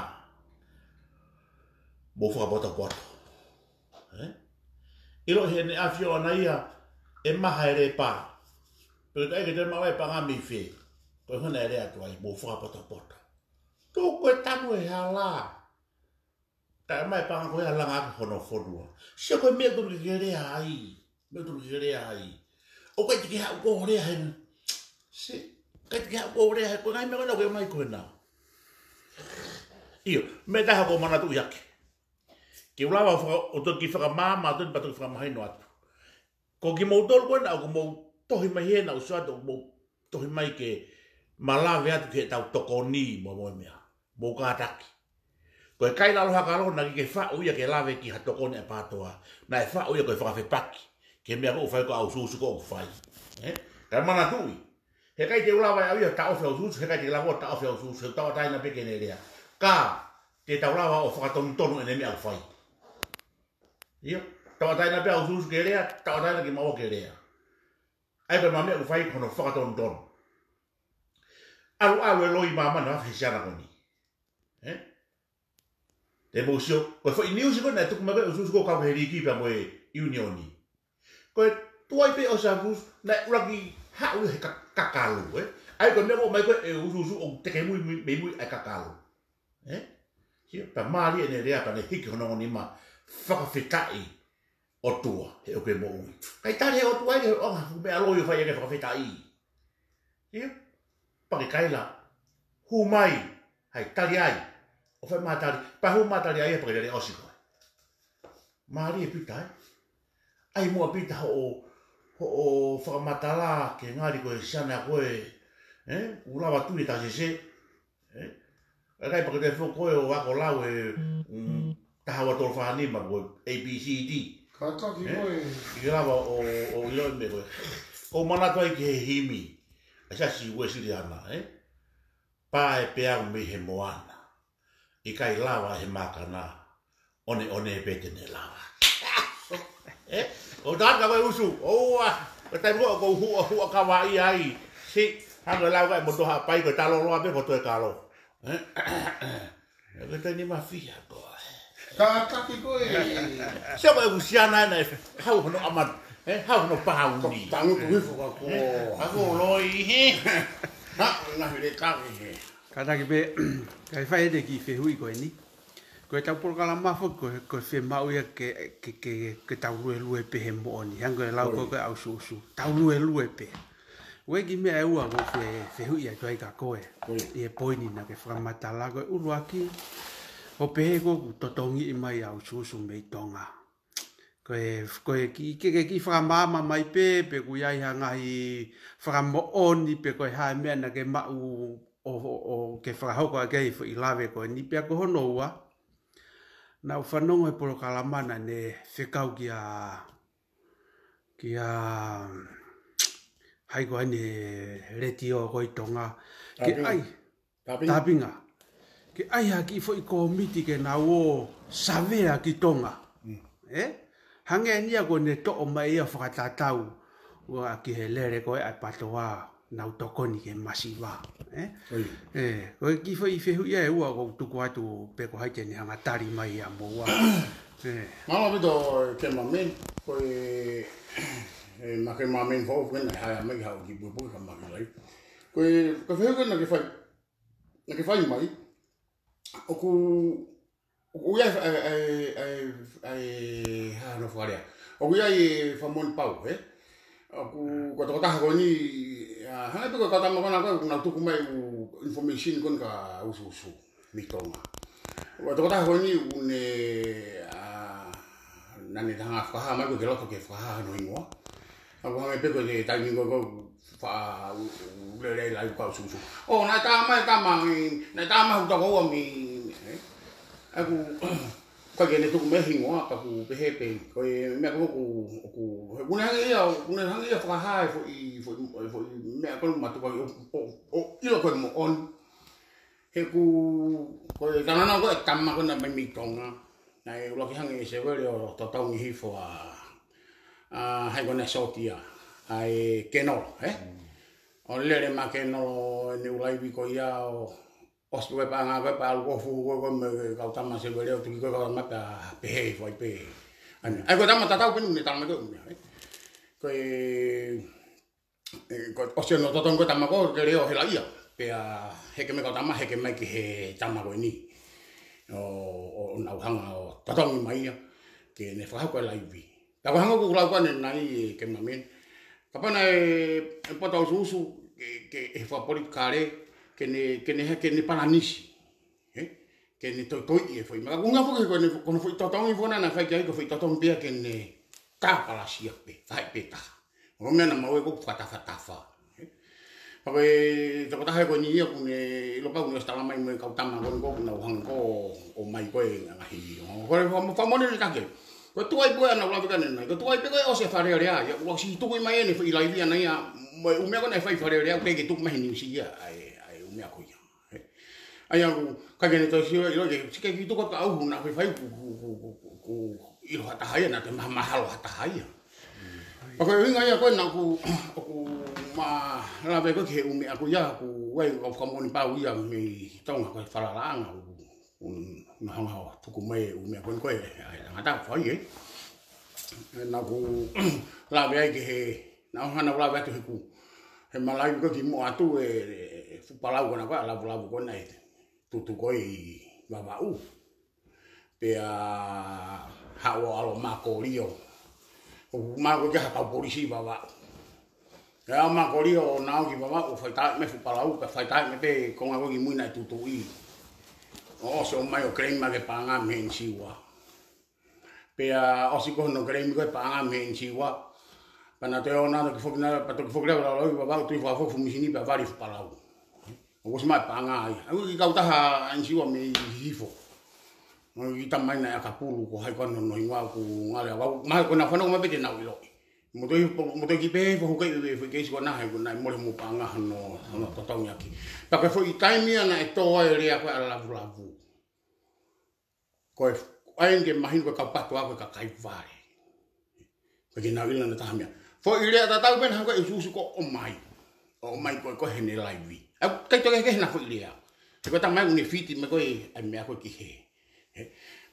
mou fakapotopoto. Ē? ʻIlo ʻe heʻene ʻAfio ʻana ia, ʻe maha e lepa. Pea ʻikai ke toe maʻu ai paʻanga mei fē. Ko e hona e lea atu ai, mou fakapotopoto. Tuku e tanu he hala. Kae ʻomai paʻanga ko ia langa ake hono fonua. Sio ko e meʻa ʻoku totonu ke ke lea ai. Meʻa ʻoku totonu ke ke lea ai. ʻOku ʻikai te ke haʻu ʻo lea heni. Sio, ʻikai te ke haʻu ʻo lea heni. Ko e ngaahi meʻa ko ena ʻoku ke ʻomai ko ena. ʻIo, meʻa ʻe taha ʻoku ou manatuʻi ake. Ke u lava ʻo faka-, ʻo toki fakamaama atu, pea toki fakamahino atu. Ko kimoutolu ko ena ʻoku mou tohi mai hena, ʻoku sio atu ʻoku mou tohi mai ke ma lave atu ki heʻetau tokoni mo e, mo e meʻa. Mou kātaki. Ko e kai lalo haka lona ki ke faʻu ia ke lave ki ha tokoni ʻa e PATOA. Naʻe faʻu ia ko e fakafepaki. Ki he meʻa ʻoku fai ko ʻAususu ʻoku fai. Ē? Kae manatuʻi. Heʻikai te u lava ʻe au ia ʻo taʻofi ʻAususu, heʻikai te ke lava ʻo taʻofi ʻAususu, he ʻoku tauʻatāina pē ke ne lea. Ka, te tau lava ʻo fakatonutonu ʻene meʻa ʻoku fai. ʻIo, tauʻatāina pē ʻAususu ke lea, tauʻatāina kimaua ke lea. ʻA ia ko e meʻa ʻoku fai ko hono fakatonutonu. ʻAlu, ʻalu e loi māmani ʻo afe he siana ko eni. Ē? Te mou sio, ko e foʻi niusi ko ē naʻe tuku mai ko ē ʻAususu ʻoku kau ki he liiki pea mo e ʻiunioni. Ko e tuai pē ʻo ʻAususu, naʻe ʻuluaki haʻu he ka-, kakalu, ē? ʻA ia ko e meʻa ʻoku ʻomai ko ē ʻe ʻAususu ʻoku teke mui, mui, mei mui ʻa e kakalu. Ē? Sio, pea mālie ʻene lea pea ne hiki hono ongo nima fakafetaʻi ʻOtua, he ʻoku ke moʻui. ʻIkai tali he ʻOtua ia he ʻoku ʻi ai ha fuʻu meʻa loi ʻoku fai ʻaki e fakafetaʻi. Sio? Pea ke kaila, hū mai, hai tali ai, ʻo fai mai tali, pea hū mai tali ai, pea ke lele ʻosi koe. Mālie Pita, ē? ʻAi muʻa Pita hoʻo, Poʻo fakamatala ke ngali ko e siana ko ē, ē? ʻOku lava tui e tasese, ē? ʻIkai pē ke te fo ko ē ʻo ako lau e, mm, taha ua tolu fā nima ko e A B C D. Kātaki ē? Ko ē. ʻIkai lava ʻo, ʻo ʻilo e meʻa ko ē. ʻOku ou manatu ai ki he himi ʻa e Siasi Uēsiliana, ē? Pā e peau mei he moana. ʻIkai lava he mākana. ʻOneʻone pē te ne lava. Ē? ʻO tata ko e usu. ʻOua. Ko e taimi ko ē ʻoku ou huʻa, huʻa kavai ai. Si, hanga lau kai mo toha pai ko e taloloa pē ko toe kalo. Ē? Ko e taimi mafia ko ē. Kātaki ko ē. Sio ko e ʻū siana ena ē. Hau hono ʻaman. Ē? Hau hono pauni. Tangutu hifo ka ko. Ē? Ako loi, ē? Ha, na hile kake, ē. Kātaki pē, kae fai ʻete kiʻi fehuʻi ko eni. Ko ʻetau polokalama foki ko e, ko e fiemaʻu ia ke, ke, ke, ke tau luelue pē he moʻoni. Hangē ko e lau ko ē ko e ʻausuʻusu. Tau luelue pē. ʻOku ʻi ai e kiʻi meʻa ʻe ua ʻoku ou fe-, fehuʻi atu ai kia koe. ʻI he poini naʻa ke fakamatala ko e ʻuluaki. ʻO pehē ko ē ʻoku totongiʻi mai ʻa e ʻausuʻusu mei Tonga. Ko e, ko e kiʻi, ke, ke kiʻi fakamaama mai pē, pe ʻoku ʻi ai ha ngaahi fakamoʻoni, pe ko e hā e meʻa naʻa ke maʻu ʻo, ʻo, ʻo ke fakahoko ʻaki e foʻi lave ko eni pea ko hono ua. Naʻa ku fanongo he polokalama naʻa ne fekau kia, kia, hai ko eni he letiō ko ē ʻi Tonga. Ke Tāpinga. ʻAi. Tāpinga. Tāpinga. Ke ʻai ha kiʻi foʻi kōmiti ke nau ō savea ki Tonga. Mm. Ē? Hangē eni ia ko ʻene toʻo mai ia fakatatau ua ki he lele ko ē ʻa e PATOA nau tokoni ki he masiva. Ē? ʻOi. Ē, ko e kiʻi foʻi fehuʻi ia ʻe ua ʻoku ou tuku atu pe ko hai te ne hanga tali mai ia mo ua. Ē. Mālō ʻaupito Kemameni, ko e, ē, ma Kemameni foʻou ko ena, hea mai ha ʻoku ki puepue ka ma ki lai. Ko e, ko e fehuʻi ko ena ke fai, naʻa ke fai mai, ʻoku, ʻoku ʻi ai, ʻai, ʻai, ʻai, ʻai, hā hono fakalea. ʻOku ʻi ai e fakamoʻoni pau, ē? ʻOku, ko e tokotaha ko eni, ʻa, hangē pē ko e kau tama ko ena ko ē, ʻoku nau tuku mai ʻū information ko eni ki he ʻausuʻusu mei Tonga. Ko e tokotaha ko eni ʻoku ne, ʻa, naʻa ne hanga fakahā mai ko e ke loto ke fakahā hono hingoa. ʻOku hangē pē ko e taimi ko ē, ko e fa-, u-, u-, lele ai lai ka ʻausuʻusu. ʻO, naʻe tā mai, tā mai, naʻe tā mai ʻoku tokoua mei, ē? ʻOku, ʻikai ke ne tuku mai e hingoa, ka ʻoku pehē pē, ko e meʻa ko ē ʻoku, ʻoku, he ʻoku ne hanga ia, ʻoku ne hanga ia fakahā e foʻi, foʻi, foʻi meʻa ko ē matuʻaki ʻo, ʻo, ʻo ʻilo ko e moʻoni. He ʻoku, ko e talanoa ko ē ʻa e tama ko ena mei, mei Tonga. Naʻe ʻuluaki hanga ʻe Sevele ʻo totongi hifo ʻa, ʻa, hai ko ena sōtia, ʻa e Kenolo, ē? Mm. ʻO lele mai Kenolo ʻene ʻū laivi ko ia ʻo, ʻosi ko e paʻanga ko ē pea ʻalu ko ē ʻo fuhu ko ē ko ē mei he kau tama Sevele ʻo tuki ko ē kau tama pea pehē hifo ai pē. ʻAi, ʻai ko e tama tatau pē ʻoku ne tala mai ko ē ʻū meʻa, ē? Ko e ʻE, ko, ʻosi hono totongi ko e tama ko ē ke leo hela ia. Pea heke mai kau tama, heke mai ki he tama ko eni. ʻO, ʻo, ʻo nau hanga ʻo totongi mai ia. Ke ne fakahoko e laivi. Pea ko e hanga ʻoku lau ko ē ʻanenai ē Kemameni. Kapau naʻe, ʻe poto ʻausuʻusu, ke, ke, ʻe fakapolitikale, ke ne, ke ne, ke ne palanisi. Ē? Ke ne toitoi e foʻi meʻa. Ko e ʻuhinga foki ko ʻene, ko hono foʻi totongi foki naʻa ne fai ki ai ko e foʻi totongi pē ia ke ne tāpalasia pē, fai pē taha. Ko e meʻa naʻa mau ʻe ko e fakatafatafa. Ē? Pea ko e tokotaha ko eni ia ʻoku ne ʻilo pau ʻoku ne ʻosi tala mai mo e kau tama ko eni ʻoku nau hanga ko ē ʻo mai ko ē ngaahi. Ko e fakamoʻoni ʻeni taki. Ko e tuai pē ko ē naʻa ku lave ki ai ʻanenai. Ko e tuai pē ko ē ʻosi e Fale Alea ia. ʻOsi tuku mai ʻene foʻi laivi ʻana ia. Mo e ʻū meʻa ko ē naʻe fai Fale Alea, ʻoku ʻikai ke tuku mai he niusi ia. ʻA e, ʻa e ʻū meʻa ko ia. Ē? ʻAi au, ʻikai ke ne toe sio, ʻilo ke, sike ki tuku atu ʻa uhu naʻa ku fai ku, ku, ku, ku, ku, ku ʻilo ha taha ia, naʻa te mahamahalo ha taha ia. Pea ko e ʻuhinga ia ko ē naʻa ku, ʻoku ma lave ko ē ki he ʻū meʻa ko ia, ʻoku ʻi ai ʻa e fakamoʻoni pau ia mei Tonga ko e falalaʻanga, ʻoku, ʻoku nau hanga ʻo tuku mai e ʻū meʻa ko ē ko ē, ʻa e tangata fai, ē. Naʻa ku lave ai ki he, naʻa ku hanga ʻo lave atu he ku, he malaivi ko ē kimuʻa atu e, e fuʻu palau ko ena ko ē, ʻa e lavulavu ko ena ē. Tutu ko ē ʻi Vavaʻu. Pea haʻu ʻo ʻalu ʻo makolio. ʻO makolio ki ha kau polisi ʻi Vavaʻu. ʻE ʻalu ʻo makolio ʻo nau ki Vavaʻu ʻo faitaaʻi mai e fuʻu palau, pea faitaaʻi mai pē konga ko ē kimui naʻe tutuʻi. ʻO ʻosi ʻomai ʻo claim mai e paʻanga mei he N C U A. Pea ʻosi ko ē hono claim ko ē paʻanga mei he N C U A. Pea naʻe toe ō naʻa toki foki naʻa, pea toki foki leva ʻo lau ʻi Vavaʻu, toe fakafou fuʻu mīsini pea vali fakapālangi. ʻOku ʻosi mai paʻanga ai. ʻA ia ko e kau taha ʻa e ʻinisiua mei hifo. ʻOku ʻikai ke tala mai naʻe ʻakapulu, ko hai ko ē hono hingoa, ʻoku ngali ʻa vau. Mahalo ko ʻenau fanongo mai pē te nau ʻiloʻi. Mo toe, mo toe kiʻi pehē foki ʻi he foʻi keisi ko ena he ko ʻenau mole mo paʻanga hono, hono totongi ʻaki. Pea ko e foʻi taimi ia naʻe tō ai e lea ko ē ʻa Lavulavu. Ko e, ʻa ia ke mahino ko e kau pātua ko e kakai vale. Pea ke nau ʻilo naʻa taha meʻa. Foʻi lea tatau pē naʻe hanga ko ē ʻe Susu ko ʻomai. ʻOmai ko ē ko ē heʻene laivi. ʻA ia, ʻikai toe kehe naʻa foʻi lea. He ko e taimi ʻoku ne fiti mai ko ē ʻa e meʻa ko ē ki hē. He,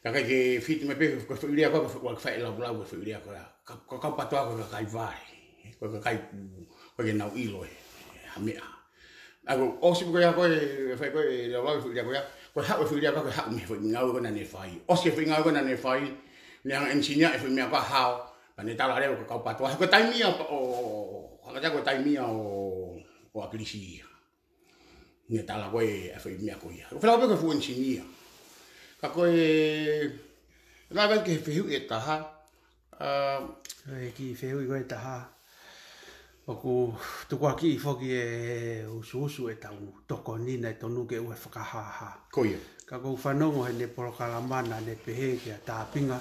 ka ʻikai ke fiti mai pē, ko e foʻi lea ko ē, ko e foʻi, ko e foʻi lea ko ē, ka, ka, kau pātua ko e kakai vale. Ko e kakai, ko e ke nau ʻilo e, ha meʻa. ʻA ia ko e ʻosi ko ia ko e, fai ko e, lau lau e foʻi lea ko ia, ko e haʻu e foʻi lea ko ia, ko e haʻu mei he foʻi ngāue ko ē naʻa ne fai. ʻOsi e foʻi ngāue ko ē naʻa ne fai, ne hanga ʻenisinia e foʻi meʻa ko ia hao, pea ne tala leva ko e kau pātua. He ko e taimi ia ʻo, ʻo, ʻo, hanga ko e taimi ia ʻo, ʻo ʻAkilisi ia. Ne tala ko ē ʻa e foʻi meʻa ko ia. ʻOku fēlā pē ko e fuʻu ʻenisinia. Ka ko e, naʻe ʻi ai ke fehuʻi ʻe taha. ʻA, ʻe kiʻi fehuʻi ko ē ʻe taha. ʻOku tukuakiʻi foki ʻe Usuusu ʻetau tokoni naʻe tonu ke ʻoua ʻe fakahāhā. Ko ia. Ka ʻoku ou fanongo heʻene polokalama naʻa ne pehē kia Tāpinga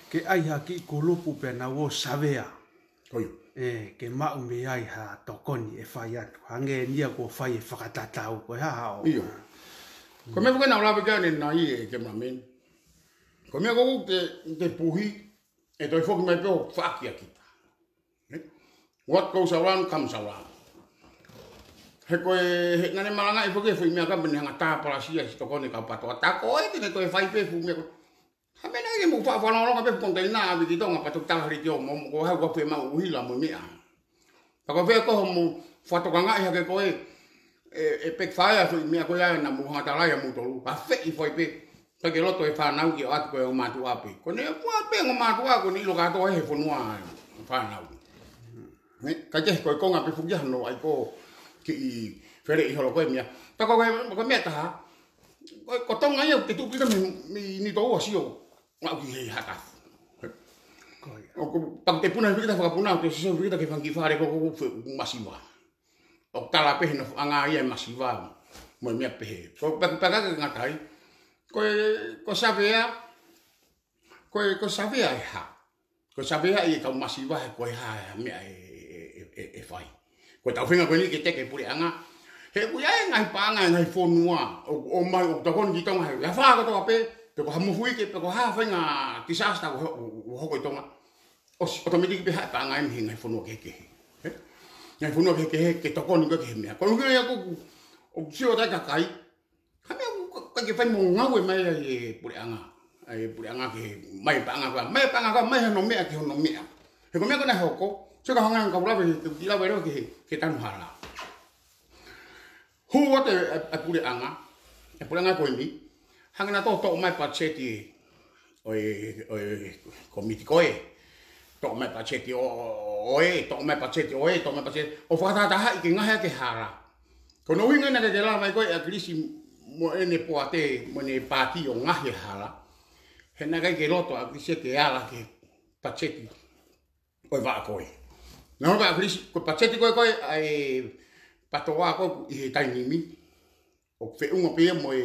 ke ʻai ha kiʻi kulupu pea nau ō savea. Ko ia. ʻE, ke maʻu mei ai ha tokoni ʻe fai atu. Hangē eni ia kuo fai e fakatatau, ko e hā haʻo. ʻIo. Ko e meʻa ko ē naʻa ku lave ki ai ʻanenai ʻe Kemelamen. Ko e meʻa ko ē ʻoku te, te puhi, ʻe toe foki mai pē ʻo faʻaki ʻa kita. Ē? What goes around comes around. He ko e, he naʻa ne malangaʻi foki e foʻi meʻa ka pea ne hanga tāpalasia si tokoni kau pātua. Tā ko ē te ne toe fai pē fuʻu meʻa ko ē. Ha meʻa naʻe ʻikai ke mou faʻa fanongo pē fuʻu konteina ʻa Viki Tonga pea toki tala hili ki ʻo mo, mo ko hai ua pē mau uhila mo meʻa. Pea ko fē ko hoʻomou fakatokangaʻi hake ko ē, ʻe, ʻe peki fai ʻa e foʻi meʻa ko ia naʻa mou hanga tala ai ʻa moutolu. Pea feʻi foʻi pē, pea ke loto e fānau ke ʻoatu ko e ʻo mātuʻa pē. Ko ʻene ʻoatu pē ʻo mātuʻa ko ʻene ʻilo kātoa he fonua fānau. Ne, ka ke ko e konga pē fuʻu ia hono ʻai ko kiʻi fele ʻi holo ko e meʻa. Tā ko e, ko e meʻa taha, ko, ko Tonga ia, te tuʻu pē mei, mei Nitoua sio, ʻo aʻu ki he hatafu. Ko ia. ʻOku, pea te puna pē kita fakapuna, te sio pē kita ki he fanga kiʻi fale ko, ko, ko, fe, masiva. ʻOku tala pē he nofoʻanga ia e masiva. Mo e meʻa pehē. Ko, pea, pea ka ke ngatai. Ko e, ko Savea, ko e, ko Savea ʻe hā. Ko Savea ʻi he kau masiva he ko e hā e meʻa ʻe, ʻe, ʻe, ʻe, ʻe fai. Ko e tau feinga ko eni ke teke puleʻanga. He ʻoku ʻi ai e ngaahi paʻanga ʻi he ngaahi fonua. ʻO, ʻomai, ʻo tokoni ki Tonga he. ʻI he afā kotoa pē, pe ko ha mofuike, pe ko ha faʻahinga disaster ʻoku ho-, ʻoku, ʻoku hoko ʻi Tonga. ʻOsi, ʻotometiki pē haʻu e paʻanga ʻi he ngaahi fonua kehekehe. Ē? Ngaahi fonua kehekehe, ke tokoni ko ē ki he meʻa. Ko e ʻuhinga ia ʻoku, ʻoku sio atu ai e kakai. Ha meʻa ʻoku ʻikai ke fai mo ngāue mai ai e puleʻanga. ʻA e puleʻanga ke mai paʻanga ko ē, mai paʻanga ko ē, mai hono meʻa ki hono meʻa. He ko e meʻa ko ē naʻe hoko, sio ka hanga ka lave, ke, ke lave leva ki he, ki he tanu hala. Hū atu e, e, e puleʻanga, e puleʻanga ko eni, hanga naʻa toʻo, toʻo mai patiseti ʻo e, ʻo e komiti ko ē. Toʻo mai patiseti ʻo, ʻo, ʻo ē, toʻo mai patiseti ʻo ē, toʻo mai patiseti. ʻO fakatahatahaʻi ke ngaohi ʻaki e hala. Ko hono ʻuhinga naʻe ʻikai ke lava mai ko ē ʻa ʻAkilisi mo ʻene poate, mo ʻene paati ʻo ngaohi e hala. He naʻe ʻikai ke loto ʻa ʻAkilisi ke ala ki he patiseti ʻo e vaʻa ko ē. Naʻe hanga ʻa ʻAkilisi, ko e patiseti ko ē ko ē ʻa e PTOA ko ē ʻi he taimi ni. ʻOku feʻunga pē ia mo e,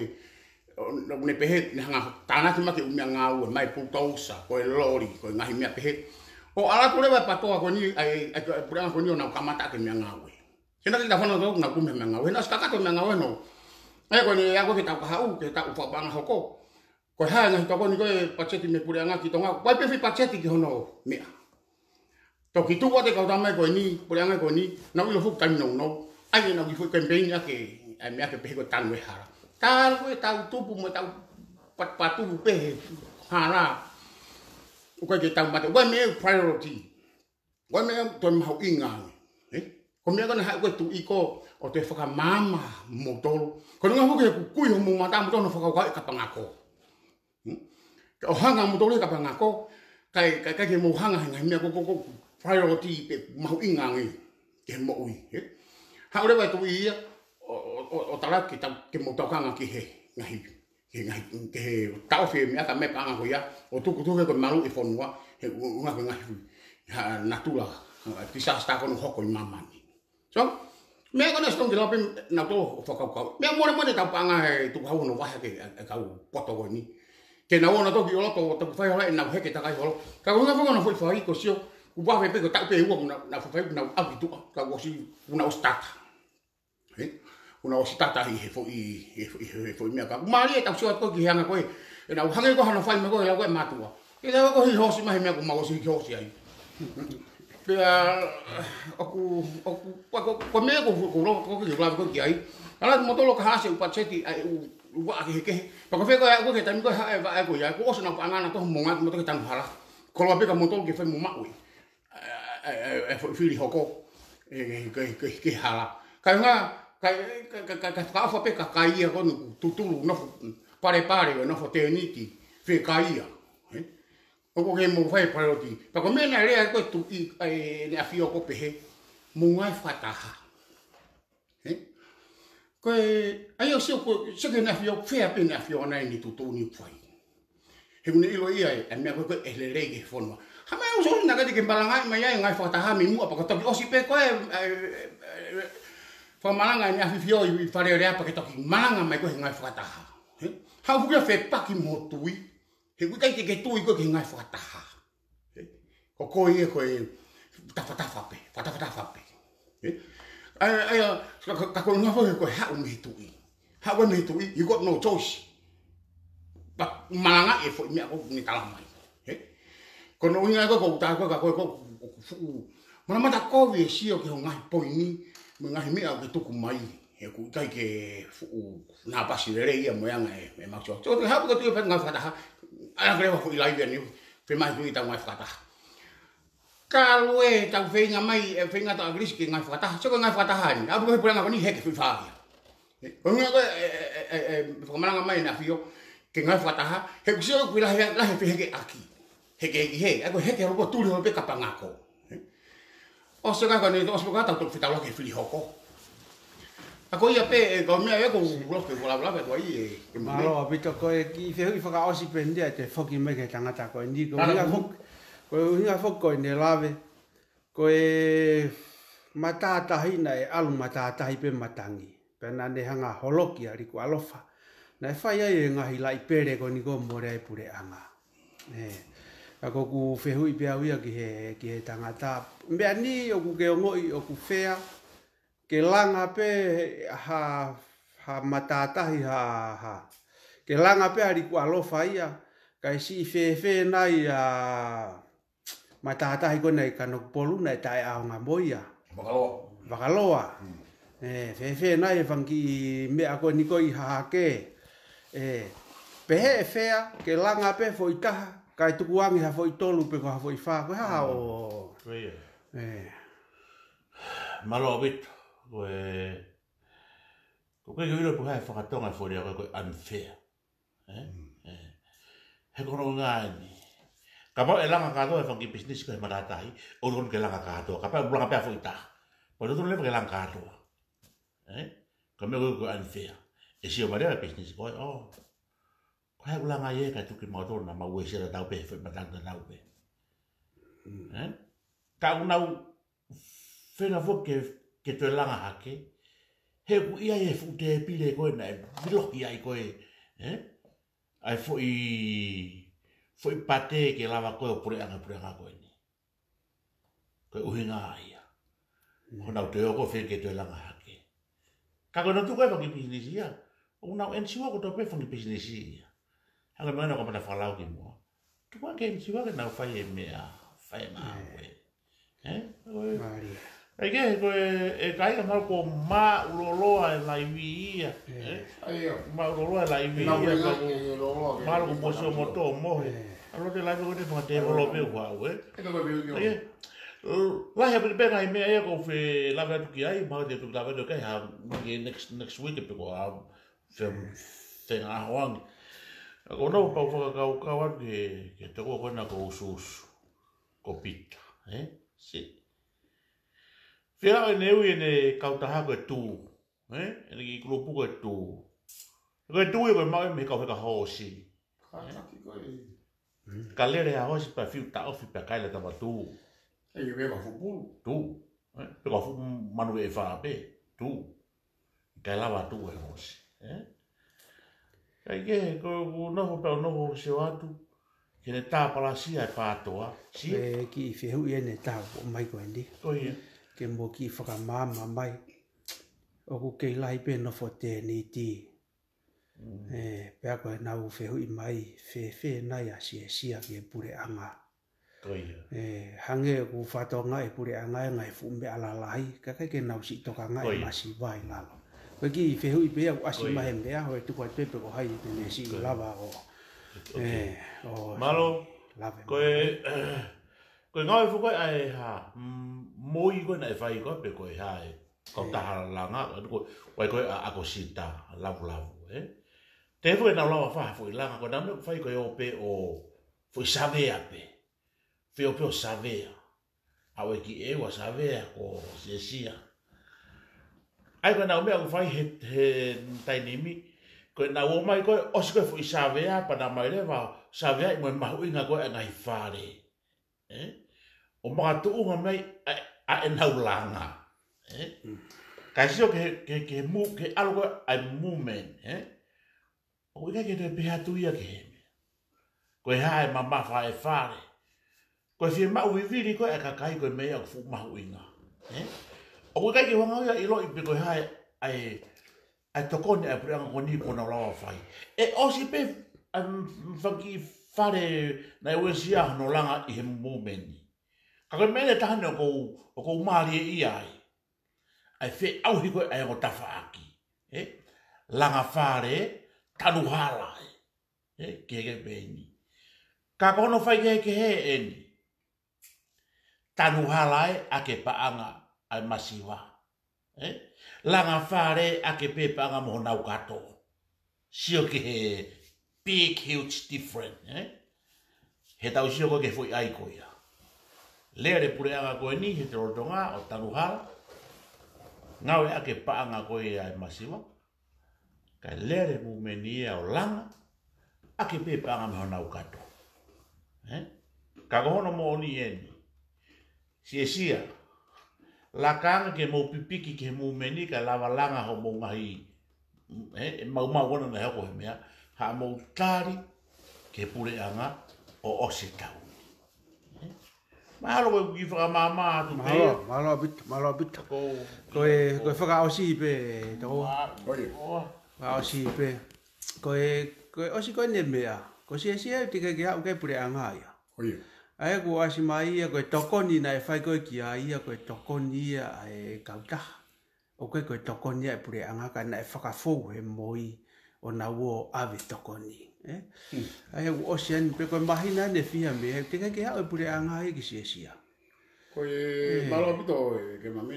ʻo, ʻo ne pehē, ne hanga tānaki mai ki he ʻū meʻangāue, mai pulutousa, ko e loli, ko e ngaahi meʻa pehē. ʻO ala atu leva e PTOA ko eni, ʻa e, ʻa e, ʻa e puleʻanga ko eni ʻo nau kamata ʻaki e meʻangāue. He naʻe ʻikai ke tau fanongo naʻa nau kumi e meʻangāue, he naʻe ʻosi kakato e meʻangāue ʻo nau. ʻA ia ko eni ʻe aʻu ki he taʻu kahaʻu, ki he taʻu fakapaʻanga hoko. Ko e hā e ngaahi tokoni ko ē patiseti mei he puleʻanga ki Tonga, ko e pē foʻi patiseti ki hono meʻa. Toki tuʻu atu e kau tama ko eni, puleʻanga ko eni, nau ʻilo fuʻu taimi nounou. ʻAi ʻenau kiʻi foʻi kemipeini ʻaki, ʻa e meʻa ke pehē ko e tanu e hala. Talu e tau tupu mo e tau pat-, patupu pē he hala. ʻOku ʻikai ke tau mate, ʻoku ʻi ai e meʻa priority. ʻOku ʻi ai e meʻa toe mahuʻinga ange. Ē? Ko e meʻa ko ē naʻe haʻu ko ē tuʻi ko ē ʻo toe fakamaama moutolu. Ko e ʻuhinga foki he ʻoku kui homou mata moutolu hono fakakaukau e kapangako. Hmm? Ka ʻo hanga moutolu he kapangako, kae, kae, kae ke mou hanga he ngaahi meʻa ko, ko, ko, priority pē mahuʻinga ange ke moʻui, ē? Haʻu leva e tuʻi ia, ʻo, ʻo, ʻo, ʻo tala ke tau, ke mou tokanga ki he ngaahi, ki he ngaahi, ki he taʻofi e meʻa ka mai paʻanga ko ia, ʻo tukutuku ko e malu e fonua, he ʻuhinga ko e ngaahi, ha, natula, ʻa e disaster ko eni ʻoku hoko ʻi māmani. So, meʻa ko ena ʻoku ou tui ʻoku lava pē naʻa tau fakakaukau. Meʻa molemole tau paʻanga he tukuhau hono vahe ke, ʻa e kau poto ko eni. Ke nau ō nautolu ki ʻoloto, tau fai holo ʻenau heke takai holo. Ka ko e ʻuhinga foki hono foʻi fai ko e sio, kuo vahe pē ko e taʻu pē ʻe ua kuo nau, nau fai, kuo nau ʻalu ki tuʻa, ka kuo ʻosi, kuo nau ʻosi tata. Ē? Kuo nau ʻosi tata ʻi he foʻi, he foʻi, he foʻi meʻa ka. Mālie ʻetau sio atu ko ē ki he anga ko ē. ʻEnau hangē ko hano fai mai ko ē ʻe he lau ko ē mātuʻa. ʻE lau ko e hoosi mai he meʻa kuo mau ʻosi hoosi ai. Pea, ʻoku, ʻoku, ʻoku, ko e meʻa ko ē, ko e lau, ko e lau ko ē ki ai. ʻAlu atu moutolu ʻo ka haʻasi e ʻū patiseti, ʻa e ʻū, ʻū vaʻa kehekehe. Pea ko fē ko ē, ko e taimi ko ē haʻu e vaʻa ko ia. Kuo ʻosi ʻenau paʻanga nautolu mo ngā, moutolu ke tanu hala. Koloa pē kia moutolu ke fai mo maʻu ē. ʻE, ʻe, ʻe, ʻe fo-, fili hoko, ʻe, ke, ke, ke hala. Ka ʻuhinga, ka, ka, ka, ka fakaʻofa pē ka kai ia ko eni kuo tutulu nofo palepale, ʻo nofo tēniti, fē kai ia. Ē? ʻOku ke mo fai paloti. Pea ko e meʻa naʻe lea ko ē tuʻi, ʻa ʻEne ʻAfio ʻo pehē, mo ngāue fakataha. Ē? Ko e, ʻa ia ʻoku sio ko, sio ki Heʻene ʻAfio, fē pē ʻEne ʻAfio ʻana ʻi he tuʻutuʻuni ʻoku fai. He ʻoku ne ʻilo ia ʻe, ʻa e meʻa ko ē ʻoku lelei ki he fonua. Ha meʻa ʻoku sio naʻe ʻikai ke malangaʻi mai ai ngāue fakataha mei muʻa pea ka toki ʻosi pē ko ē, ʻe, ʻe, ʻe, fakamalanga ʻEne ʻAfio ʻi, ʻi Fale Alea pea ke toki malanga mai ko ē he ngāue fakataha. Ē? Haʻu foki ia ʻo fepaki mo e tui. He ʻoku ʻikai ke ke tui koe ki he ngāue fakataha. Ē? Ko koe ia ko e tafatafa pē, fatafatafa pē. Ē? ʻA ia, ʻa ia, ka, ka, ka ko e ʻuhinga foki ko e haʻu mei he tuʻi. Haʻu mei he tuʻi, you got no choice. But malangaʻi e foʻi meʻa ko ē ʻoku ne tala mai. Ē? Ko hono ʻuhinga ko ē ʻoku ou tala ko ē ka ko e ko, ʻoku fuʻu matamata kovi e sio ki he ngaahi poini, mo e ngaahi meʻa ʻoku ke tuku mai. He ʻoku ʻikai ke fuʻu napasi lelei ia mo e anga e, e maʻu sio. So, te hapu ka tui pē ngāue fakataha, ʻa ia ke leva foʻi laivi ʻaneu, fēmaʻi tui tau ngāue fakataha. Ka lue tau feinga mai, e feinga tau ʻAkilisi ke ngāue fakataha, sio ko e ngāue fakataha ni, ʻalu ko ē he puleʻanga ko eni heke foʻi fā ia. Ē, ko e ʻuhinga ko ē, e, e, e, e, fakamalanga mai ʻEne ʻAfio, ke ngāue fakataha, he ʻoku sio ʻoku lahi, lahi fehekeʻaki. Heke ki hē, ʻa ia ko e heke holo ko ē tuli holo pē kapangako. Ē? ʻOsi ka ko eni, ʻosi ka tau toki fetaulaki he fili hoko. ʻA ia ko ia pē, ē, ko e meʻa ē ʻoku ou loto ke u lave, lave atu ai, ē, ke mo Mālō, ʻaupito ko e kiʻi fehuʻi fakaʻosi pē eni ʻa e toe foki mai ki he tangata ko eni. Ko e Tala ʻuhinga ku. foki, ko e ʻuhinga foki ko ʻene lave, ko e matātahi naʻe ʻalu matātahi pē matangi. Pea naʻa ne hanga ʻo holoki ʻa Likuʻalofa. Naʻe fai ai e ngaahi laʻi pele ko eni ko ē ʻo mole ai e puleʻanga. Ē, ka ko ʻeku fehuʻi pē au ia ki he, ki he tangata. Meʻa ni ʻoku ke ongoʻi ʻoku fea, ke langa pē ha, ha matātahi ha, ha. Ke langa pē ʻa Likuʻalofa ia, kae siʻi fēfē nai ʻa matātahi ko ena ʻi Kanokupolu naʻe taʻeʻaonga mo ia. Vakaloa. Vakaloa. Hmm. Ē, fēfē nai e fanga kiʻi meʻa ko eni ko ē ʻi Hahake. Ē, pehē ʻe fea, ke langa pē foʻi taha, kae tukuange ha foʻi tolu pe ko ha foʻi fā, ko e hā Hmm. ʻo. Ko ia. Ē. Mālō ʻaupito, ko e, ko e ʻikai ke u ʻilo pe ko e hā e fakatonga e foʻi lea ko ē ko e unfair. Ē? Mm. Ē. He ko hono ʻuhinga eni. Kapau ʻe langa kātoa e fanga kiʻi pisinisi ko ē he matātahi, ʻoku totonu ke langa kātoa. Kapau ʻe langa pē ha foʻi taha. Pea ʻoku totonu leva ke langa kātoa. Ē? Ko e meʻa ko ē ko e unfair. ʻE sio mai leva e pisinisi ko ē, ʻō. Ko e hā ʻoku langa ai ē kae tuku kimautolu naʻa mau uesia tatau pē he foʻi matangi tatau pē. Mm. Ē? Ka ʻoku nau feinga foki ke, ke toe langa hake. He ʻoku ʻi ai e fuʻu tēpile ko ē naʻe miloki ai ko ē, ē? ʻA e foʻi, foʻi pate ke lava ko ē ʻo puleʻanga, puleʻanga ko eni. Ko e ʻuhinga ia. Mm. Ko ʻenau toe ō ko ē feinga ke toe langa hake. Ka ko ʻenau tuku e fanga kiʻi pisinisi ia. ʻOku nau ensure kotoa pē fanga kiʻi pisinisi ia. Hangē ko e meʻa naʻa ku kamata fakalau kimuʻa. Tuku ange ke ensure ke nau fai e meʻa, fai e ngāue. Ē? Ē? Ko e, Mālie. ʻIkai ke, ko e, ʻe ʻikai ke mahalo kuo māʻuloloa e laivi ia. Ē. Ē? ʻA ia. Māʻuloloa e laivi Nau ia, ʻikai ka ke loloa ke mahalo kuo ʻikai mosi ʻo ke moto mohe. Ē. ʻAlu ʻo te laivi ko ē te fakatevelope ʻoku haʻu, ē? ʻIkai ke ʻikai ke ʻIkai ke, lahi ʻaupito pē ngaahi meʻa ia ʻoku ou fie lave atu ki ai, mahalo te u toki lave atu ki ai, ha, ki he next, next week pe ko ha, fe, fenga ʻaho ange. Ka ko ʻeku pau fakakaukau atu ki he, ki he tokoua ko ena ko Usuusu. Ko Pita, ē? Sī. Fēfē ʻene ui ʻene kautaha ko e Tū, ē? ʻEne kiʻi kulupu ko e Tū. Ko e Tū ia ko e maʻu ia mei he kau heka hoosi. Kātaki ko ē. Ka lele ha hoosi pea fiu taʻofi pea kaila tama tū. ʻE, ʻi he fuʻu pulu. Tuʻu. Ē? Pe ko e fuʻu manu ʻe fā pē. Tuʻu. Kae lava tuʻu e hosi. Ē? Kae kehe, ko, ko nofo pē ʻo nofo ʻo sio atu. Ke ne tāpalasia e pātoa. Sio. Ē, kiʻi fehuʻi ʻeni ʻe taha ʻoku ʻomai ko eni. Ko ia. Ke mo kiʻi fakamaama mai. ʻOku kei lahi pē nofo tēniti. Mm. Ē, pea ko ʻenau fehuʻi mai, fēfē nai ʻa Siesia ki he puleʻanga. Ko ia. Ē, hangē ʻoku fatongia e puleʻanga ʻi he ngaahi fuʻu meʻa lalahi, ka ʻikai ke nau siʻi tokangaʻi Ko ia. masiva ʻi lalo. Ko e kiʻi fehuʻi pē ia ʻoku ʻasi Ko ia. mai he meʻa, ʻo e tuku atu pē pe ko hai te ne siʻi Ko ia. lava ʻo. Ok. Ē, ʻo Mālō. lave Ko mai. e, ko e ngāue foki ʻa e hā, mm, moʻui ko ē naʻe fai ko ē pe ko e hā e. Kautaha Ē. langa, ko, ʻoku ʻi ai ko ē ʻa, ʻa ʻAkosita, Lavulavu, ē? Te fo e nau lava fai ha foʻi langa, ko e nau meʻa ʻoku fai ko e ō pē ʻo foʻi savea pē. Fai ō pē ʻo savea. ʻA ʻEiki ʻEua savea ko Siesia. ʻA ia ko e nau meʻa ʻoku fai he, he taimi ni, ko e nau ō mai ko ē, ʻosi ko ē foʻi savea, pea nau ō mai leva, savea ʻi mo e mahuʻinga ko ē ʻa e ngaahi fale. Ē? ʻO makatuʻunga mai ʻa, ʻa ʻenau langa. Ē? Mm. Kae sio ke, ke, ke mu-, ke ʻalu ko ē ʻa e movement, ē? ʻOku ʻikai ke toe pehē atu ia ki he meʻa. Ko e hā e mamafa e fale. Ko e fiemaʻu vivili ko ē ʻa e kakai ko e meʻa ʻoku fuʻu mahuʻinga. Ē? ʻOku ʻikai ke fanga ia ʻiloʻi pe ko e hā e, ʻa e, ʻa e tokoni ʻa e puleʻanga ko eni ʻoku nau lava fai. ʻE ʻosi pē, um, fanga kiʻi fale naʻe uesia hono langa ʻi he movement ni. Ka ko e meʻa ʻe taha ʻeni ʻoku ou, ʻoku ou mālieʻia ai. ʻA e feʻauhi ko ē ʻa e ongo tafaʻaki. Ē? Langa fale, tanu hala, ē? Ē? Kehekehe pē ʻeni. Ka ko hono faikehekehe ʻeni. Tanu hala ē ʻaki e paʻanga ʻa e masiva. Ē? Langa fale ʻaki pē paʻanga mo honau kato. Sio ki he big huge different, ē? He tau sio ko ē ki he foʻi ʻai ko ia. Lele puleʻanga ko eni he te lolotonga ʻo tanu hala. Ngāue ʻaki e paʻanga ko ia ʻa e masiva. Kae lele movement ia ʻo langa. ʻAki pē paʻanga mo honau kato. Ē? Ka ko hono moʻoni ʻeni. Siesia. Laka ange ke mou pipiki ki he movement ni kae lava langa hoʻomou ngaahi, ē, ʻe maumau ʻona naʻe hoko he meʻa, haʻamou tali ki he puleʻanga ʻo ʻosi e taʻu ni. Ē? Mahalo ko e kiʻi fakamaama atu pē. Mālō, mālō ʻaupito, mālō ʻaupito. Ko, Ko e, ko e fakaʻosi pē, tau. Mā-, Ko ia. ʻo. Fakaʻosi pē. Ko e, ko e ʻosi ko eni e meʻa. Ko Siesia ʻoku teʻeki ke aʻu ki he puleʻanga ia. Ko ia. ʻA ia kuo ʻasi mai ia ko e tokoni naʻe fai ko ē ki ai ia ko e tokoni ia ʻa e kautaha. ʻOku ʻikai ko e tokoni ia ʻa e puleʻanga ka naʻe fakafou he moʻui ʻo nau ō ʻave tokoni. Ē? Hmm. ʻA ia kuo ʻosi eni pē ko e māhina ʻeni ʻe fiha mei ai, teʻeki ke aʻu e puleʻanga ia ki Siesia. Ko e Ē. mālō ʻaupito ē ke mami.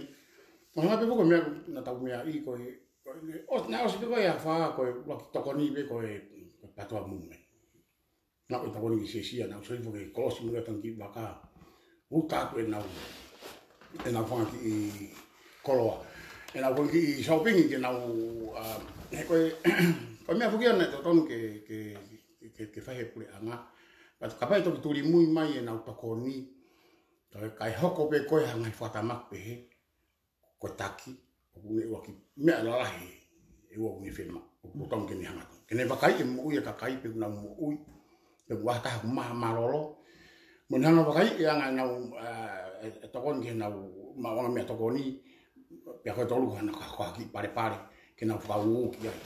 Mahalo pē ko e meʻa naʻa tau meaʻi ko e, ko e, ʻo, naʻe ʻosi pē ko e afā ko e ʻuluaki tokoni pē ko e, ko e PATOA movement. Naʻa ʻo tokoni ki Siesia, naʻa ʻo soi foki kolosi mo e tangi vaka. Uta atu ʻenau, ʻenau fanga kiʻi koloa. ʻEnau fanga kiʻi shopping ke nau, ʻa, he ko e, ko e meʻa foki ia naʻe totonu ke, ke, ke, ke fai he puleʻanga. But kapau ʻe toki tuli mui mai ʻenau tokoni. Kae, kae hoko pē ko e hā e ngaahi fakatamaki pehē. Ko e taki, ʻoku ne ʻuluaki meʻa lalahi, ʻe ʻuluaki ne fema, ʻoku totonu ke ne hanga atu. Ke ne vakaiʻi e moʻui e kakai pe ʻoku nau moʻui, pe ʻoku ʻi ai ha taha ʻoku maha mālōlō. Mo ne hanga ʻo vakaiʻi e anga ʻenau, ʻa, e, e tokoni ke nau maʻu anga meʻatokoni, pea ko e tolu ko hano ka, ko ha kiʻi palepale, ke nau fakaū ki ai.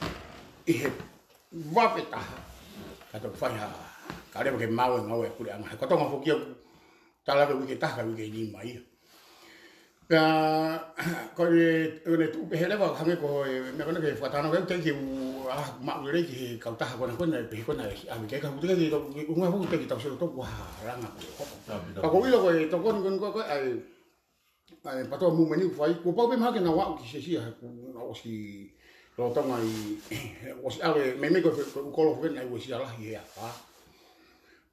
ʻI he vape taha, ka tau fai ha, ka leva ke maʻu e ngāue e puleʻanga. He ko Tonga foki ʻoku tala ke uike taha, ka uike nima ia. Pea, ko e, ko e tuʻu pehē leva, hangē ko e, meʻa ko ena ke fakatātā, ke teʻeki ke u, ʻa, maʻu lelei ki he kautaha ko ena ko ena, pehē ko ena, ʻa, ke ka, teʻeki ke, ke, ke, ke, ke, ke tau sio toku ha langa. Ka ko e ʻilo ko e tokoni ko eni ko e, ko e, ʻa e, ʻa e PATOA movement ni ʻoku fai, kuo pau pē mahalo ke nau aʻu ki Siesia, he kuo nau ʻosi lolotonga ʻi, ʻosi ʻave, meimei ko e, ko e ʻū kolo foki naʻe uesia lahi he afā.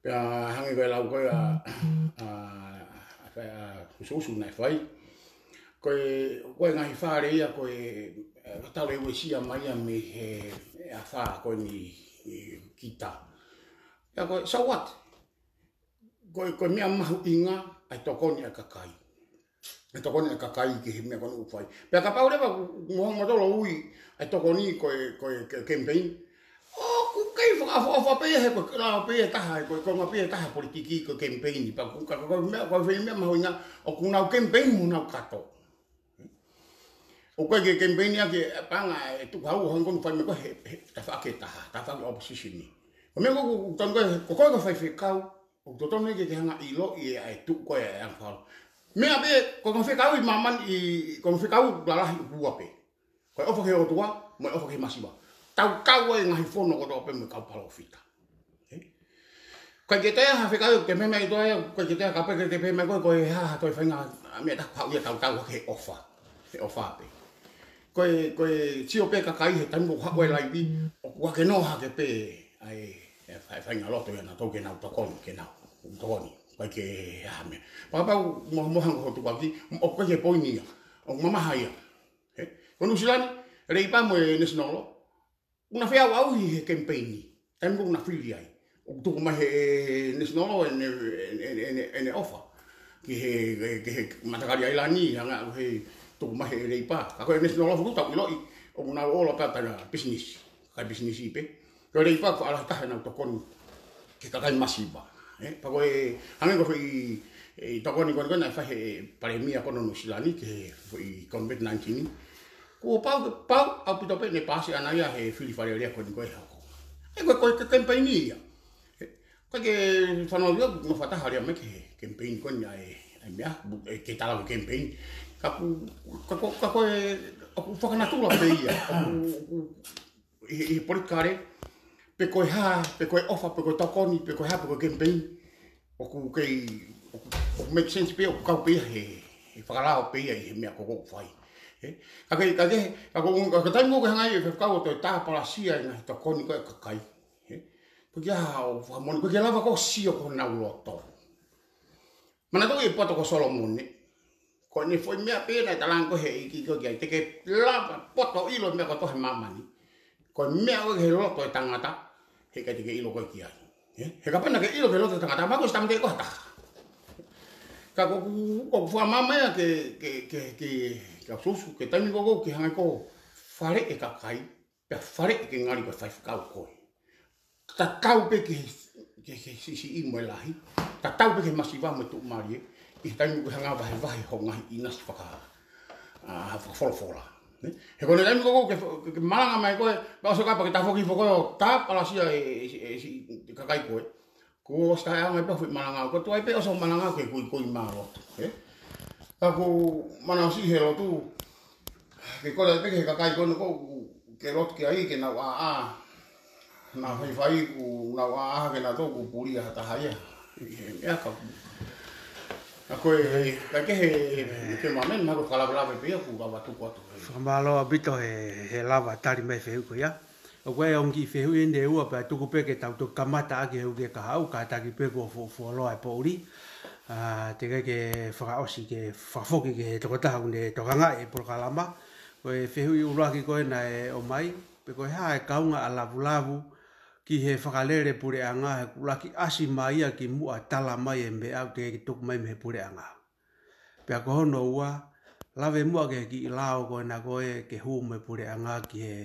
Pea hangē ko e lau ko ē ʻa, ʻa, ʻa, ʻa, ʻa Usuusu naʻe fai. Ko e, ko e ngaahi fale ia ko e, ʻe, tau e uesia mai ia mei he, he afā ko eni ʻi kita. Pea ko e, so what? Ko e, ko e meʻa mahuʻinga, ʻa e tokoni ʻa e kakai. ʻA e tokoni ʻa e kakai ki he meʻa ko eni ʻoku fai. Pea kapau leva ʻoku mou hanga ʻo tolo ui ʻa e tokoni ko e, ko e, ko e campaign, ʻoku kei fakaʻofoʻofa pē ia he ko e lao pē ia ʻe taha, ko e konga pē ia ʻe taha ʻo e politiki ko e campaign. Pea ko e, ka, ko e meʻa, ko e foʻi meʻa mahuʻinga, ʻoku nau campaign mo nau kato. ʻOku ʻikai ke campaign ʻaki e paʻanga ʻe tuku hau ʻo hanga ʻo fai meʻa ko ē he, he tafaʻaki ʻe taha, tafaʻaki opposition ni. Ko e meʻa ko ē ʻoku tonu ko ē, ko koe ko e faifekau, ʻoku totonu ke ke hanga ʻo ʻiloʻi ʻa e tuʻu ko ē ʻa e anga falo. Meʻa pē, ko e fekau ʻi māmani, ko e fekau lalahi ʻoku ua pē. Ko e ʻofa ki he ʻOtua, mo e ʻofa ki he masiva. Tau kau ai e ngaahi fono kotoa pē mo e kau palōfita. Ē? ʻIkai ke toe ʻi ai ha fekau, ke meʻa mai toe, ʻikai ke toe ʻi ai ha kape ke, ke pehē mai ko e, ko e hā, toe fai ngā, meʻa ʻe taha ʻoku haʻu ia ʻo tautau ki he ʻofa. He ʻofa pē. Ko e, ko e sio pē kakai he taimi ʻoku haʻu ai e laivi, ʻoku ʻikai ke noa hake pē, ʻa e, e fai, faʻahinga loto ia ʻa nautolu ke nau tokoni, ke nau tokoni. ʻIkai ke ha meʻa. Pea kapau mo, mo hanga ʻo tukuakiʻi, ʻoku ʻikai ke poini ia. ʻOku mamaha ia. Ē? Ko Nuʻusila ni, Leipa mo e National, ʻoku na feʻauʻauhi he campaign ni. Taimi ko ē ʻoku na fili ai. ʻOku tuku mai he National ʻene, ʻene, ʻene, ʻene, ʻene ʻofa ki he, ki he, ki he matakali ʻailani, hanga ʻo tuku mai he Leipa. Ka ko e National foki tau ʻiloʻi, ʻoku nau ʻola pē ʻo tala business. Kakai business pē. Ko e Leipa ko e lahi taha ʻenau tokoni ki he kakai masiva. Ē, pea ko e, hangē ko e foʻi, e, tokoni ko eni ko ē naʻe fai he palēmia ko ē ʻo Nuʻusila ni ki he foʻi COVID nineteen ni. Kuo pau, pau ʻaupito pē ʻene paasi ʻaʻana ia he fili Fale Alea ko eni ko ē ʻe hoko. Ē, ko e, ko e, ko e campaign ia. Ē, ʻikai ke fanongo ia, ʻoku nofo ʻataʻatā lea mai ki he campaign ko eni ʻa e, ʻa e meʻa, ē, ke tala ko e campaign. Ka ʻoku, ka ko, ka ko e, ʻoku fakanatula pē ia. ʻOku, ʻoku, ʻi he, ʻi he politikale, pe ko e hā, pe ko e ʻofa, pe ko e tokoni, pe ko e hā, pe ko e campaign, ʻoku kei, ʻoku, ʻoku make sense pē, ʻoku kau pē ia he, he fakalao pē ia ʻi he meʻa ko ē ʻoku fai. Ē? Ka ke, ka ke, ka ko, ka ko e taimi ko ē ʻoku ke hanga ai ʻe he fekau ʻo toe tāpalasia e ngaahi tokoni ko ē ʻa e kakai. Ē? Ko e hā ʻoku fakamoʻoni, ʻoku ʻikai ke lava ʻo sio ki honau loto. Manatuʻi e poto ko Solomone. Ko ʻene foʻi meʻa pē naʻe talaange ko ē ʻe he ʻEiki ko ē kiate ia, te ke lava poto ʻo ʻilo e meʻa kotoa he māmani. Ko e meʻa ko ē ki he loto ʻo e tangata, heʻikai te ke ʻilo koe ki ai. Ē? He kapau naʻa ke ʻilo ki he loto ʻo e tangata, mahalo ko e sitampe ko ē ha taha. Ka ko ʻeku, ko ʻeku fakamāmani ia ke, ke, ke, ke, ke susu, ke taimi ko ē ʻoku ke hanga ʻo faleʻi e kakai, pea faleʻi ke ngali ko e faifekau koe. Tatau pē ki he, ki he siʻisiʻi mo e lahi. Tatau pē ki he masiva mo e tuʻumālie. ʻI he taimi ʻoku ke hanga ʻo vahevahe hoʻo ngaahi ʻinasi faka-, ʻa, fakafolofola. Ē? He ko e taimi ko ē ʻoku ke, ke, ke malanga mai koe, pea ʻosi kapau ke tafoki foki ʻo tāpalasia e, e, e, e kakai ko ē. Kuo ʻosi taʻeʻaonga pē hoʻo foʻi malanga, ko e tuai pē ʻosi hoʻo malanga ke kuikui mai lotu, ē? Ka ʻoku ou manavasiʻi he lotu, ke kole pē ki he kakai ko ē ʻoku ke lotu ki ai ke nau ʻāʻā. Nau faifai kuo nau ʻāʻā ke nau tō kuo pulia ha taha ia. ʻI he meʻa ka. Ka ko e, ka ke he, he, ke mamena, mahalo ko e fakalavelave pē ia ʻoku lava tuku atu. Fakamālō ʻaupito he, he lava tali mai e fehuʻi ko ia. ʻOku ʻi ai e ongo kiʻi fehuʻi ʻe ua pea tuku pē ke tau toki kamata ʻaki he uike kahaʻu, kātaki pē kuo fuo-, fuoloa e poʻuli. ʻA, teʻeki ai ke fakaʻosi ke fakafoki ki he tokotaha ʻoku ne tokangaʻi e polokalama. Ko e fehuʻi ʻuluaki ko ē naʻe ʻomai, pe ko e hā e kaunga ʻa Lavulavu ki he fakalele puleʻanga, he ʻoku ʻuluaki ʻasi mai ia kimuʻa tala mai e meʻa ʻoku teʻeki tuku mai mei he puleʻanga. Pea ko hono ua, lave muʻa ki he kiʻi lao ko ena ko ē ke hū mo e puleʻanga ki he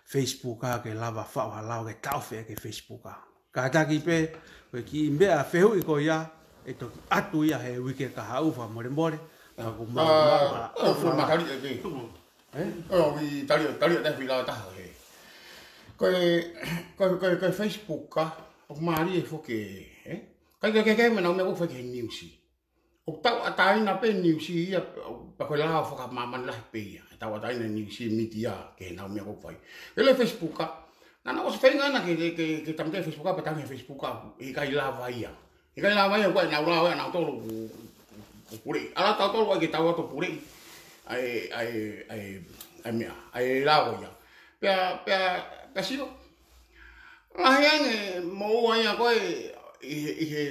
Facebook ʻa ke lava faʻu ha lao ke taʻofi ʻaki e Facebook ʻa. Kātaki pē, ko e kiʻi meʻa fehuʻi ko ia, ʻe toki ʻatu ia he uike kahaʻu fakamolemole, ka ʻoku mau, ʻa, mau, ʻa, ʻo, fuʻu mālō. Matali ʻe te. Ē? ʻO, ʻi tali, tali ʻe te fila taha he. Ko e, ko e, ko e, ko e Facebook ʻa, ʻoku mālie foki, ē? Kai ke, ke, ke, meʻa nau meʻa ʻoku fai ki he niusi. ʻOku tauʻatāina pē niusi ia, pea ko e lao fakamāmani lahi pē ia. ʻE tauʻatāina e niusi mītia ki heʻenau meʻa ʻoku fai. Pea ko e Facebook ʻa, naʻa nau ʻosi feinga ʻana ke, ke, ke, ke tāmateʻi e Facebook ʻa, pea tangi he Facebook ʻa, ʻikai lava ia. ʻIkai lava ia, ko ʻenau lao ʻe nautolu ʻoku, ʻoku puleʻi. ʻAlu ʻa tautolu ʻai ke tau atu puleʻi. ʻAi, ʻai, ʻai, ʻai meʻa, ʻai lao ia. Pea, pea, pea sio. Lahi ange moʻua ia ko ē ʻi he, ʻi he,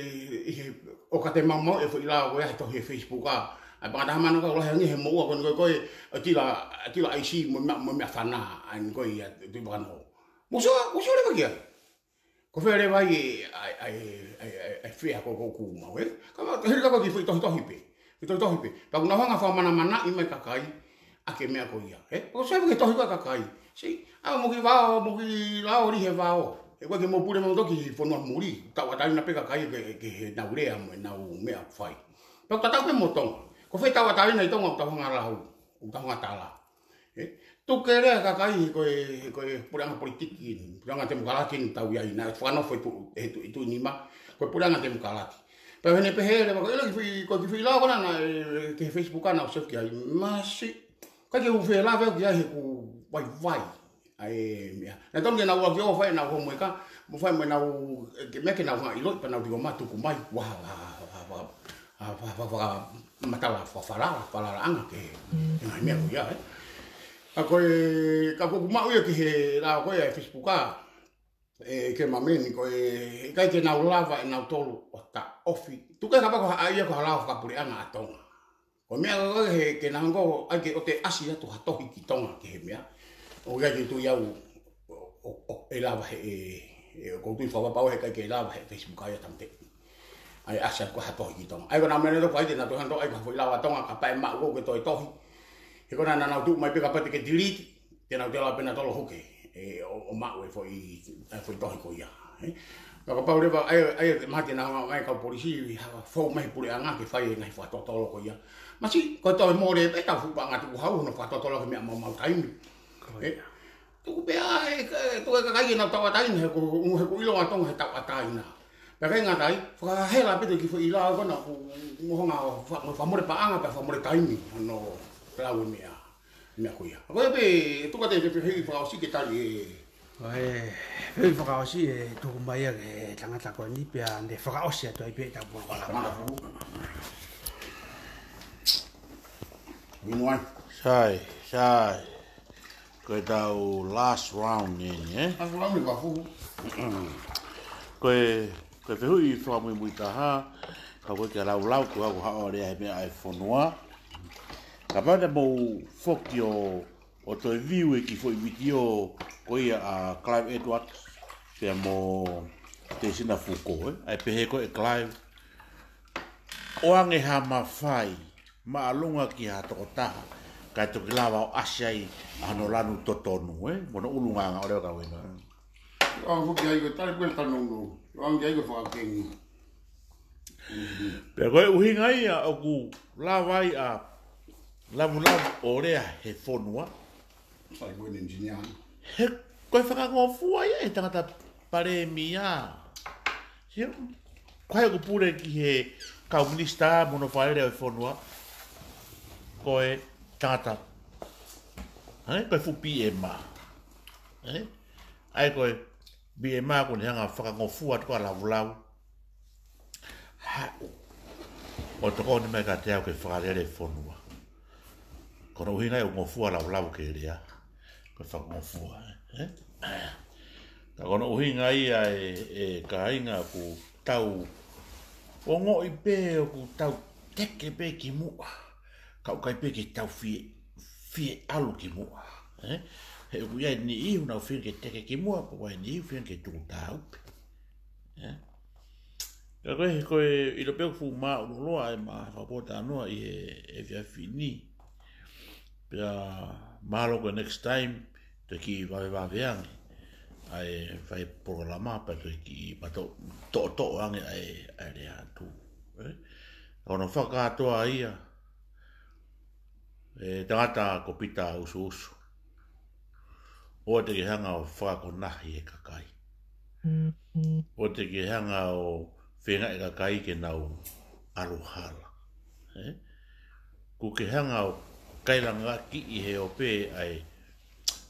ʻi he ʻoka te maumau e foʻi lao ko ē he tohi he Facebook ʻa. ʻAi pangata ha mano ka lahi ange he moʻua ko ē ko ē, ʻa tila, ʻa tila ʻaisi mo meʻa, mo meʻa fana, ʻa eni ko ē ia, tui pakano. Mou sio, mou sio leva ki ai. Ko fē leva ai ʻa e, ʻa e, ʻa e, ʻa e, ʻa e fea ko ē ʻoku ou maʻu, ē? Ka ma, hili ka ko e kiʻi foʻi tohitohi pē. Foʻi tohitohi pē. Pea ʻoku nau hanga ʻo fakamanamanai mai e kakai ʻaki e meʻa ko ia, ē? Pea ko e sio ki he tohi ko ē ʻa e kakai. Sio, ʻa, mou kiʻi vao, mou kiʻi lao ʻi he vao. He ko e kiʻi mou pule mo toki fonua muli. Tauʻatāina pē kakai ke, ke he nau lea mo ʻenau meʻa fai. Pea ʻoku tatau pē mo Tonga. Ko fē tauʻatāina ʻi Tonga ʻoku tau hanga ʻo lau, ʻoku tau hanga ʻo tala. Ē? Tuku e lea e kakai, ko e, ko e puleʻanga politiki eni, puleʻanga temokalati eni ʻoku tau ʻi ai, naʻe fakanofo ʻi tu-, ʻi tu-, ʻi tuʻi nima, ko e puleʻanga temokalati. Pea ʻoku ne pehē leva, ko e ʻilo ki fui, ko e kiʻi foʻi lao ko ena, ē, ki he Facebook ʻa ena ʻoku sio ki ai, masiʻi, ʻikai ke u fie lave au ki ai he ʻoku vaivai ʻa e meʻa. Naʻe tonu ke nau ʻalu ʻo fai ʻenau homework, mo fai mo ʻenau, ē, ke meʻa ke nau hanga ʻo ʻiloʻi pea nau tiko mai tuku mai, ua, ua, ua, ua, ua, ua, ua, ua, matala, fa-, falala, falalaʻanga ki he, ki he ngaahi meʻa ko ia, ē. Ka ko e, ka ko ʻeku maʻu ia ki he lao ko ē ʻa e Facebook ʻa, ē, ki he māmani, ko e, ʻikai ke nau lava ʻe nautolu ʻo taʻofi. Tuku e kapau ko ha ʻai ia ko ha lao fakapuleʻanga ʻa Tonga. Ko e meʻa ko ē he, ke nau hanga ʻo, ʻai ke ʻoua te ʻasi atu ha tohi ki Tonga ki he meʻa. ʻOku ʻikai ke u tui au ʻo, ʻo, ʻo, ʻe lava he, ʻe, ʻe, ʻoku ou tui fakapapau he ʻikai ke lava he Facebook ʻa ia ʻa Tamateʻi. ʻAi ʻasi atu ko ha tohi ki Tonga. ʻAi ko e ngaahi meʻa naʻe tō fai te nau toe hanga ʻo ʻai ko ha foʻi lao ʻa Tonga kapau ʻe maʻu ʻoku ke toe tohi. He ko ena naʻa nau tuʻu mai pē kapau te ke delete, te nau toe lava pē ʻe nautolu ʻo huke, ē, ʻo, ʻo maʻu e foʻi, e foʻi tohi ko ia. Ē? Ka kapau leva, ʻai, ʻai, mahalo te nau hanga mai e kau polisi, ha, fou mai he puleʻanga ke fai e ngaahi fakatotolo ko ia. Masiʻi, ko e toe mole pē ʻetau fuʻu paʻanga tukuhau, hono fakatotolo ki he meʻa maumau taimi. Ko ia. Ē? Tuku pē ā, ē, ka, tuku e kakai ke nau tauʻatāina, he ʻoku, he ʻoku ʻilo ʻa Tonga he tauʻatāina. Pea ʻikai ngata ai, fakahela pē ʻe he kiʻi foʻi lao ko ena ʻoku mo hanga ʻo fa-, mo fakamole paʻanga, pea fakamole taimi, hono lau e meʻa, meʻa ko ia. Ko ia pē, tuku atu e fehuʻi fakaʻosi ke tali ē. Ko e fehuʻi fakaʻosi ʻe tuku mai ia ki he tangata ko eni pea ne fakaʻosi atu ai pē ʻetau polokalama. Tangata fuhu. Inu ai. Sai, sai. Ko ʻetau last round eni, ē? Last round ʻi he fuhu. Ko e, ko e fehuʻi fakamuimui taha, ka ko e kia Laulau, ko haʻo lea he meʻa ʻa e fonua. Kapau te mou foki ʻo, ʻo toe view e kiʻi foʻi vitiō ko ia ʻa Clive Edwards, pea mo Tēsina Fuko, ē? ʻA e pehē ko ē ʻe Clive, ʻoange ha mafai, māʻolunga ki ha tokotaha, kae toki lava ʻo ʻasi ai ʻa hono lanu totonu, ē? Mo hono ʻulungaanga ʻo leva ka uena. ʻOange foki ai ko e tali ko e tali nounou. ʻOange ai ko e fakakengi. Pea ko e ʻuhinga ia ʻoku lava ai ʻa Lavulavu ʻo lea he fonua. Sai ko e engineer. He ko e fakangofua ia ʻe he tangata palēmia. Sio, ko hai ʻoku pule ki he kau minisitā mo hono fakalele ʻo e fonua? Ko e tangata, ē, ko e fuʻu B M. Ē? ʻAi ko e B M ʻoku ne hanga ʻo fakangofua atu ko ē ʻa Lavulavu. Haʻu ʻo tokoni mai kiate au ke fakalele e fonua. Ko hono ʻuhinga ia ʻoku ngofua Lavulavu ke lea. Ko e fakangofua, ē? Ka ko hono ʻuhinga ia ē, ē kāinga, ʻoku tau ongoʻi pē ʻoku tau teke pē ki muʻa. Ka ʻoku ʻikai pē ke tau fie, fie ʻalu ki muʻa, ē? He ʻoku ʻi ai e niʻihi ʻoku nau feinga ke teke ki muʻa, pea ʻoku ʻi ai e niʻihi ʻoku feinga ke tuku tāupe. Ē? Ka ko e, ko e ʻilo pē ʻoku fuʻu māʻuloloa ʻa e meʻa fakapōtalanoa ʻi he, he efiafi ni. Pea mahalo ko e next time, toe kiʻi vavevave ange ʻa e fai polokalama, pea toe kiʻi mato-, toʻotoʻo ange ʻa e, ʻa e lea atu. Ē? Ko hono fakakātoa ia, ē, tangata ko Pita Usuusu. ʻOua te ke hanga ʻo fakakonahi e kakai. ʻOua te ke hanga ʻo feingaʻi e kakai ke nau ʻalu hala. Ē? ʻOku ke hanga ʻo kailangaki ʻi he ope ʻa e,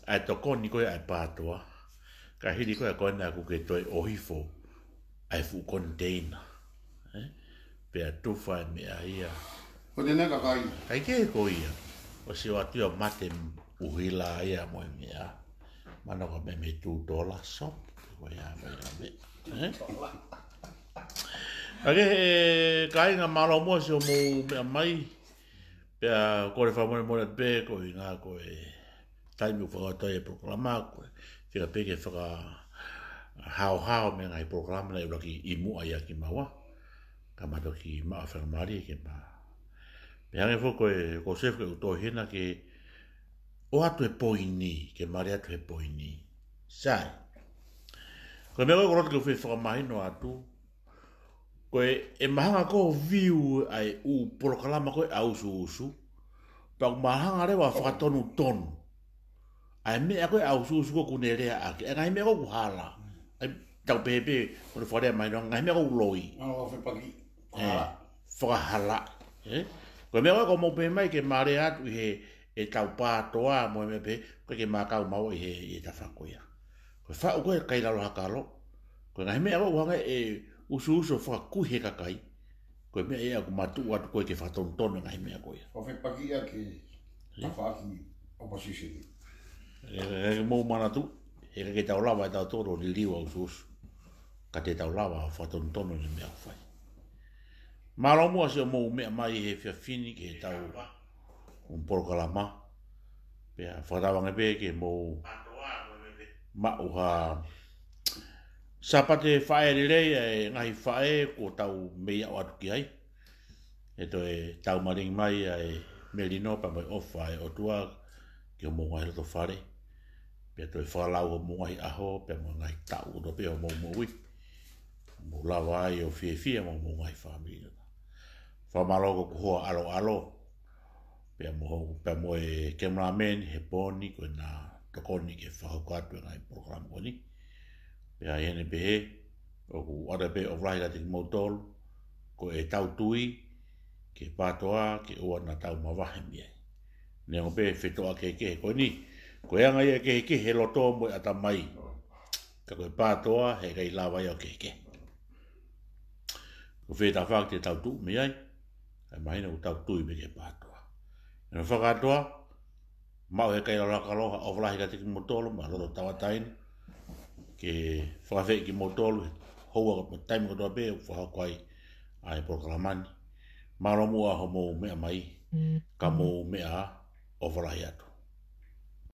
ʻa e tokoni ko ē ʻa e PATOA. Ka hili ko ē ko ena ʻoku ke toe ʻohifo ʻa e fuʻu koniteina. Ē? Pea tufa e meʻa ia. Ko e tenei kakai. ʻIkai ke ko ia. ʻOsi ʻoatu ia ʻo mate ʻuhila ia mo e meʻa. Mana ko e meʻa mei tuʻa tola sop. Ko ia mai la me. Ē? ʻAi ke, ē, kāinga, mālō muʻa siʻomou meʻa mai. Pea kole fakamolemole pē ko e ʻuhinga ko e taimi ʻoku fakakātoa ai e polokalama ko e fika pē ke faka, haohaoa mei he ngaahi polokalama naʻe ʻuluaki ʻi muʻa ʻia kimaua. Ka ma toki maʻu faingamālie ke ma. Pea hangē foki ko e, ko Sef ke u tohi hena ke ʻoatu he poini, ke ma lea atu he poini. Sai. Ko e meʻa ko ē ʻoku ou loto ke u fie fakamahino atu. Ko e, ʻe ma hanga ʻo view ʻa e ʻū polokalama ko ē ʻa Usuusu. Pea ʻoku ma hanga leva ʻo fakatonutonu ʻa e meʻa ko ē ʻa Usuusu ko ē ʻoku ne lea ʻaki. ʻA e ngaahi meʻa ko ē ʻoku hala. ʻA e tau pehē pē, ko e fakalea mahino, ngaahi meʻa ko ē ʻoku loi. Ngaahi meʻa ʻoku fepaki. ʻE, fakahala. ʻE? Ko e meʻa ko ē ʻoku mou pehē mai ke ma lea atu ʻi he, ʻetau PATOA mo e meʻa pehē, ko e ke ma kau maua ʻi he, ʻi he tafaʻaki ko ia. Ko e faʻu ko ē kai lalo hakalo. Ko e ngaahi meʻa ko ē ʻoku hanga ʻe Usuusu ʻo fakakui he kakai. Ko e meʻa ia ʻoku ma tuʻu atu ko ē ke fakatonutonu e ngaahi meʻa ko ia. ʻOku fepaki ia ki he tafaʻaki opposition. ʻE, ʻe mou manatu, he ʻikai ke tau lava ʻe tautolu ʻo liliu ʻa Usuusu. Ka te tau lava ʻo fakatonutonu e meʻa ʻoku fai. Mālō muʻa siʻomou meʻa mai he efiafi ni ki heʻetau ʻū polokalama. Pea fakatauange pē ke mou maʻu ha Sāpate Faʻē lelei ʻa e ngaahi faʻē kuo tau mei aʻu atu ki ai. ʻE toe taumalingi mai ʻa e melino pea mo e ʻofa ʻa e ʻOtua ki homou ngaahi loto fale. Pea toe fakalau homou ngaahi ʻaho, pea mo e ngaahi taʻu kotoa pē homou moʻui. Mou lava ai ʻo fiefia mo homou ngaahi fāmili. Fakamālō ki hoku hoa ʻaloʻalo. Pea mo, pea mo e cameraman, he pō ni, ko ʻena tokoni ke fakahoko atu e ngaahi polokalama ko eni. Pea ʻi heʻene pehē, ʻoku ʻoatu pē ʻofa lahi kiate kimoutolu, ko ʻetau tui, ki he PATOA, ke ʻoua naʻa tau mavahe mei ai. Neongo pē fetoʻa kehekehe ko eni, ko e anga ia e kehekehe he loto mo e ʻatamai. Ka ko e PATOA, heʻikai lava ia ʻo kehekehe. Ko fē tafaʻaki te tau tuʻu mei ai, ʻe mahino ʻoku tau tui mei he PATOA. ʻI he fakakātoa, maʻu he kai lalo hakalo ha ʻofa lahi kiate kimoutolu, mo e loto tauʻatāina, ke fakaafeʻi kimoutolu, he houa ko e taimi kotoa pē, ʻoku fakahoko ai ʻa e polokalama ni. Mālō muʻa homou meʻa mai, ka mou meʻa ā, ʻofa lahi atu.